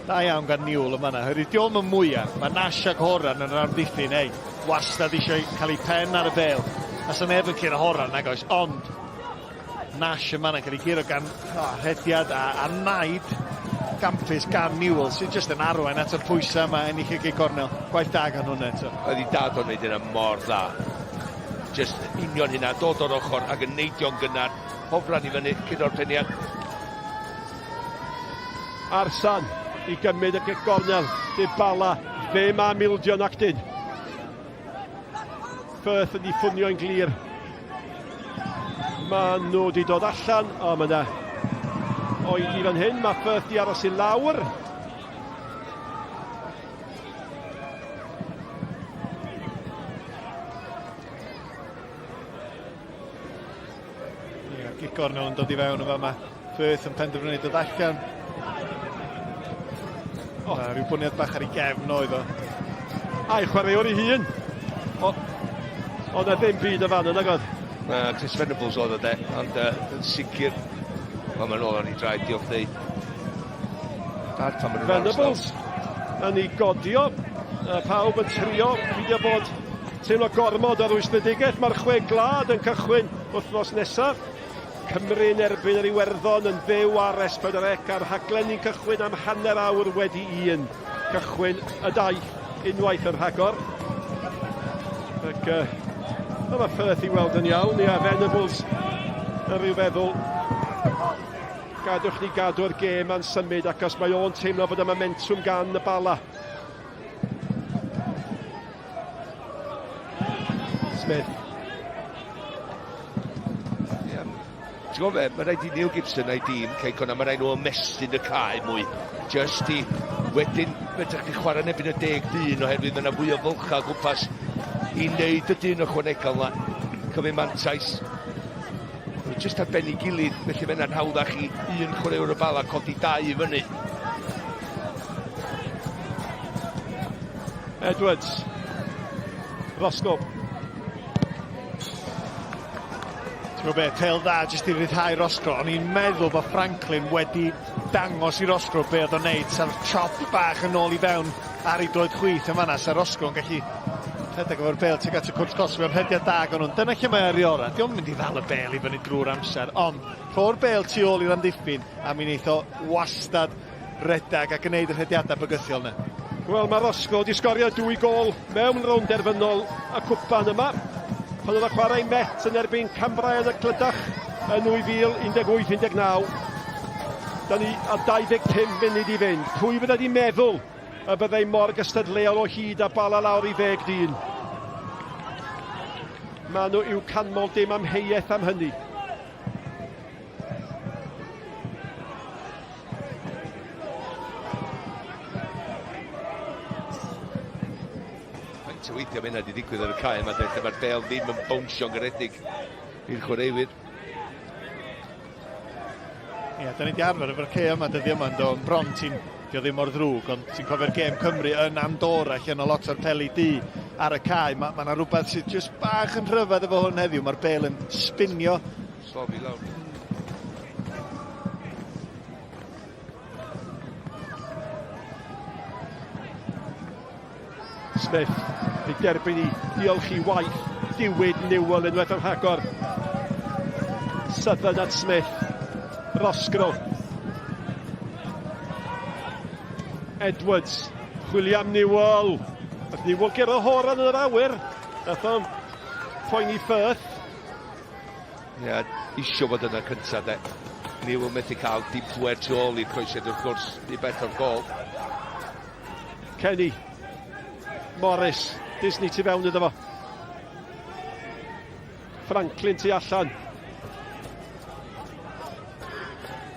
Da iawn gan Newell yn fanna. Oherwydd diolch yn mwyaf, mae Nash ac Horan yn yr amddiffyn, ei, wastad eisiau cael ei pen ar y bel. A sy'n neb yn curo Horan, nag oes, ond Nash yn fanna cael ei guro gan oh, rhediad a, a naid gampus gan Newell sy'n just yn arwain at y pwysau yma ennill y gig gornel. Gwaith da gan hwnna eto. Oedd ei dad o'n neud hynna mor dda. Just union hynna, dod o'r ochr ac yn neidio'n gynnar, hofran i fyny, curo'r peniad. Arsan i gymryd y gic gornel. Dybala ddim am ildio nac dyn. Firth yn ei ffunio'n glir. Mae nhw wedi dod allan. O, mae yna oedi fan hyn. Mae Firth di aros i lawr. Ie, gic gornel yn dod i fewn yn fama. Firth yn penderfynu dod allan. O, oh. rhyw bwniad bach ar ei gefn oedd o. A'i chwaraewr ei hun. O, oedd na ddim byd o fan yna, oedd? Na, Chris Venables oedd o de, ond uh, yn sicr, wel, mae'n ôl ar ei draed, diolch ddeud. Dad, pan maen nhw'n Venables yn ei godio, pawb yn trio, peidio bod teimlo gormod o rwystredigaeth. Mae'r chwe glad yn cychwyn wythnos nesaf. Cymru yn erbyn yr Iwerddon yn fyw ar S4C a'r rhaglen ni'n cychwyn am hanner awr wedi un. Cychwyn y daith unwaith yn rhagor. Ac uh, mae Firth i weld yn iawn, ia, Venables yn rhyw feddwl. Gadwch ni gadw'r gêm a'n symud ac os mae o'n teimlo bod y momentwm gan y Bala. Smith. Yeah. Ti'n gwybod be, mae rhaid i Neil Gibson a'i dîm, Cei Connah, mae rhaid nhw ymestyn y cae mwy. Just i, wedyn, fedrwch chi chwarae yn erbyn y deg dyn oherwydd mae yna fwy o fylchau o gwmpas i wneud y dyn ychwanegol yna. Cymryd mantais. Mae jyst ar ben ei gilydd, felly mae'n hawddach i un chwaraewr y Bala codi dau i fyny. Edwards. Roscoe. Ti'n gwybod be, pêl dda jyst i ryddhau Roscrow. O'n i'n meddwl bod Franklin wedi dangos i Roscrow be oedd o'n neud. Sa'r chop bach yn ôl i fewn ar ei droed chwith yn fanna. Sa'r Roscrow yn gallu rhedeg efo'r bêl tuag at y cwrt cosbi, ond rhediad da gan nhw'n. Dyna lle mae ar ei orau. Dio'm mynd i ddal y bêl i fyny drwy'r amser, ond rho'r bêl tu ôl i'r amddiffyn a mi wneith o wastad redag a gwneud y rhediadau bygythiol yna. Wel, mae Roscoe wedi sgorio dwy gôl mewn rownd derfynol y cwpan yma. Pan oedd y chwarae Met yn erbyn Cambrai yn y Clydach yn 2018-19. Da ni a 25 munud i fynd. Pwy fydde wedi meddwl y byddai mor gystadleuol o hyd a Bala lawr i ddeg dyn? Maen nhw i'w canmol dim amheuaeth am hynny. Faint o weithiau mae hynna wedi digwydd ar y cae yma, lle mae'r bel ddim yn bownsio'n garedig i'r chwaraewyr. Ie, yeah, da ni wedi arfer efo'r cae yma dyddi yma, ynddo, yn bron ti'n, dio ddim mor ddrwg, ond ti'n cofio'r gêm Cymru yn Andorra, lle yna lot o'r peli du ar y cae. Mae ma yna rhywbeth sydd jyst bach yn rhyfedd efo hwn heddiw, mae'r bel yn spinio. Slofi lawr. Smith, ei derbyn i, diolch i waith diwyd Newell unwaith yn rhagor. Southern at Smith. Roscrow. Edwards, chwilio am Newell. Nath Newell gero horan yn yr awyr. Nath o'n poeni Firth. Ie, isio fod yna cynta de. Newell methu cael dim pwer tu ôl i'r croesiad wrth gwrs, i bell o'r gol. Kenny. Morris. Disney tu fewn iddo fo. Franklin tu allan.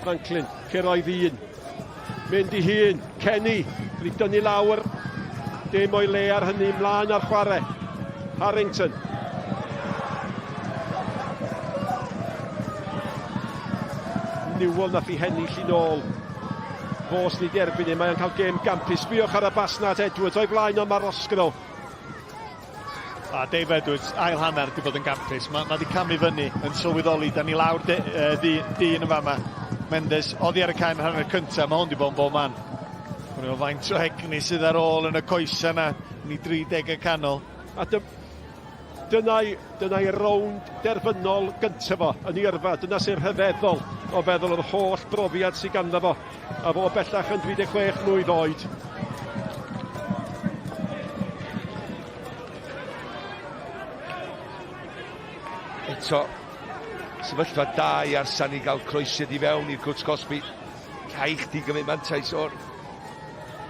Franklin, cyrraedd un. Mynd i hun, Kenny, wedi dynnu lawr. Dim o'i le ar hynny, mlaen ar chwarae. Harrington. Newell nath i hennill i nôl. Fos ni derbyn e, mae'n cael gêm gampus. Sbiwch ar y basna at Edwards, o'i flaen o mae Roscrow. A Dave Edwards, ail hanner, wedi bod yn gampus. Mae ma wedi camu fyny yn sylweddoli. Da ni lawr de, uh, di, dyn yn fama. Mendes, oddi ar y cae yn hanner cyntaf, mae hwn wedi bod yn bob man. Hwnnw o faint o egni sydd ar ôl yn y coesa yna, ni 30 y canol. A dy, dyna'i, dyna'i rownd derfynol gyntaf fo yn ei yrfa. Dyna sy'n rhyfeddol o feddwl yr holl brofiad sydd ganddo fo. A fo bellach yn 36 mlwydd oed. Eto, sefyllfa da i Arsan i gael croesiad i fewn i'r cwrt cosbi. Rhaid chdi gymryd mantais o'r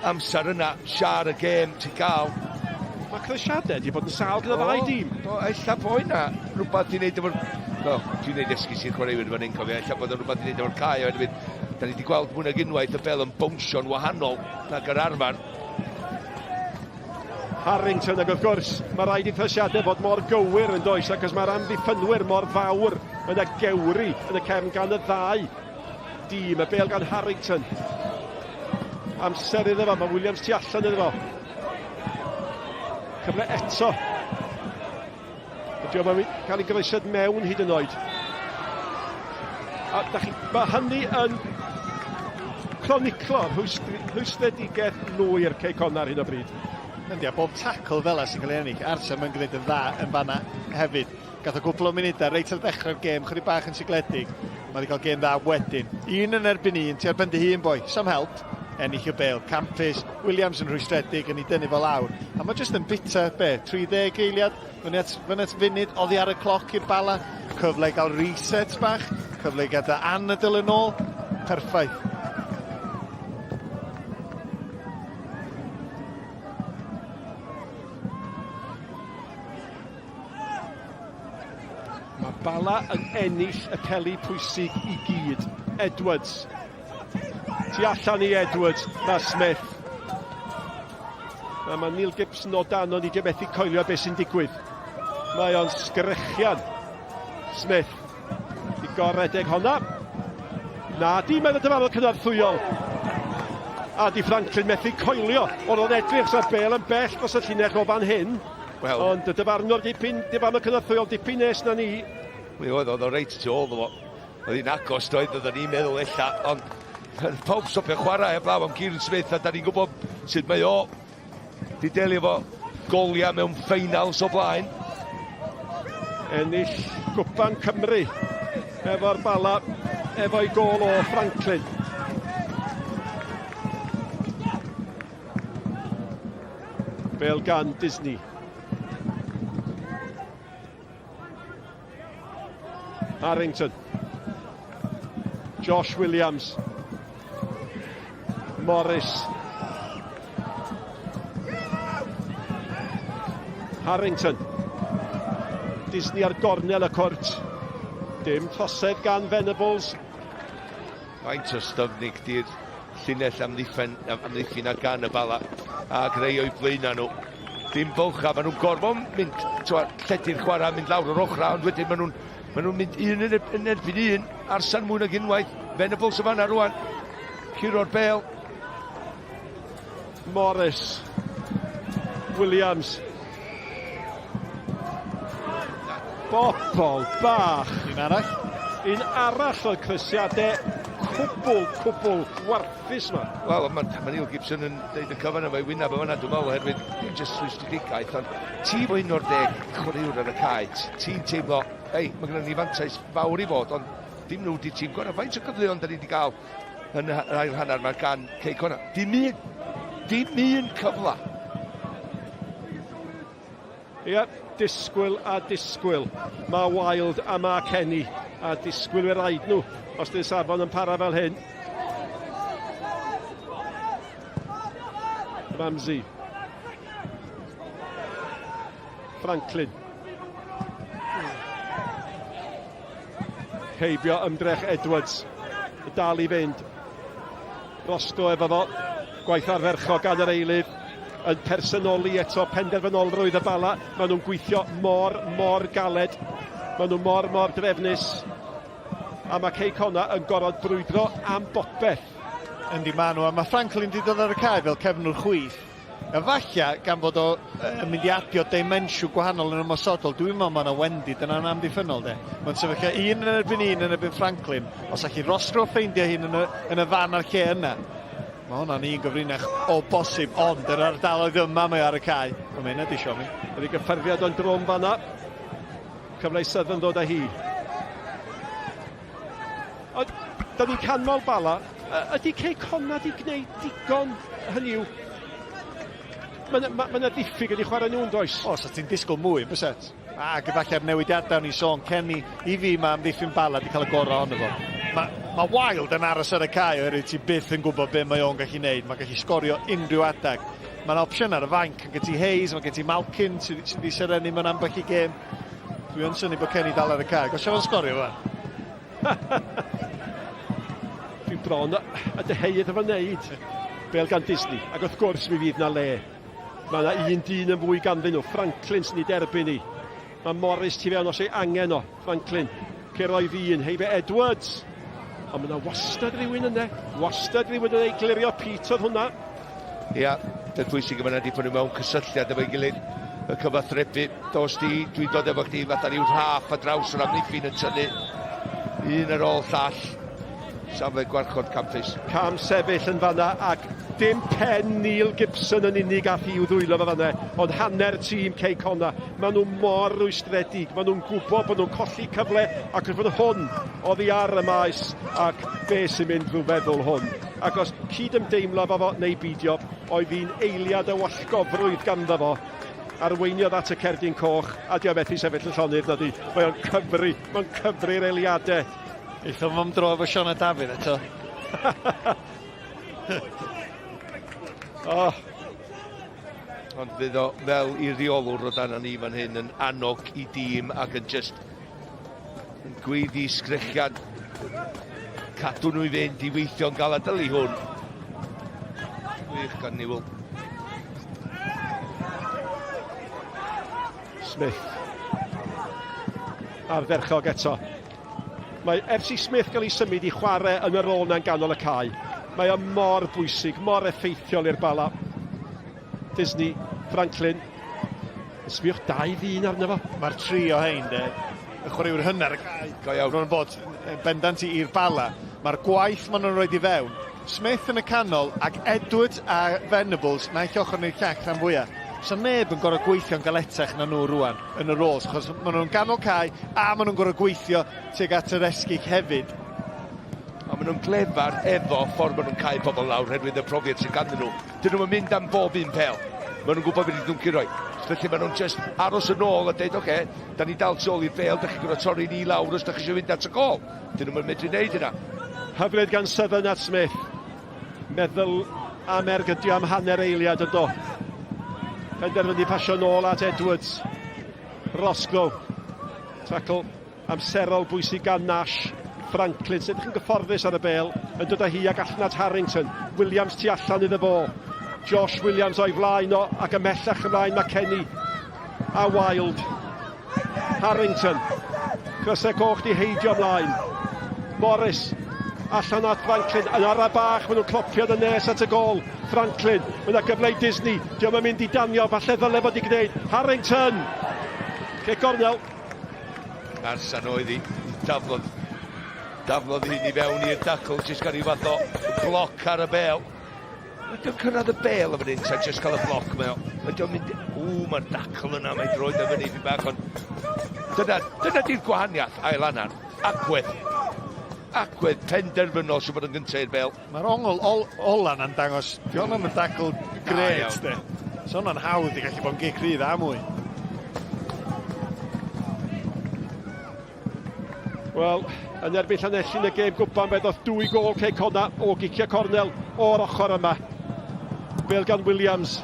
amser yna, siar y gêm ti'n gael. Mae croesiadau wedi bod yn sâl gyda ddau dîm. Do, ella bo hynna rhywbeth i wneud efo'r... Wel, dwi'n neud esgus i'r chwaraewyr fan hyn, cofio, ella bod o'n rhywbeth i wneud efo'r cae, oherwydd da ni wedi gweld mwy nag unwaith y bel yn bownsio'n wahanol nag yr arfer. Harrington, ac wrth gwrs, mae rhaid i throsiadau fod mor gywir yn does, ac os mae'r amddiffynwyr mor fawr yn y gewri yn y cefn gan y ddau dîm, y bel gan Harrington. Amser iddo fo, mae Williams tu allan iddo fo. Cyfle eto. Ydy o'n cael ei groesiad mewn hyd yn oed. A da chi, mae hynny yn croniclo rhwystredigaeth lwyr Cei Connah ar hyn o bryd. Yndi, a bob tackle fel sy'n cael ei ennill, Arsenal yn gwneud yn dda yn fanna hefyd. Gath o gwpl o munudau reit ar ddechrau'r gêm, chydig bach yn sigledig. Mae wedi cael gêm dda wedyn. Un yn erbyn un, ti ar ben dy hun boi, some help. Ennill y bêl, campus, Williams yn rhwystredig yn ei dynnu fo lawr. A mae jyst yn bita, be, 30 eiliad, fyny at, fyny at funud, oddi ar y cloc i'r Bala. Cyfle i gael reset bach, cyfle i gadael anadl yn ôl. Perffaith. Mae Bala yn ennill y peli pwysig i gyd. Edwards. Tu allan i Edwards, mae Smith. A mae Neil Gibson o dan ond i methu coelio beth sy'n digwydd. Mae o'n sgrechian. Smith. I goredeg honna. Na, di mae'n y dyfarnwr cynorthwyol. A di Franklin methu coelio. Oedd o'n edrych sa'r bel yn bell dros y llinell o fan hyn. Wel, Ond y dyfarnwr dipyn, dyfarnwr cynorthwyol dipyn nes na ni. Mi oedd, oedd o reit tu ôl fo. Oedd hi'n agos doedd, oedden ni'n meddwl ella, ond pawb stopio chwarae heblaw am Kieran Smith, a da ni'n gwybod sut mae o di delio efo goliau mewn ffeinals o blaen. Ennill Gwpan Cymru efo'r Bala, efo'i gôl o Franklin. Bel gan Disney. Harrington. Josh Williams. Morris. Harrington. Disney ar gornel y cwrt. Dim trosedd gan Venables. Faint o styfnig di'r llinell amddiffyn, amddiffyn ar gan y Bala ac rei o'i blaenau nhw. Dim bylcha, maen nhw'n gorfod mynd, twa, lledu'r chwarae, mynd lawr o'r ochrau, ond wedyn maen nhw'n maen nhw'n mynd un yn, yn erbyn un, Arsan mwy nag unwaith, Venables yn fanna rwan, curo'r bel. Morris, Williams, Bobol bach. Un arall. Un arall o'r cresiadau cwbl, cwbl gwarthus yma. Wel, mae ma Neil Gibson yn dweud y cyfan efo'i wyneb yma, dwi'n meddwl, oherwydd dim jyst rhwystredigaeth, ond ti fo un o'r deg chwaraewr ar y cae, ti'n teimlo, ei, mae gennym ni fantais fawr i fod, ond dim nhw di tîm gorau. Faint o gyfleon da ni wedi cael yn yr ail hanner mae gan Cei Connah? Dim un. Dim un cyfle. Ie, disgwyl a disgwyl. Mae Wilde a mae Kenny a disgwyl i'r rhaid nhw os di'r safon yn para fel hyn. Ramsey. Franklin. Heibio ymdrech Edwards. Dal i fynd. Roscoe efo fo. Gwaith ardderchog gan yr eilydd yn personoli eto penderfynolrwydd y Bala. Maen nhw'n gweithio mor, mor galed. Maen nhw mor, mor drefnus. A mae Cei Connah yn gorfod brwydro am bopeth. Yndi, maen nhw. A mae Franklin wedi dod ar y cae fel cefnwr chwith. Efalla, gan fod o yn mynd i adio dimensiwn gwahanol yn ymosodol, dwi'n meddwl mae yna wendid yna'n amddiffynnol de. Mae'n sefyllfa un yn erbyn un yn erbyn Franklin. Os allu Roscrow ffeindio hun yn y, yn y fan a'r lle yna, mae hwnna'n un gyfrinach o bosib, ond yr ardaloedd yma mae ar y cae. Mae hynna di siomi. Ydy gyffyrddiad o'n drwm fanna. Cyfle i Southern ddod â hi. Ond, da ni'n canmol Bala. Ydy Cei Connah di gwneud digon hynny yw? Mae yna ma, ma ddiffyg yn ei chwarae nhw'n does? O, sa ti'n disgwyl mwy, byset? Ac efallai'r newidiadau o'n i sôn, Kenny, i fi mae amddiffyn Bala di cael y gorau ohono fo. Mae ma Wilde yn aros ar y cae oherwydd ti byth yn gwybod be mae o'n gallu neud. Mae'n gallu sgorio unrhyw adeg. Mae'n opsiwn ar y fainc, mae gen ti Hayes, mae gen ti Malkin sydd sy wedi serennu mewn ambell i gêm. Dwi yn synnu bod Kenny dal ar y cae. Gosio fo'n sgorio fa? Dwi bron a dyheu iddo fo wneud. Bel gan Disney. Ac wrth gwrs mi fydd na le. Mae yna un dyn yn fwy ganddyn nhw. Franklin sy'n ei derbyn i. Mae Morris tu fewn os ei angen o. Franklin. Ceroedd un. Heibe Edwards. Ond mae yna wastad rhywun yna. Wastad rhywun yn ei glirio. Pete oedd hwnna. Ia, beth bwysig yma ydy bod nhw mewn cysylltiad efo'i gilydd y cyfathrebu. Dos di, dwi'n dod efo chdi fatha rhyw rhaff a draws yr amddiffyn yn tynnu un ar ôl llall. Safle gwarchod campus. Cam sefyll yn fanna ac Dim pen Neil Gibson yn unig ath i'w ddwylo fo fanne, ond hanner tîm Cei Connah. Maen nhw mor rwystredig, maen nhw'n gwybod bod nhw'n colli cyfle ac wrth fod hwn oddi ar y maes ac be sy'n mynd drwy feddwl hwn. Ac os cyd-ymdeimlo efo fo neu beidio, oedd hi'n eiliad o wallgofrwydd ganddo fo. Arweiniodd at y cerdyn coch, a di o methu sefyll yn llonydd, nadi. Mae o'n cyfri, mae'n cyfri'r eiliadau. Aethom am dro efo Siona Dafydd eto. oh. Ond fydd o fel i reolwr o dan ni fan hyn yn annog i dîm ac yn just yn gweiddi sgrechian cadw nhw i fynd i weithio'n galed dyli hwn. Gwych gan Newell. Smith. Ardderchog eto. Mae FC Smith gael ei symud i chwarae yn y rôl na'n ganol y cae. Mae o mor bwysig, mor effeithiol i'r Bala. Disney, Franklin. Sbiwch 2-1 arno fo. Mae'r tri o hein, de, y chwaraewyr hynnar y cae. Go iawn. Maen nhw'n bod bendant i'r Bala. Mae'r gwaith maen nhw'n rhoi i fewn. Smith yn y canol ac Edwards a Venables naill ochr neu'r llall rhan fwyaf. So neb yn gorfod gweithio'n galetach na nhw rwan yn y roles, achos maen nhw'n ganol cae a maen nhw'n gorfod gweithio tuag at yr esgyll hefyd. A maen nhw'n glefar efo ffordd maen nhw'n cael pobl lawr oherwydd y profiad sydd ganddyn nhw. Dyn nhw'n mynd am bob un pel. Maen nhw'n gwybod beth nhw'n cyrraedd. Felly maen nhw'n just aros yn ôl a deud, oce, okay, da ni dal tu ôl i'r bel, da chi'n gorfod torri ni lawr os da chi eisiau fynd at y gol. Dyn nhw'n medru wneud hynna. Hyfryd gan Southern at Smith. Meddwl am ergydio am hanner eiliad ydo. Penderfynu pasio nôl at Edwards. Roscoe. Tackle amserol bwysig gan Nash. Franklin sy'n edrych yn gyfforddus ar y bel, yn dod â hi ac allan at Harrington. Williams tu allan iddo fo. Josh Williams o'i flaen o ac ymhellach ymlaen mae Kenny a Wild. Harrington. Crysau coch di heidio ymlaen. Morris allan at Franklin. Yn ara bach, maen nhw'n clopio yn nes at y gol. Franklin, mae yna gyfle i Disney. Diolch yn mynd i danio, falle ddyle fod i gwneud. Harrington! Cic gornel. Arsan oedd hi. Daflodd, daflodd hyn i fewn i'r dacl, jyst gael rhyw fath o bloc ar y bel. Ydy o'n cyrraedd y bel yn fan hyn, ta jyst cael y bloc mae o. Ydy o'n mynd... Ww, mae'r dacl yna, mae'n droed o fyny fi bach, ond... Dyna, dyna di'r gwahaniaeth, ail annan. Agwedd. Agwedd penderfynol sy'n bod yn gyntaf i'r bel. Mae'r ongl ol, ola na'n dangos, di hwnna'n yn dacl gret, de. So hwnna'n hawdd i gallu bod yn gic rhydd a mwy. Wel, yn erbyn Llanelli yn y gêm gwpan, fe ddoth dwy gôl Cei Connah o gicio cornel o'r ochr yma. Bel gan Williams.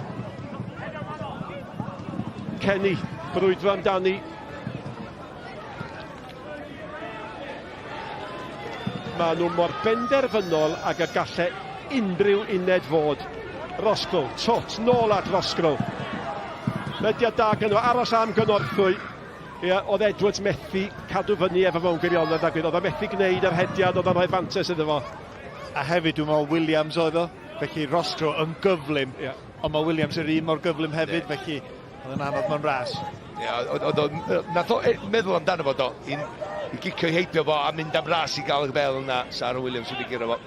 Kenny, brwydro amdani. Maen nhw mor benderfynol ag y galle unrhyw uned fod. Roscrow, twt, nôl at Roscrow. Rediad da gynno, aros am gynorthwy. Ie, oedd Edwards methu cadw fyny efo mewn gwirionedd ac oedd o methu gwneud yr hediad oedd o'n rhoi fantes iddo fo. A hefyd dwi'n meddwl Williams oedd o, felly Roscrow yn gyflym, yeah. ond mae Williams yr un mor gyflym hefyd, yeah. felly Oedd yn anodd mewn ras. Ie, oedd o, nath o meddwl amdano fo do, i, i gicio i heibio fo a mynd am ras i gael y bel yna, Sarah Williams wedi guro fo.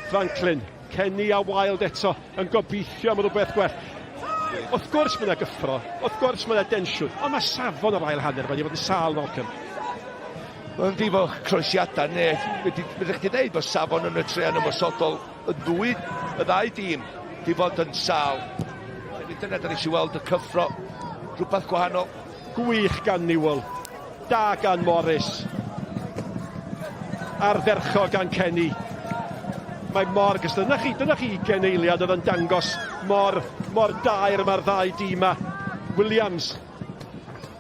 Franklin, Kenny a Wild eto yn gobeithio am rhywbeth gwell. Wrth gwrs mae yna gyffro, wrth gwrs mae yna densiwn, ond mae safon yr ail hanner wedi bod yn sâl, Malcolm. Mae'n di fo croesiadau neu, wedi, wedi chdi dweud bod safon yn y trean ymosodol y ddwy, y ddau dîm, di fod yn sâl. Hefyd dyna da ni eisiau weld y cyffro, rhywbeth gwahanol. Gwych gan Newell, da gan Morris, ardderchog gan Kenny. Mae mor gystadleuol. Dyna chi, dyna chi 20 eiliad oedd yn dangos mor, mor daer mae'r ddau dîm yma. Williams.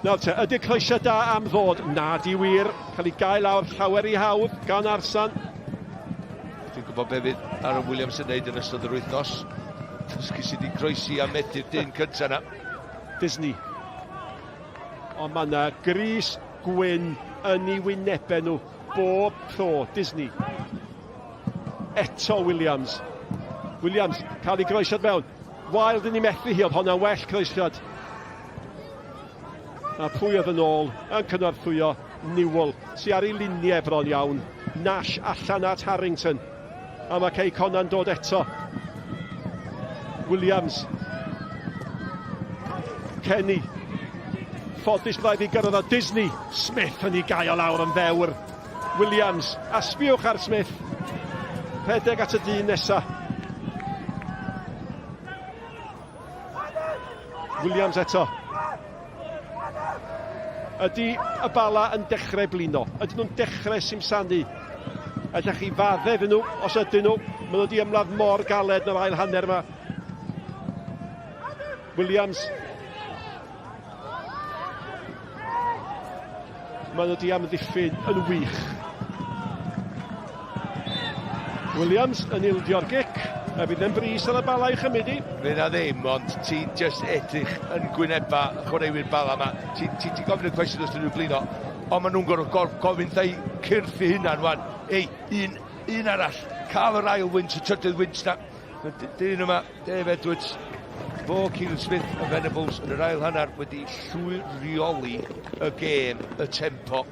Nawr te, ydy'r croesiad da am ddod? Na di wir. Cael ei gael lawr llawer i hawdd gan Arsan. Dwi'n gwybod be fydd Aaron Williams yn neud yn ystod yr wythnos. Dysgu sydd wedi croesi a methu'r dyn cyntaf yna. Disney. Ond mae yna gris gwyn yn ei wynebau nhw bob tro. Disney. Eto Williams. Williams cael ei groesiad mewn. Wild yn ei methu hi, oedd honna'n well croesiad. A pwy oedd yn ôl yn cynorthwyo Newell, sy ar ei luniau bron iawn. Nash allan at Harrington. A mae Cei Connah'n dod eto. Williams. Kenny. Ffodus byddai fi gyrraedd o Disney. Smith yn ei gael lawr yn ddewr. Williams. A sbiwch ar Smith. Rhedeg at y dyn nesa. Williams eto. Ydy y Bala yn dechrau blino? Ydyn nhw'n dechrau simsanu? Ydych chi faddef iddyn nhw os ydyn nhw? Maen nhw wedi ymladd mor galed yn yr ail hanner yma. Williams. Maen nhw wedi amddiffyn yn wych. Williams yn ildio'r gic. A fydd e'n bris ar y Bala i'w chymryd hi. Fydd na ddim, ond ti'n just edrych yn gwyneba chwaraewyr Bala yma. Ti'n ti, ti gofyn y cwestiwn os dyn nhw'n blino, ond maen nhw'n gorfod gor, gofyn thai cyrff i hunan wan. Ei, un, un arall, cael yr ail wynt, y trydydd wynt na. Dyn yma, Dave Edwards, fo Kieran Smith a Venables yn yr ail hanner wedi llwyr reoli y gêm, y tempo.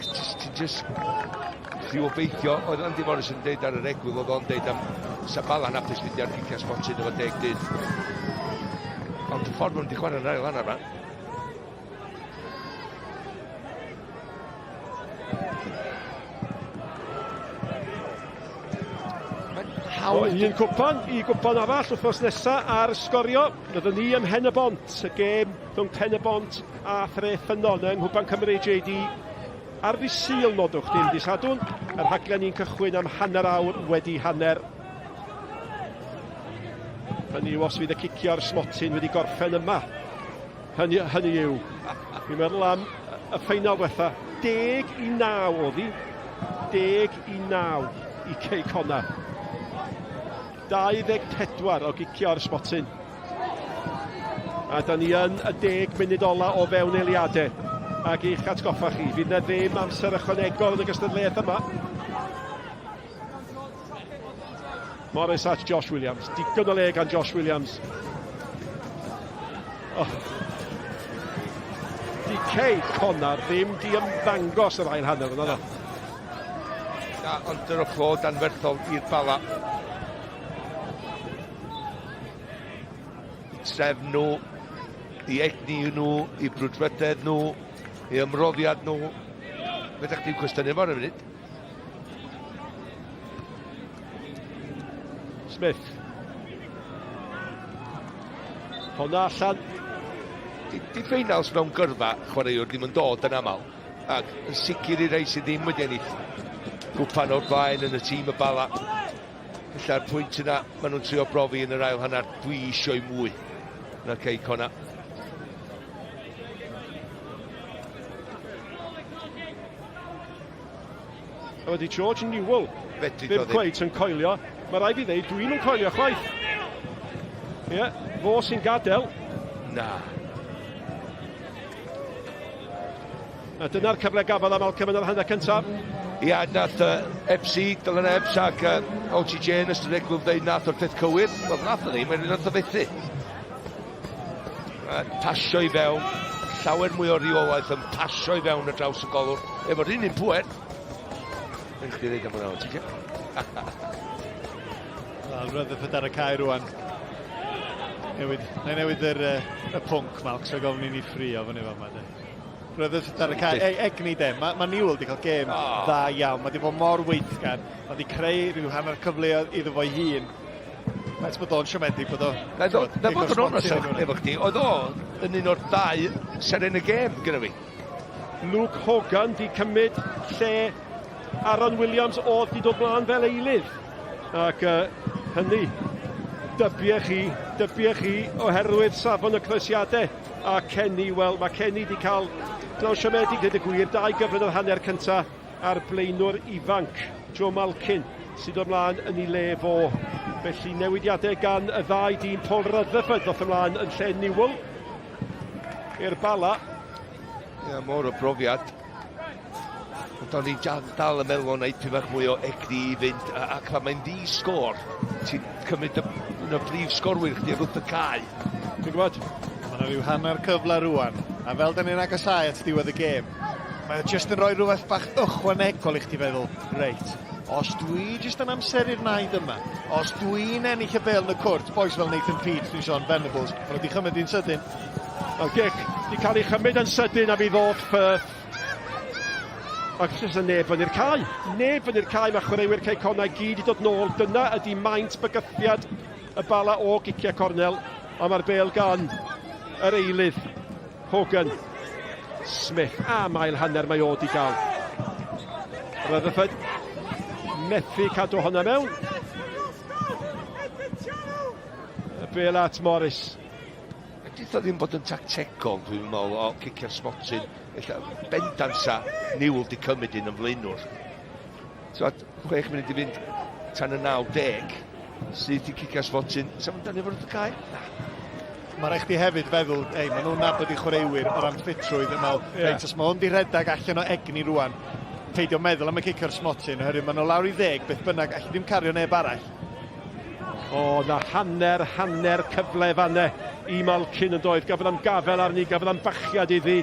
Ti'n just rhyw obeithio, oedd Andy Morris yn deud ar yr egwyl, oedd o'n deud am Sabala'n hapus mynd ar gicio smotyn efo deg dyn. Ond y ffordd maen nhw wedi chwarae yn yr ail hanner yma. O un cwpan i gwpan arall wythnos nesa ar sgorio. Byddwn ni ym Mhen-y-bont, y gêm rhwng Pen-y-bont a Thre Ffynnon yng Nghwpan Cymru JD. Ar ddydd Sul nodwch dim dydd Sadwrn, y rhaglen ni'n cychwyn am hanner awr wedi hanner. Hynny yw os fydd y cicio ar smotyn wedi gorffen yma. Hynny, hynny yw, fi'n meddwl am y ffeinal diwetha, 10 i 9 oedd hi, 10 i 9 i Cei Connah. 24 o gicio ar y smotyn. A da ni yn y 10 munud ola o fewn eiliadau. Ac i'ch atgoffa chi, fydd na ddim amser ychwanegol yn y gystadleuaeth yma. Morris at Josh Williams. Digon o le gan Josh Williams. Oh. Di Cei Connah ddim di ymddangos yr ail hanner yna. Na, ond dyna clod anferthol i'r Bala. I trefn nhw, i egni nhw, i brwdfrydedd nhw, i ymroddiad nhw. Fedrwch chdi'n cwestiynu fo ar y funud. Smith. Honna allan. Di, di ffeinals mewn gyrfa chwaraewr ddim yn dod yn aml. Ac yn sicr i rei sydd ddim wedi ennill gwpan o'r blaen yn y tîm y Bala. Felly'r pwynt yna, maen nhw'n trio brofi yn yr ail hanner, dwi eisiau mwy na Cei Connah. A wedi George Newell Fedrith ddim o ddim. cweit yn coelio. Mae rhaid fi ddeud, dwi'n yn coelio chwaith. Ie, yeah, fo sy'n gadael. Na. A dyna'r cyfle gafodd am Malcolm yn yr hanner cyntaf. Ia, nath FC, Dylan Ebbs ac OTJ yn ystod egwyl ddeud nath o'r peth cywir. Wel, nath o ddim, mae'n nath o fethu. Pasio i fewn, llawer mwy o reolaeth yn pasio i fewn ar draws y golwr, efo'r un un pwer. Mae'n chdi ddeud am hwnna, OTJ. Wel, Rutherford ar y cae rwan. Newid, na i newid yr, y pwnc, Malc, so gofyn i ni ffrio fyny fama. De. Rutherford ar y cae, e, egni de. Mae ma Newell wedi cael gêm oh. dda iawn. Mae wedi bod mor weithgar. Mae wedi creu rhyw hanner cyfleoedd iddo fo'i hun. Rhaid bod o'n siomedig bod o... Na fod yn onest efo chdi, oedd o yn un o'r ddau seren y gêm gyda fi. Luke Hogan di cymryd lle Aaron Williams oedd di dod mlaen fel eilydd. Ac hynny, dybiech chi, dybiech chi oherwydd safon y croesiadau. A Kenny, wel, mae Kenny di cael pnawn siomedig, dweud y gwir, dau gyfle yn yr hanner cyntaf a'r blaenwr ifanc, Joe Malkin, sydd dod mlaen yn ei le fo. Felly newidiadau gan y ddau dîm. Paul Rutherford ddoth ymlaen yn lle Newell i'r Bala. Ia, mor o brofiad. Ond o'n i dal yn meddwl o'n eitha bach mwy o egni i fynd, ac pan mae'n ddi sgôr, ti'n cymryd y, un o'r brif sgorwyr chdi wrth y cae. Ti'n gwybod? Mae yna rhyw hanner cyfle rwan, a fel da ni'n agosáu at ddiwedd y gêm, mae o jyst yn rhoi rhywbeth bach ychwanegol i chdi feddwl, reit, Os dwi jyst yn amseru'r naid yma, os dwi'n ennill y bêl yn y cwrt, bois fel Nathan Peate, dwi'n sôn, Venables, maen nhw wedi chymryd hi'n sydyn. Mae'r gic wedi cael ei chymryd yn sydyn a mi ddoth Firth. Ac jyst yn neb fyny'r cae. Neb fyny'r cae, mae chwaraewyr Cei Connah i gyd i dod nôl. Dyna ydy maint bygythiad y Bala o giciau cornel. A mae'r bêl gan yr eilydd, Hogan Smith. A mael hanner mae o di gael. Rutherford methu cadw hwnna mewn. Y bêl at Morris. Edith o ddim bod yn tactegol, dwi'n meddwl, o cicio'r smotyn. Ella bendant sa Newell di cymryd un yn flaenwr. T'wod, 6 munud i fynd tan y 90, syth i cicio'r smotyn, sa fo'n dynnu fo wrth y cae? Na. Mae rhaid chdi hefyd feddwl, ei, maen nhw'n nabod i chwaraewyr o ran ffitrwydd yn meddwl, yeah. reit, os mae hwn di rhedeg allan o egni rwan, peidio meddwl am y cicio'r smotyn, oherwydd maen nhw lawr i ddeg, beth bynnag, allu ddim cario neb arall. O, na hanner, hanner cyfle fanne i Malkin yn doedd. Gafodd am gafel arni, gafodd am bachiad iddi.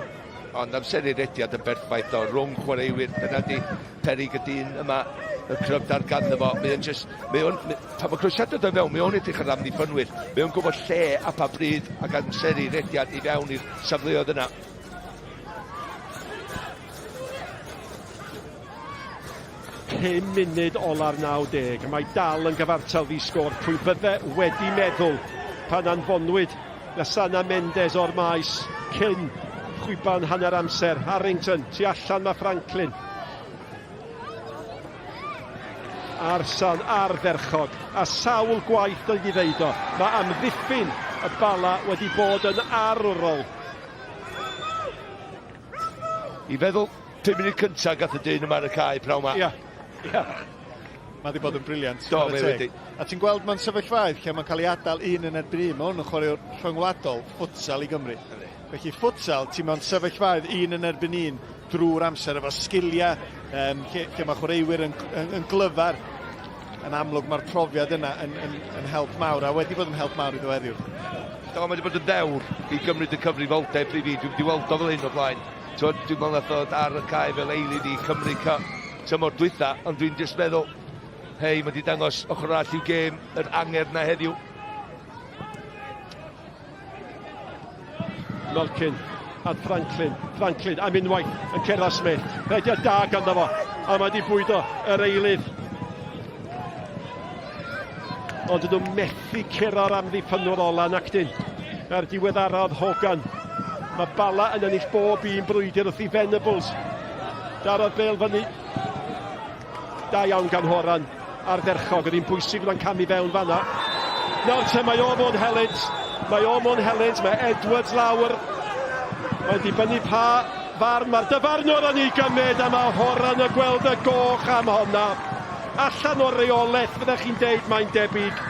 Ond amseru rediad yn berffaith o rhwng chwaraewyr. Dyna di perig y dyn yma, y cryfder ganddo fo. Mae o'n just, mae o'n, pan mae croesiad yn dod fewn, mae o'n edrych ar amddiffynwyr. Mae o'n gwybod lle a pa bryd ac amseru rediad i fewn i'r safleoedd yna. 5 munud ola'r 90. Mae dal yn gyfartal ddi sgôr. Pwy fydde wedi meddwl pan anfonwyd Lasana Mendes o'r maes cyn chwiban hanner amser. Harrington, tu allan mae Franklin. Arsan ardderchog, a sawl gwaith dyn ni ddeud o. Mae amddiffyn y Bala wedi bod yn arwrol. I feddwl, 5 munud cyntaf gath y dyn yma ar y cae pnawn 'ma. Ia, ia. Mae wedi bod yn brilliant. Do, mae wedi. A ti'n gweld mewn sefyllfaoedd lle mae'n cael ei adael un yn erbyn un, mae hwn yn chwaraewr rhyngwladol futsal i Gymru. Felly futsal, ti mewn sefyllfaoedd un yn erbyn un drwy'r amser efo sgiliau, um, lle, lle mae chwaraewyr yn, yn, yn glyfar. Yn amlwg mae'r profiad yna yn, yn, yn help mawr, a wedi bod yn help mawr iddo heddiw. Do, mae wedi bod yn ddewr i gymryd y cyfrifoldeb i fi. Dwi wedi weld o fel hyn o blaen. T'wod, dwi'n meddwl nath o ddod ar y cae fel eilydd i Cymru Cup tymor dwytha, ond dwi'n jyst meddwl, hei, mae wedi dangos ochr arall i'w gêm, yr angerdd na heddiw. Malkin at Franklin. Franklin am unwaith yn cyrraedd Smith. Rhediad da ganddo fo, a mae wedi bwydo yr eilydd. Ond ydyn nhw'n methu curo'r amddiffynnwr ola nacdyn. A'r diweddaraf Hogan. Mae Bala yn ennill bob un brwydr wrth i Venables. Darodd bel fyny. Da iawn gan Horan. Ardderchog. Oedd hi'n bwysig fod o'n camu fewn fanna. Nawr te mae o mewn helynt. Mae o mewn helynt. Mae Edwards lawr. Mae'n dibynnu pa farn mae'r dyfarnwr yn ei gymryd a mae Horan yn gweld y goch am honna. Allan o reolaeth fyddech chi'n deud mae'n debyg.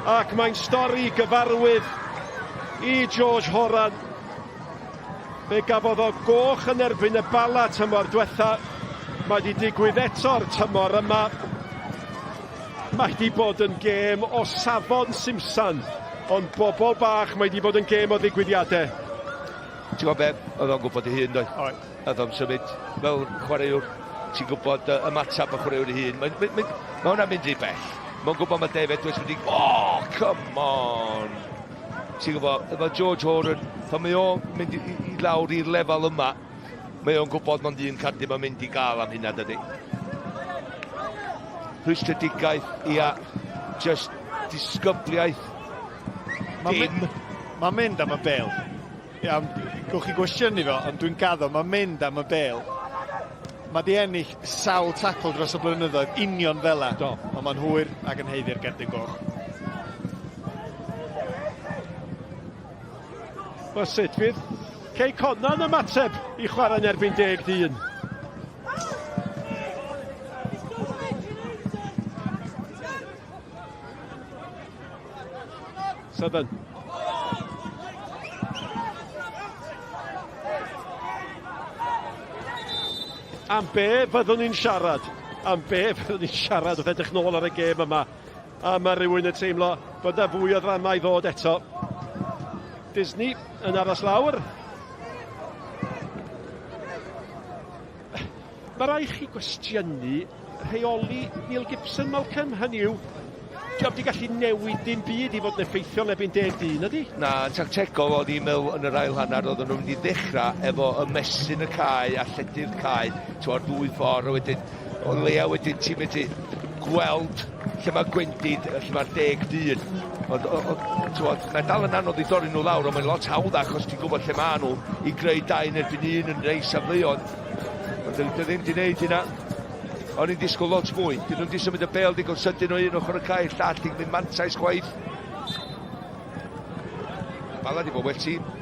Ac mae'n stori gyfarwydd i George Horan. Fe gafodd o goch yn erbyn y Bala tymor diwetha. Mae wedi digwydd eto'r tymor yma. Mae wedi bod yn gêm o safon simsan, ond bobl bach mae wedi bod yn gêm o ddigwyddiadau. Ti'n gwybod be? Oedd o'n gwybod ei hun, doedd? Oedd. Oedd o'n symud fel chwaraewr. Ti'n gwybod uh, ymateb y chwaraewr ei hun. Mae, mae, mae, mae hwnna'n mynd rhy bell. Mae'n gwybod mae Dave Edwards wedi... Oh, come on! Ti'n gwybod, efo George Horan, pan mae o'n mynd i, i lawr i'r lefel yma, mae o'n gwybod mond un cardyn mae'n mynd i gael am hynna, dydy. Rhwystredigaeth, ia, just disgybliaeth. Dim. Mae'n mynd am y bel. Iawn, gewch chi gwestiynu fo, ond dwi'n gaddo, mae'n mynd am y bel. Mae di ennill sawl tacl dros y blynyddoedd, union fel la. Do. Ond mae'n hwyr ac yn haeddu'r gerdyn goch. Wel, sut fydd Cei Connah'n ymateb i chwarae yn erbyn deg dyn? Southern. Am be fyddwn ni'n siarad? Am be fyddwn ni'n siarad wrth edrych nôl ar y gêm yma? A mae rhywun yn teimlo bod yna fwy o ddrama i ddod eto. Disney yn aros lawr. Mae rai chi gwestiynu rheoli Neil Gibson, Malcolm? Hynny yw, Diolch di gallu newid dim byd i fod yn effeithiol erbyn deg dyn, ydy? Na, yn tactegol o'n i'n meddwl yn yr ail hanner oedden nhw'n mynd i ddechrau efo ymestyn y cae a lledu'r cae tua'r ddwy ffordd a wedyn o leia wedyn ti'n medru gweld lle mae gwendid, lle mae'r deg dyn. Ond, t'wod, mae dal yn anodd i dorri nhw lawr, ond mae'n lot hawddach os ti'n gwybod lle maen nhw i greu dau yn erbyn un yn rei safleoedd. Ond dyn nhw ddim wedi gwneud hynna. O'n i'n disgwyl lot mwy. Dyn nhw'n wedi symud y bel digon sydyn o un ochr y cae i'r llall, dim mynd mantais chwaith. Bala di bod well tîm.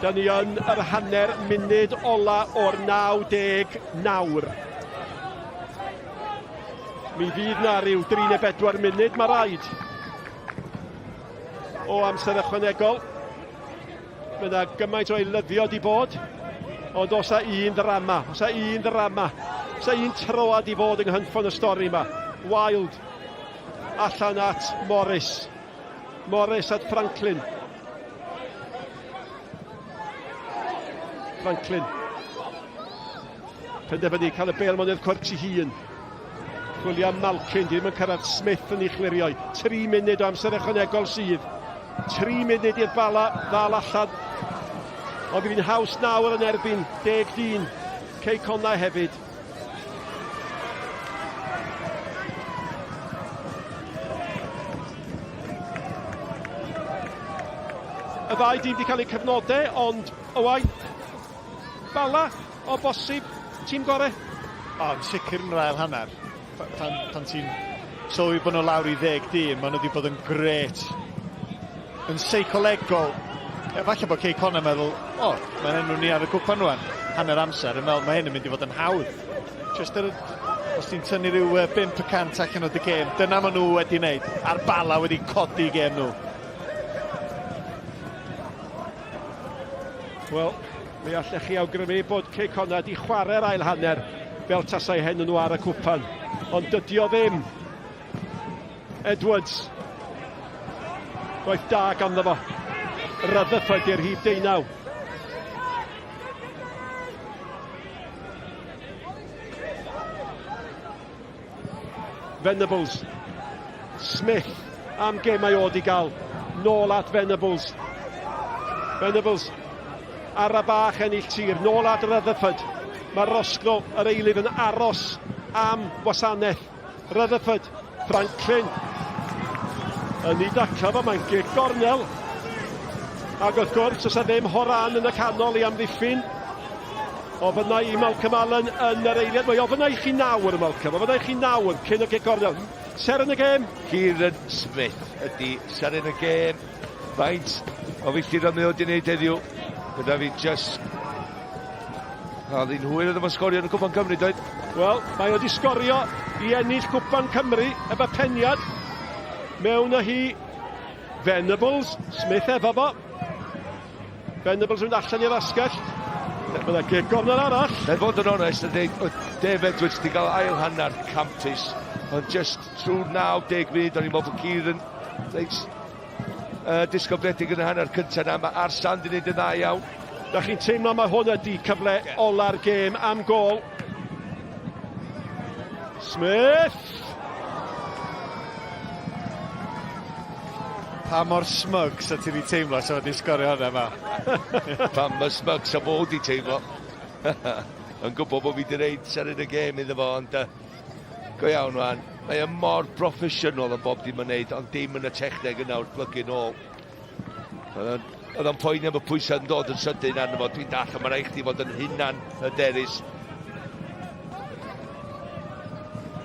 Da ni yn yr hanner munud ola o'r 90 nawr. Mi fydd na ryw 3 neu 4 munud, mae rhaid. O amser ychwanegol. Mae yna gymaint o eilyddio di bod, ond os a un ddrama, os a un ddrama, os a un troad i fod yng nghynffon y stori yma. Wild allan at Morris. Morris at Franklin. Franklin. Penderfynu cael y bel mewn i'r cwrt i hun. Chwilio am Malkin, di ddim yn cyrraedd Smith yn ei chlirioi. 3 munud o amser ychwanegol sydd. 3 munud i'r Bala ddal allan. Ond bydd hi'n haws nawr yn erbyn deg dyn. Cei Connah hefyd. Y ddau dîm wedi cael eu cyfnodau, ond Owain, Bala, o bosib, tîm gore? O, yn sicr yn yr ail hanner. Pan, pan ti'n sylwi bod nhw lawr i ddeg dyn, maen nhw wedi bod yn gret. Yn seicolegol, efallai bod Cei Connah yn meddwl, o, oh, mae'n enw ni ar y cwpan rwan, hanner amser, yn meddwl mae hyn yn mynd i fod yn hawdd. Just yr, os ti'n tynnu rhyw 5% allan o dy gêm, dyna maen nhw wedi wneud, a'r Bala wedi codi gêm nhw. Wel, mi allech chi awgrymu bod Cei Connah wedi chwarae'r ail hanner fel tasai hen nhw ar y cwpan. Ond dydy o ddim. Edwards. Gwaith da ganddo fo. Rutherford i'r rhif deunaw. Venables. Smith am gêm mae o di gael. Nôl at Venables. Venables ara bach ennill tir. Nôl at Rutherford. Mae Roscoe yr eilydd yn aros am wasanaeth. Rutherford, Franklin yn ei daclo fo, mae'n gic gornel. Ac wrth gwrs, os a ddim Horan yn y canol i amddiffyn, ofynna i Malcolm Allen yn yr eiliad. Mae ofynna i chi nawr, Malcolm, ofynna i chi nawr cyn y gic gornel. Seren y gêm? Kieran Smith ydy seren y gêm. Faint o filltir mae o wedi gwneud heddiw? Gyda fi just Oedd hi'n hwyr iddo fo sgorio yn y Cwpan Cymru, doedd? Wel, mae o wedi sgorio i ennill Cwpan Cymru efo peniad. Mewn â hi Venables, Smith efo fo. Venables yn mynd allan i'r asgell. Mae yna gig gornel arall. Na i fod yn onest, yn dweud, oedd Dave Edwards wedi cael ail hanner campus, ond just trwy 90 munud, o'n i'n meddwl bod Kieran reit uh, disgybledig yn y hanner cyntaf na. Mae Arsan wedi gwneud yn dda iawn. Da chi'n teimlo mae hwn ydi cyfle ola'r gêm am gol. Smith! Pa mor smug sa ti wedi teimlo sa wedi sgorio hwnna ma? Pa mor smug sa fo wedi teimlo. Yn gwybod bod fi wedi reid seren y gêm iddo fo, ond uh, Go iawn wan. Mae e mor broffesiynol yn bob dim yn neud, ond dim yn y techneg yna wrth blygu nôl. Oedd o'n poeni am y pwysau yn dod yn sydyn arno fo. Dwi'n dall, ond mae rhaid chdi fod yn hunan hyderus.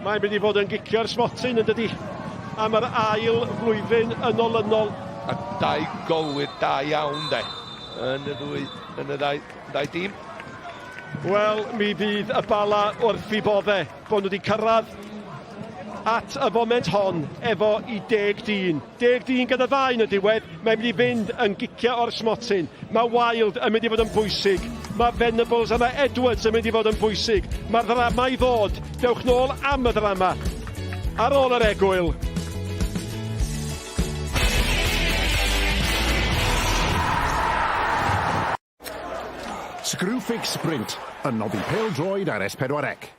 Mae'n mynd i fod yn gicio'r smotyn yn dydi am yr ail flwyddyn yn olynol. A dau golwyr da iawn de yn y ddwy, yn y ddau, ddau dîm. Wel, mi fydd y Bala wrth i bodde bod nhw wedi cyrraedd at y foment hon efo i deg dyn. Deg dyn gyda ddau yn y diwedd, mae'n mynd i fynd yn gicio o'r smotyn. Mae Wild yn mynd i fod yn bwysig. Mae Venables a mae Edwards yn mynd i fod yn bwysig. Mae'r ddrama i ddod. Dewch nôl am y ddrama ar ôl yr egwyl. Screwfix Sprint yn noddi pêl-droed ar S4C.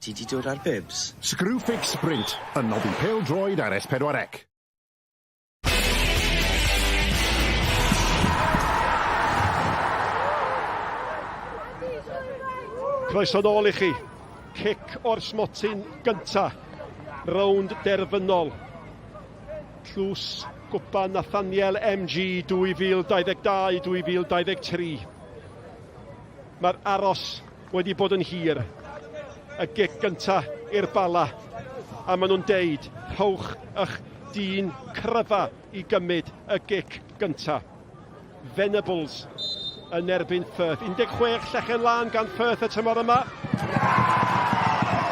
Ti 'di dod â'r bibs? Screwfix Sprint yn noddi pêl-droed ar S4C. Croeso nôl i chi. Cic o'r smotyn gynta. Rownd derfynol. Tlws Gwpan Nathaniel MG 2022-2023. Mae'r aros wedi bod yn hir. Y gic gynta i'r Bala. A maen nhw'n deud, rhowch eich dyn cryfa i gymryd y gic gynta. Venables yn erbyn Firth. 16 llechen lân gan Firth y tymor yma.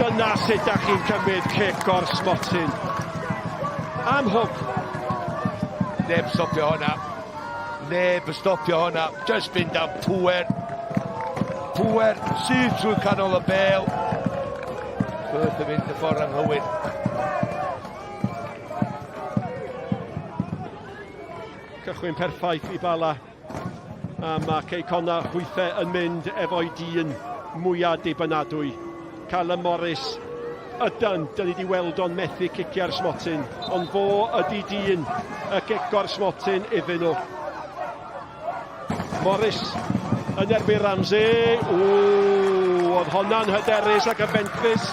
Dyna sut da chi'n cymryd cic o'r smotyn. Am hwb. Neb stopio hwnna. Neb yn stopio hwnna. Just fynd am pŵer. Pŵer syth trwy canol y bel. Firth yn mynd y ffordd anghywir. Cychwyn perffaith i Bala. A mae Cei Connah hwythau yn mynd efo'i dyn mwyaf dibynadwy. Callum Morris, ydan, dyn ni wedi weld o'n methu ciciau'r smotyn, ond fo ydy dyn y gic o'r smotyn iddyn nhw. Morris yn erbyn Ramsey. Ww, Oedd honna'n hyderus ac yn fentrus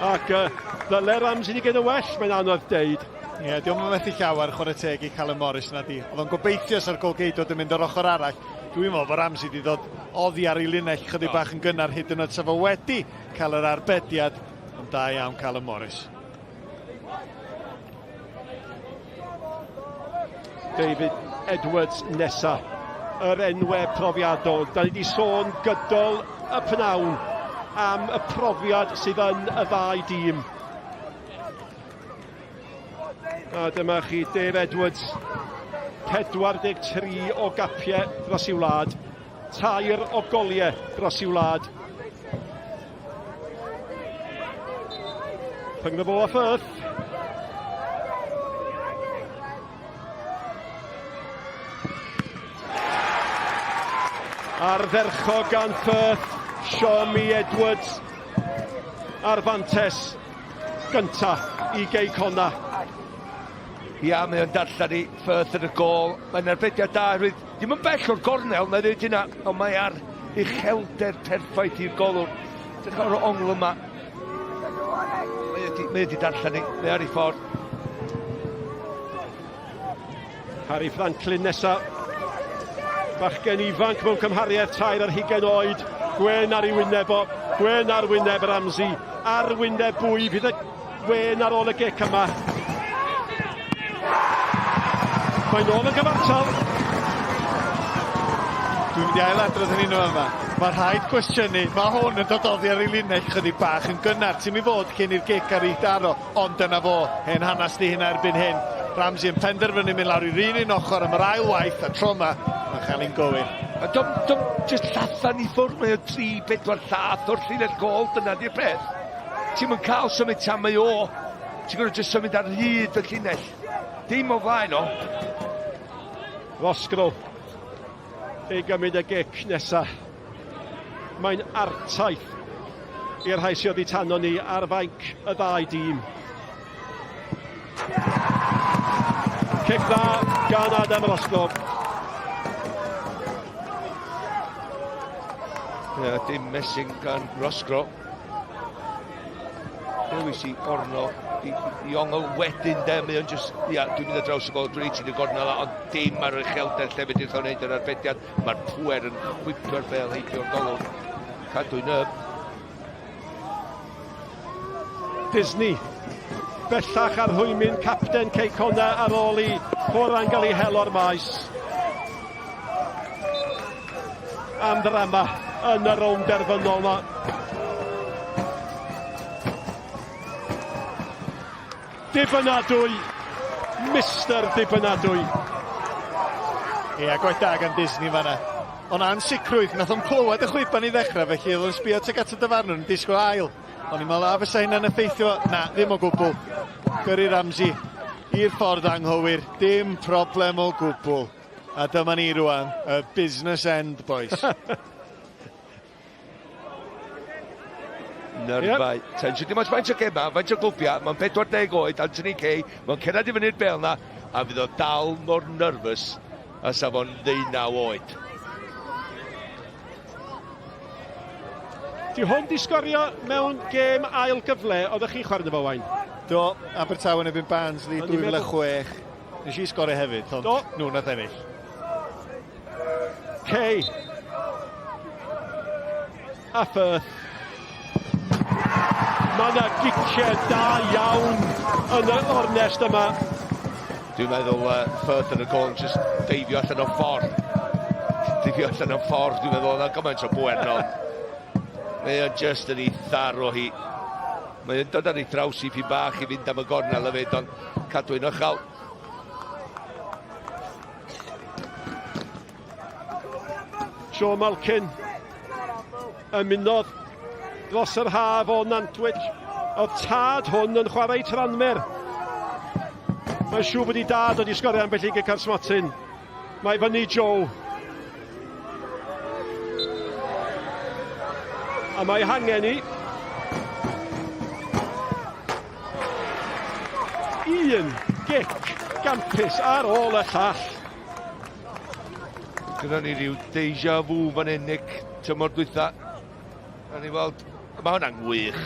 ac uh, ddyle Ramsey wedi gwneud yn well, mae'n anodd deud. Ie, yeah, diolch yn methu llawer chwarae teg i Callum Morris na di. Oedd o'n gobeithio sa'r golgeidwad yn mynd o'r ochr arall. Dwi'n meddwl bod Ramsey wedi dod oddi ar ei linell chydig bach yn gynnar hyd yn oed sa fo wedi cael yr arbediad. Ond da iawn Callum Morris. David Edwards nesa, yr enwau profiadol. Da ni wedi sôn gydol y pnawn am y profiad sydd yn y ddau dîm. A dyma chi Dave Edwards, 43 o gapiau dros ei wlad, tair o goliau dros ei wlad. Rhyngddo fo a Firth. Ardderchog gan Firth, Siom i Edwards a'r fantes gynta i Gei Connah. Ia, mae o'n darllen i Firth yn y gôl. Mae'n arbediad da, oherwydd ddim yn bell o'r gornel, mae'n dweud hynna, ond mae ar uchelder perffaith i'r golwr. Dych o'r ongl yma. Mae wedi, mae wedi darllen i, mae ar ei ffordd. Harry Franklin nesa. Bachgen ifanc mewn cymhariaeth 23 oed. Gwen ar ei wyneb o. Gwen ar wyneb Ramsey. Ar wyneb bwy fydd y wên ar ôl y gic yma. Mae'n ôl yn gyfartal. Dwi'n mynd i ailadrodd yn un yma. Mae rhaid cwestiynu. Mae hwn yn dod oddi ar ei linell chydig bach yn gynnar. Ti'n mynd fod cyn i'r gic ar ei daro, ond dyna fo. Hen hanes di hynna erbyn hyn. Ramsey yn penderfynu mynd lawr i'r un un ochr am yr ail waith, a tro yma, mae'n cael ein gywir. A dom, dom, just llathan i ffwrdd, mae o 3, 4 llath o'r llinell gol, dyna di'r peth. Ti'm yn cael symud tan mae o. Ti'n gorfod jyst symud ar hyd y llinell. Dim o flaen o. Roscrow i gymryd y gic nesa. Mae'n artaith i'r rhai sydd oddi tano ni ar fainc y ddau dîm. Cic dda gan Adam Roscrow. Yeah, dim messing gan Roscrow. Dewis i orno i, i ongl wedyn de, mae o'n just, ia, dwi'n mynd ar draws y gol, dwi'n reit i'n y gornel, ond dim ar uchelder lle fedrith o'n neud yr arbediad. Mae'r pwer yn chwipio'r bel heibio'r golwg. Cadw'n up. Disney bellach ar rhwymyn capten Cei Connah ar ôl i Horan gael ei hel o'r maes. Am ddrama yn y rownd derfynol yma. Dibynadwy, Mister Dibynadwy. Ie, gwaith da gan Disney fanna. Ond ansicrwydd, nath o'n clywed y chwiban i ddechrau, felly oedd o'n sbio tuag at y dyfarnwr yn disgwyl ail. O'n i'n meddwl, a fysa hynna'n effeithio? Na, ddim o gwbl. Gyrru Ramsey i'r ffordd anghywir, dim problem o gwbl. A dyma ni rwan, y business end, boys. Nyrfau. Yep. Tensiwn, dim ots faint o gema, faint o glwbiau, mae'n 40 oed, Anthony Kay, mae'n cerdded i fyny'r bel na, a fydd o dal mor nervous a sa fo'n ddeunaw oed. Di hwn di sgorio mewn gêm ail gyfle, oeddech chi'n chwarae fo, Wain? Do, Abertawe yn erbyn Barnsley 2006. Nes i sgorio hefyd, ond Do. nhw nath ennill. Kay. A Firth. Mae yna giciau da iawn yn y ornest yma. Dwi'n meddwl uh, Firth yn y gol yn just deifio allan o ffordd. Deifio allan o ffordd, dwi'n meddwl, yna gymaint o bwer no. Mae o'n just yn ei tharo hi. Mae o'n dod ar ei thraws i pyn bach i fynd am y gornel hefyd, ond cadw un uchel. Joe Malkin ymunodd dros yr haf o Nantwich. Oedd tad hwn yn chwarae Tranmere. Mae'n siŵr bod ei dad wedi sgorio ambell i gic ar smotyn. Mae fyny Joe. A mae hangen i. Un gic gampus ar ôl y llall. Gyda ni rhyw deja vu fan hyn, Nick, tymor dwytha. A ni weld, mae hwnna'n wych.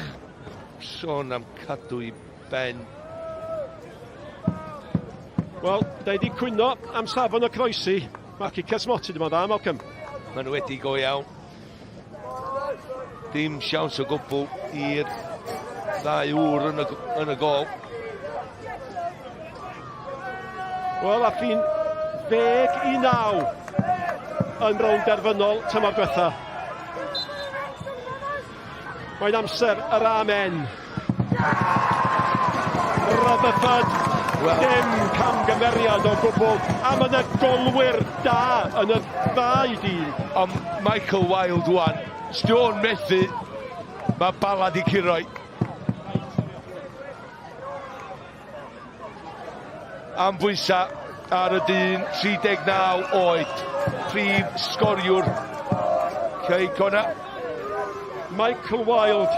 Sôn am cadw i ben. Wel, da i di cwyno am safon y croesi. Mae cicio smotyn yma'n dda, Malcolm. Maen nhw wedi go iawn. Dim siawns o gwbl i'r ddau ŵr yn y, yn y gol. Wel, a chi'n 19 yn rownd derfynol tymor diwetha. Mae'n amser yr amen. Rutherford, well, dim camgymeriad o gwbl, a mae yna golwyr da yn y ddau dîm. Ond Michael Wilde wan, Stone methu, mae Bala di curoi. Am bwysau ar y dyn 39 oed, prif sgoriwr Cei Connah. Michael Wilde,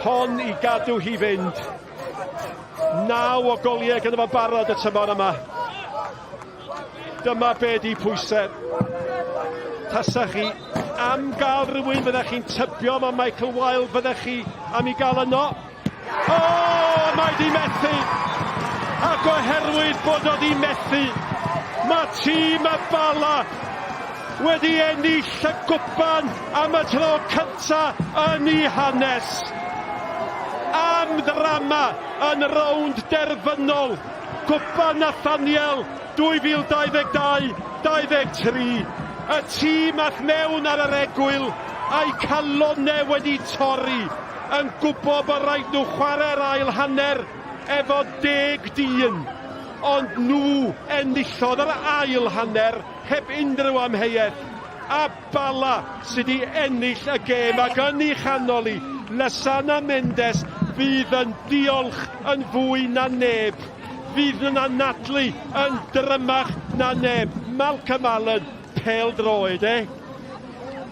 hon i gadw hi fynd. Naw o goliau gyda fo barod y tymor yma. Dyma be di pwysau. Tasa chi am gael rhywun fyddech chi'n tybio mae Michael Wilde fyddech chi am i gael yno. O, mae di methu! Ac oherwydd bod o di methu, mae tîm y Bala wedi ennill y gwpan am y tro cynta yn ei hanes. Am ddrama yn rownd derfynol Cwpan Nathaniel 2022-23. Y tîm ath mewn ar yr egwyl a'i calonnau wedi torri yn gwybod bod rhaid nhw chwarae'r ail hanner efo deg dyn, ond nhw enillodd yr ail hanner heb unrhyw amheuaeth, a Bala sydd wedi ennill y gêm ac yn ei chanol hi, Lysana Mendes fydd yn diolch yn fwy na neb. Fydd yn anadlu yn drymach na neb. Malcolm Allen, pêl-droed, eh?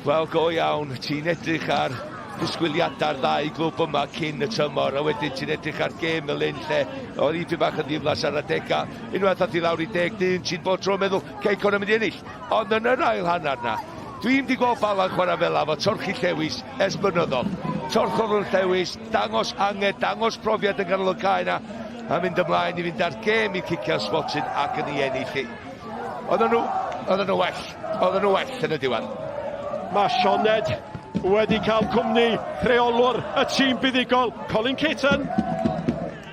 Wel, go iawn, ti'n edrych ar ddisgwyliadau'r ddau glwb yma cyn y tymor, a wedyn ti'n edrych ar gêm fel hyn lle oedd ipyn bach yn ddiflas ar adegau. Unwaith ath i lawr i deg dyn, ti'n bod tro'n meddwl, Cei Connah mynd i ennill. Ond yn yr ail hanner na, dwi'n di gweld Bala'n chwarae fel efo Torchi Llewis ers blynyddoedd. Torchodd nhw'n Llewis, dangos angen, dangos profiad yn ganol y cae na, a mynd ymlaen i fynd ar gêm i cicio'r smotyn ac yn ei ennill hi. Oedden nhw, oedden nhw well, oedden nhw well yn y diwedd. Mae Sioned wedi cael cwmni rheolwr y tîm buddugol, Colin Caton.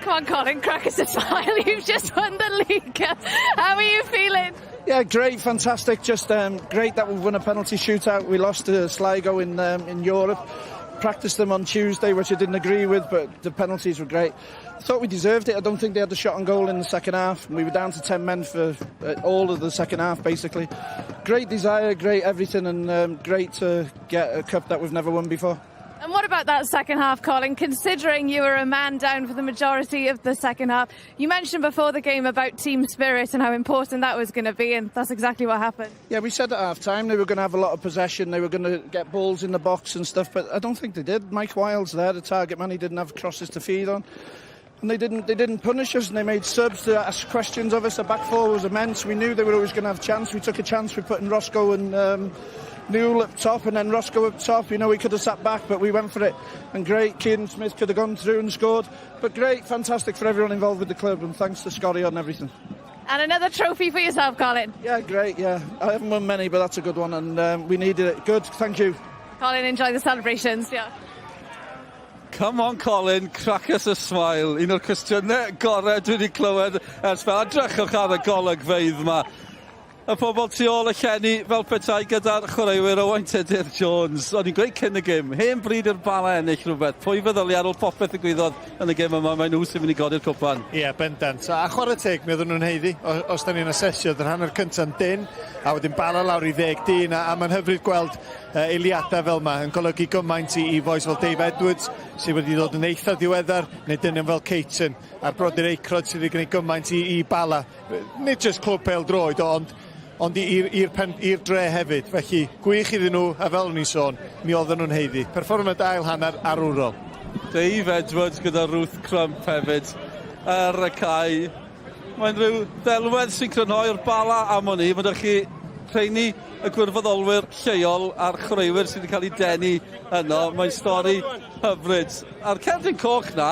Come on, Colin, crack us a smile. You've just won the League Cup. How are you feeling? Yeah, great, fantastic. Just um, great that we've won a penalty shootout. We lost to Sligo in um, in Europe. Practiced them on Tuesday, which I didn't agree with, but the penalties were great. I thought we deserved it. I don't think they had the shot on goal in the second half. We were down to 10 men for uh, all of the second half, basically. Great desire, great everything, and um, great to get a cup that we've never won before. And what about that second half, Colin? Considering you were a man down for the majority of the second half, you mentioned before the game about team spirit and how important that was going to be, and that's exactly what happened. Yeah, we said at half time they were going to have a lot of possession, they were going to get balls in the box and stuff, but I don't think they did. Mike Wilds there, the target man, he didn't have crosses to feed on. And they didn't, they didn't punish us and they made subs to ask questions of us. The back four was immense. We knew they were always going to have a chance. We took a chance with putting Roscoe and um, Newell up top and then Roscoe up top. You know, we could have sat back, but we went for it. And great, Kieran Smith could have gone through and scored. But great, fantastic for everyone involved with the club and thanks to Scotty on everything. And another trophy for yourself, Colin. Yeah, great, yeah. I haven't won many, but that's a good one, and um, we needed it. Good, thank you. Colin, enjoy the celebrations, yeah. Come on, Colin, crack us a smile. Un o'r cwestiynau gorau dwi wedi clywed ers fel. Edrychwch ar y golygfeydd yma. Y pobl tu ôl y llenni fel petai gyda'r chwaraewyr Owain Tudur Jones. O'n i'n gweud cyn y gêm, hen bryd i'r Bala ennill rhywbeth. Pwy feddylia ar ôl popeth ddigwyddodd yn y gêm yma, mae nhw sy'n mynd i godi'r cwpan. Ie, yeah, bendant. A chwarae teg, mi oedden nhw'n haeddu. Os da ni'n asesio, yr hanner cynta'n dyn, a wedyn Bala lawr i ddeg dyn, a, a mae'n hyfryd gweld uh, eiliadau fel yma yn golygu gymaint i, i fois fel Dave Edwards, sydd wedi dod yn eitha diweddar, neu dynion fel Caton, a'r brodyr Aykroyd sydd wedi gwneud gymaint i, i Bala. Nid jyst clwb pêl-droed, ond ond i'r pen, i'r dre hefyd. Felly, gwych iddyn nhw, a fel o'n i'n sôn, mi oedden nhw'n haeddu. Perfformiad ail hanner arwrol. Dave Edwards gyda Ruth Crump hefyd ar y cae. Mae'n rhyw ddelwedd sy'n crynhoi'r Bala am wn i. Mae ydych chi rheini y gwirfoddolwyr lleol a'r chwaraewyr sydd wedi cael eu denu yno. Mae'n stori hyfryd. A'r cerdyn coch 'na,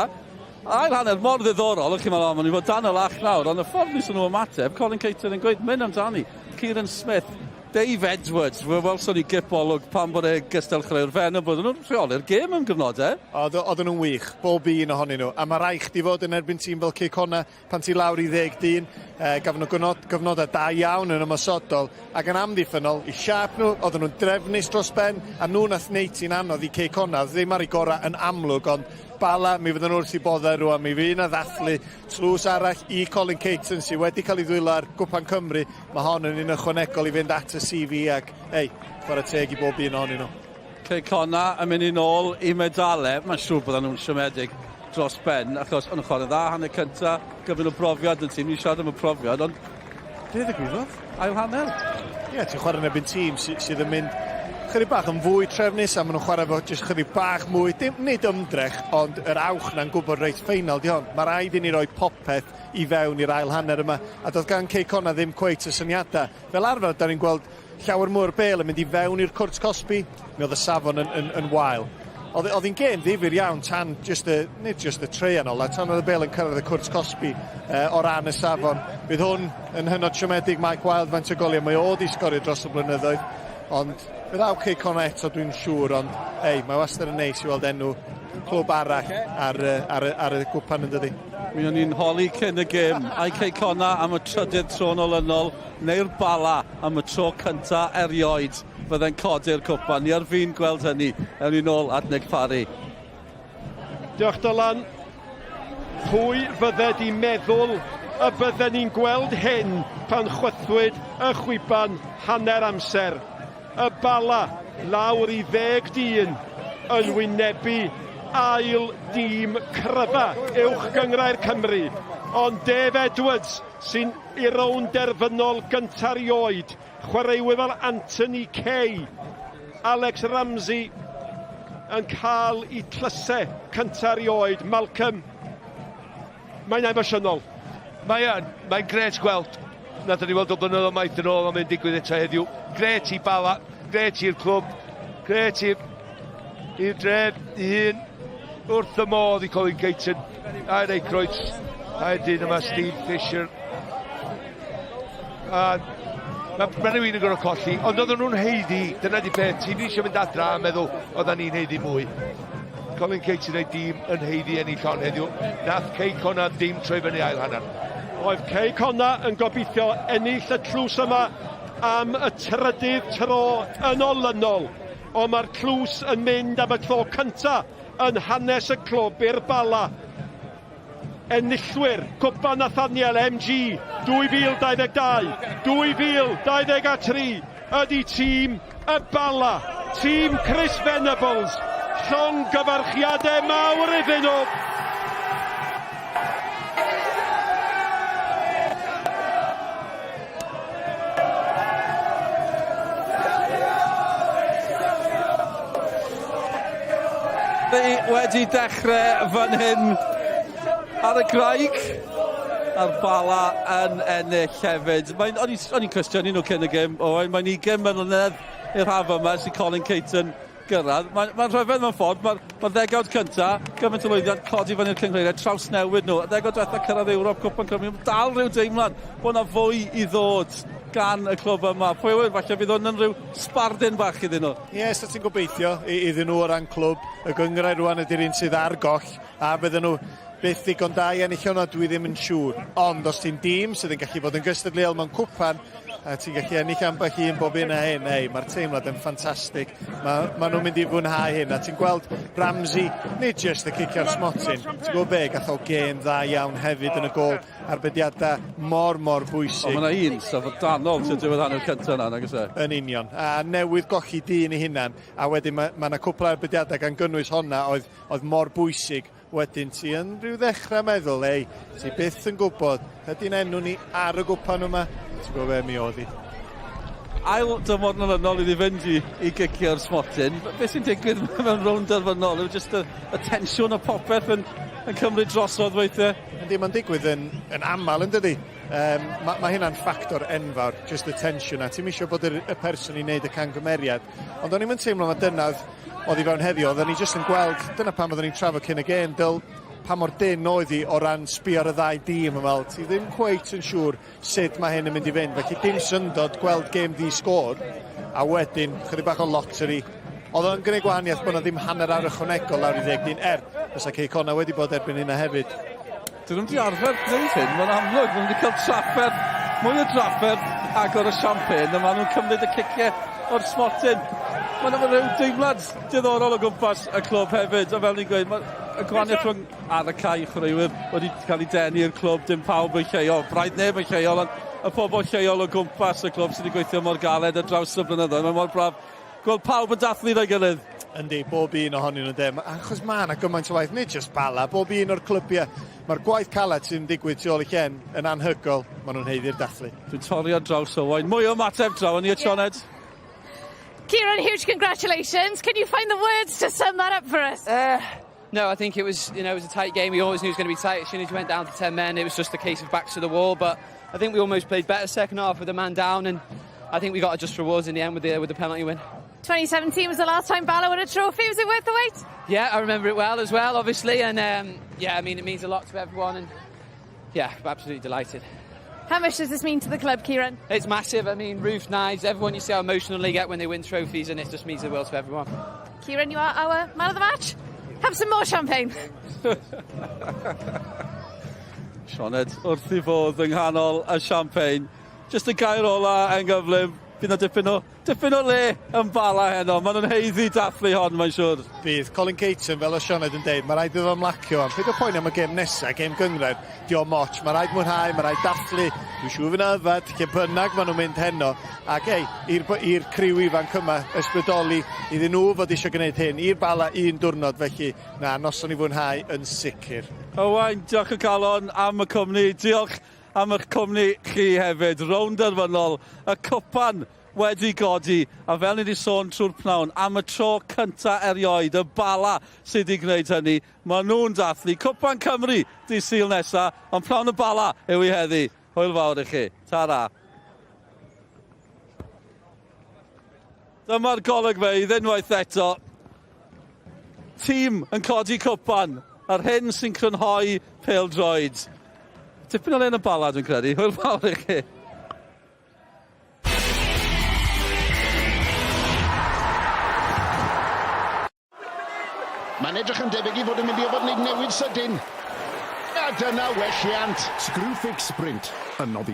ail hanner mor ddiddorol, o'ch chi'n meddwl, o, maen nhw'n fod dan y lach nawr, ond y ffordd wnaethon nhw ymateb, Colin Caton yn gweud, mynd amdani, Kieran Smith, Dave Edwards, fe welson ni gip olwg pam bod e gystal chwaraewr fe yn bod nhw'n rheoli'r gêm am gyfnodau. Oedd, oedden nhw'n wych, bob un ohonyn nhw. A mae rai chdi fod yn erbyn tîm fel Cei Connah pan ti lawr i ddeg dyn. E, gafon nhw gyfnod, gyfnodau da iawn yn ymosodol ac yn amddiffynnol. I siâp nhw, oedden nhw'n drefnus dros ben, a nhw nath wneud ti'n anodd i Cei Connah. Ddim ar ei gorau yn amlwg, ond Bala, mi fydden nhw wrth i boddau rwan. Mi fydd yna ddathlu tlws arall i Colin Caton sydd wedi cael ei ddwylo ar Gwpan Cymru. Mae hon yn un ychwanegol i fynd at y CV ac, ei, chwarae teg i bob un ohonyn nhw. Cei Connah yn mynd i nôl i medalau. Mae'n siŵr bydden nhw'n siomedig dros ben, achos o'n nhw'n chwarae dda hanner cynta, gyfyn o brofiad yn tîm, ni'n siarad am y profiad, ond be ddigwyddodd? Ail hanner? Ie, yeah, ti'n chwarae yn erbyn tîm sy, sydd yn mynd chydig bach yn fwy trefnus a maen nhw'n chwarae efo jyst chydig bach mwy, dim, nid ymdrech, ond yr awch na'n gwybod reit ffeinal di hon. Mae rhaid i ni roi popeth i fewn i'r ail hanner yma, a doedd gan Cei Connah ddim cweit y syniadau. Fel arfer, da ni'n gweld llawer mwy o'r bêl yn mynd i fewn i'r cwrt cosbi, mi oedd y safon yn, yn, yn wael. Oedd, oedd hi'n gêm ddifyr iawn tan just y, nid just y treian ola, tan oedd y bêl yn cyrraedd y cwrt cosbi o ran y safon. Bydd hwn yn hynod siomedig, Mike Wilde, faint o goliau mae o di sgorio dros y blynyddoedd, ond fe ddaw Cei Connah eto dwi'n siŵr, ond ei, mae wastad yn neis i weld enw clwb arall ar, ar, ar, ar y gwpan yn dydi. Mi o'n i'n holi cyn y gêm, ai Cei Connah am y trydydd tro'n olynol, neu'r Bala am y tro cynta erioed fydde'n codi'r cwpan. Ni ar fin gweld hynny. Ewn ni nôl at Nick Parry. Diolch Dylan. Pwy fydde di meddwl y bydden ni'n gweld hyn pan chwythwyd y chwiban hanner amser? Y Bala lawr i ddeg dyn yn wynebu ail dîm cryfa Uwch Gynghrair Cymru. Ond Dave Edwards sy'n i rownd derfynol gynta rioed. Chwaraewyr fel Anthony Kay, Alex Ramsey yn cael eu tlysau cynta rioed. Malcolm, mae'n emosiynol. Mae yn, mae'n grêt gweld. Nathon ni weld o blynyddoedd maith yn ôl, ond mae'n digwydd eto heddiw. Grêt i Bala, grêt i'r clwb, grêt i'r i'r dref i hun. Wrth y modd i Colin Caton, a'r Aykroyd, a'r dyn yma Steve Fisher. A mae ma rhywun yn gorfod colli, ond oedden nhw'n haeddu, dyna di peth, ti'n eisiau mynd adra a meddwl oedden ni'n haeddu mwy. Colin Caton ei dîm yn haeddu ennill hon heddiw. Nath Cei Connah ddim troi fyny ail hanner. Oedd Cei Connah yn gobeithio ennill y tlws yma am y trydydd tro yn olynol, ond mae'r tlws yn mynd am y tro cyntaf yn hanes y clwb i'r Bala. Enillwyr Cwpan Nathaniel MG 2022, 2023 ydy tîm y Bala, tîm Chris Venables. Llongyfarchiadau mawr iddyn nhw. Ni wedi dechrau fan hyn ar y graig a'r Bala yn ennill hefyd. Mae'n, o'n i'n cwestiynu nhw cyn y gêm, Owain, mae'n 20 mlynedd i'r haf yma ers i Colin Caton gyrraedd. Mae'n mae rhyfedd mewn ffordd, mae'r mae ddegawd cynta, gymaint o lwyddiant, codi fyny'r cynghreiriau, trawsnewid nhw. Y ddegawd diwetha cyrraedd Ewrop, Cwpan Cymru, dal rhyw deimlad bod yna fwy i ddod gan y clwb yma. Pwy wyr, falle fydd hwn yn rhyw sbardun bach iddyn nhw. Ie, yes, ti'n gobeithio iddyn nhw o ran clwb. Y gynghrair rwan ydy'r un sydd ar goll, a bydden nhw byth ddigon da i ennill hwnna, dwi ddim yn siŵr. Ond os ti'n dîm sydd yn gallu bod yn gystadleuol mewn cwpan, a ti'n gallu ennill ambell un bob un a hyn, ei, mae'r teimlad yn ffantastig. Mae ma nhw'n mynd i fwynhau hyn, a ti'n gweld Ramsey, nid jyst y cicio'r smotyn, ti'n gwybod be, gath o gêm dda iawn hefyd yn y gôl, arbediadau mor, mor bwysig. Ond mae yna un syfrdanol sy'n diwedd hanner cyntaf yna, nag oes e? Yn union, a newydd golli dyn ei hunan, a wedyn mae yna cwpl o arbediadau gan gynnwys honna oedd, oedd mor bwysig. Wedyn ti yn rhyw ddechrau meddwl, ei, ti byth yn gwybod, ydy'n enw ni ar y gwpan yma? Ti'n gwybod be, mi oedd hi. Ail dymor olynol iddi fynd i, i gicio'r smotyn. Be sy'n digwydd mewn rownd derfynol? Yw jyst y, y tensiwn a popeth yn, yn cymryd drosodd weithiau? Yndi, mae'n digwydd yn, yn aml, yn dydy? Um, mae ma hynna'n ffactor enfawr, just y tensiwn a ti'm eisiau bod yr, y person i wneud y cangymeriad. Ond o'n i'm yn teimlo mae dyna oedd i fewn heddiw, oedden ni jyst yn gweld, dyna pam oedden ni'n trafod cyn y gêm, dyl pa mor dynn oedd hi o ran sbio ar y ddau dîm yn fel, ti ddim cweit yn siŵr sut mae hyn yn mynd i fynd. Felly dim syndod gweld gêm ddi-sgôr, a wedyn chydig bach o lottery. Oedd o'n gwneud gwahaniaeth bod yna ddim hanner awr ychwanegol lawr i ddeg dyn, er, fysa Cei Connah wedi bod erbyn hynna hefyd. Dyn nhw'm 'di arfer gwneud hyn, mae'n amlwg, maen nhw wedi cael trafferth, mwy o drafferth agor y champagne, a maen nhw'n cymryd y ciciau o'r smotyn. Mae'n ma rhyw deimlad diddorol o gwmpas y clwb hefyd, a fel ni'n gweud, mae y gwahaniaeth rhwng ar y cae chwaraewyr wedi cael ei denu i'r clwb, dim pawb yn lleol, braidd neb yn lleol, ond y pobl lleol o gwmpas y clwb sydd wedi gweithio mor galed ar draws y blynyddoedd. Mae mor braf gweld pawb yn dathlu 'da'i gilydd. Yndi, bob un ohonyn nhw 'de. Achos mae yna gymaint o waith, nid jyst Bala, bob un o'r clybiau. Mae'r gwaith caled sy'n digwydd tu ôl i llen yn anhygoel. Maen nhw'n haeddu'r dathlu. Dwi'n torri ar draws Owain. Mwy o ymateb draw yn i Sioned. Kieran, huge congratulations. Can you find the words to sum that up for us? No, I think it was, you know, it was a tight game. We always knew it was going to be tight. As soon as we went down to 10 men, it was just a case of backs to the wall. But I think we almost played better second half with a man down, and I think we got just rewards in the end with the penalty win. 2017 was the last time Bala won a trophy. Was it worth the wait? Yeah, I remember it well as well, obviously, and yeah, I mean, it means a lot to everyone, and yeah, I'm absolutely delighted. How much does this mean to the club, Kieran? It's massive. I mean, Roof, Knives, everyone, you see how emotional they get when they win trophies, and it just means the world to everyone. Kieran, you are our man of the match. Have some more champagne. Sioned wrth i fodd yng nghanol y champagne. Just y gair ola yn gyflym. Bydd 'na dipyn o le yn Bala heno. Maen nhw'n haeddu dathlu hon, mae'n siŵr. Bydd Colin Caton, fel o Sioned yn deud, mae rhaid iddo ymlacio am. Paid o poeni am y gêm nesaf, gêm gynghrair, di o'm ots. Mae rhaid mwynhau, mae rhaid dathlu. Dwi'n siŵr fydd 'na yfed, lle bynnag maen nhw'n mynd heno. Ac ei, i'r criw ifanc yma, ysbrydoli iddyn nhw fod eisiau gwneud hyn, i'r Bala un diwrnod, felly na, noson i fwynhau yn sicr. Owain, diolch o galon am y cwmni. Diolch am eich cwmni chi hefyd. Rownd derfynol, y cwpan wedi godi, a fel ni wedi sôn trwy'r pnawn, am y tro cynta erioed, y Bala sydd wedi gwneud hynny. Maen nhw'n dathlu. Cwpan Cymru dydd Sul nesa, ond pnawn y Bala yw i heddi. Hwyl fawr i chi. Ta-ra. Dyma'r golygfeydd unwaith eto. Tîm yn codi cwpan, a'r hyn sy'n crynhoi pêl-droed. Tipyn o le yn y Bala, dwi'n credu. Hwyl fawr i chi. Mae'n edrych yn debyg i fod yn mynd i orfod wneud newid sydyn. A dyna welliant. Screwfix Sprint yn noddi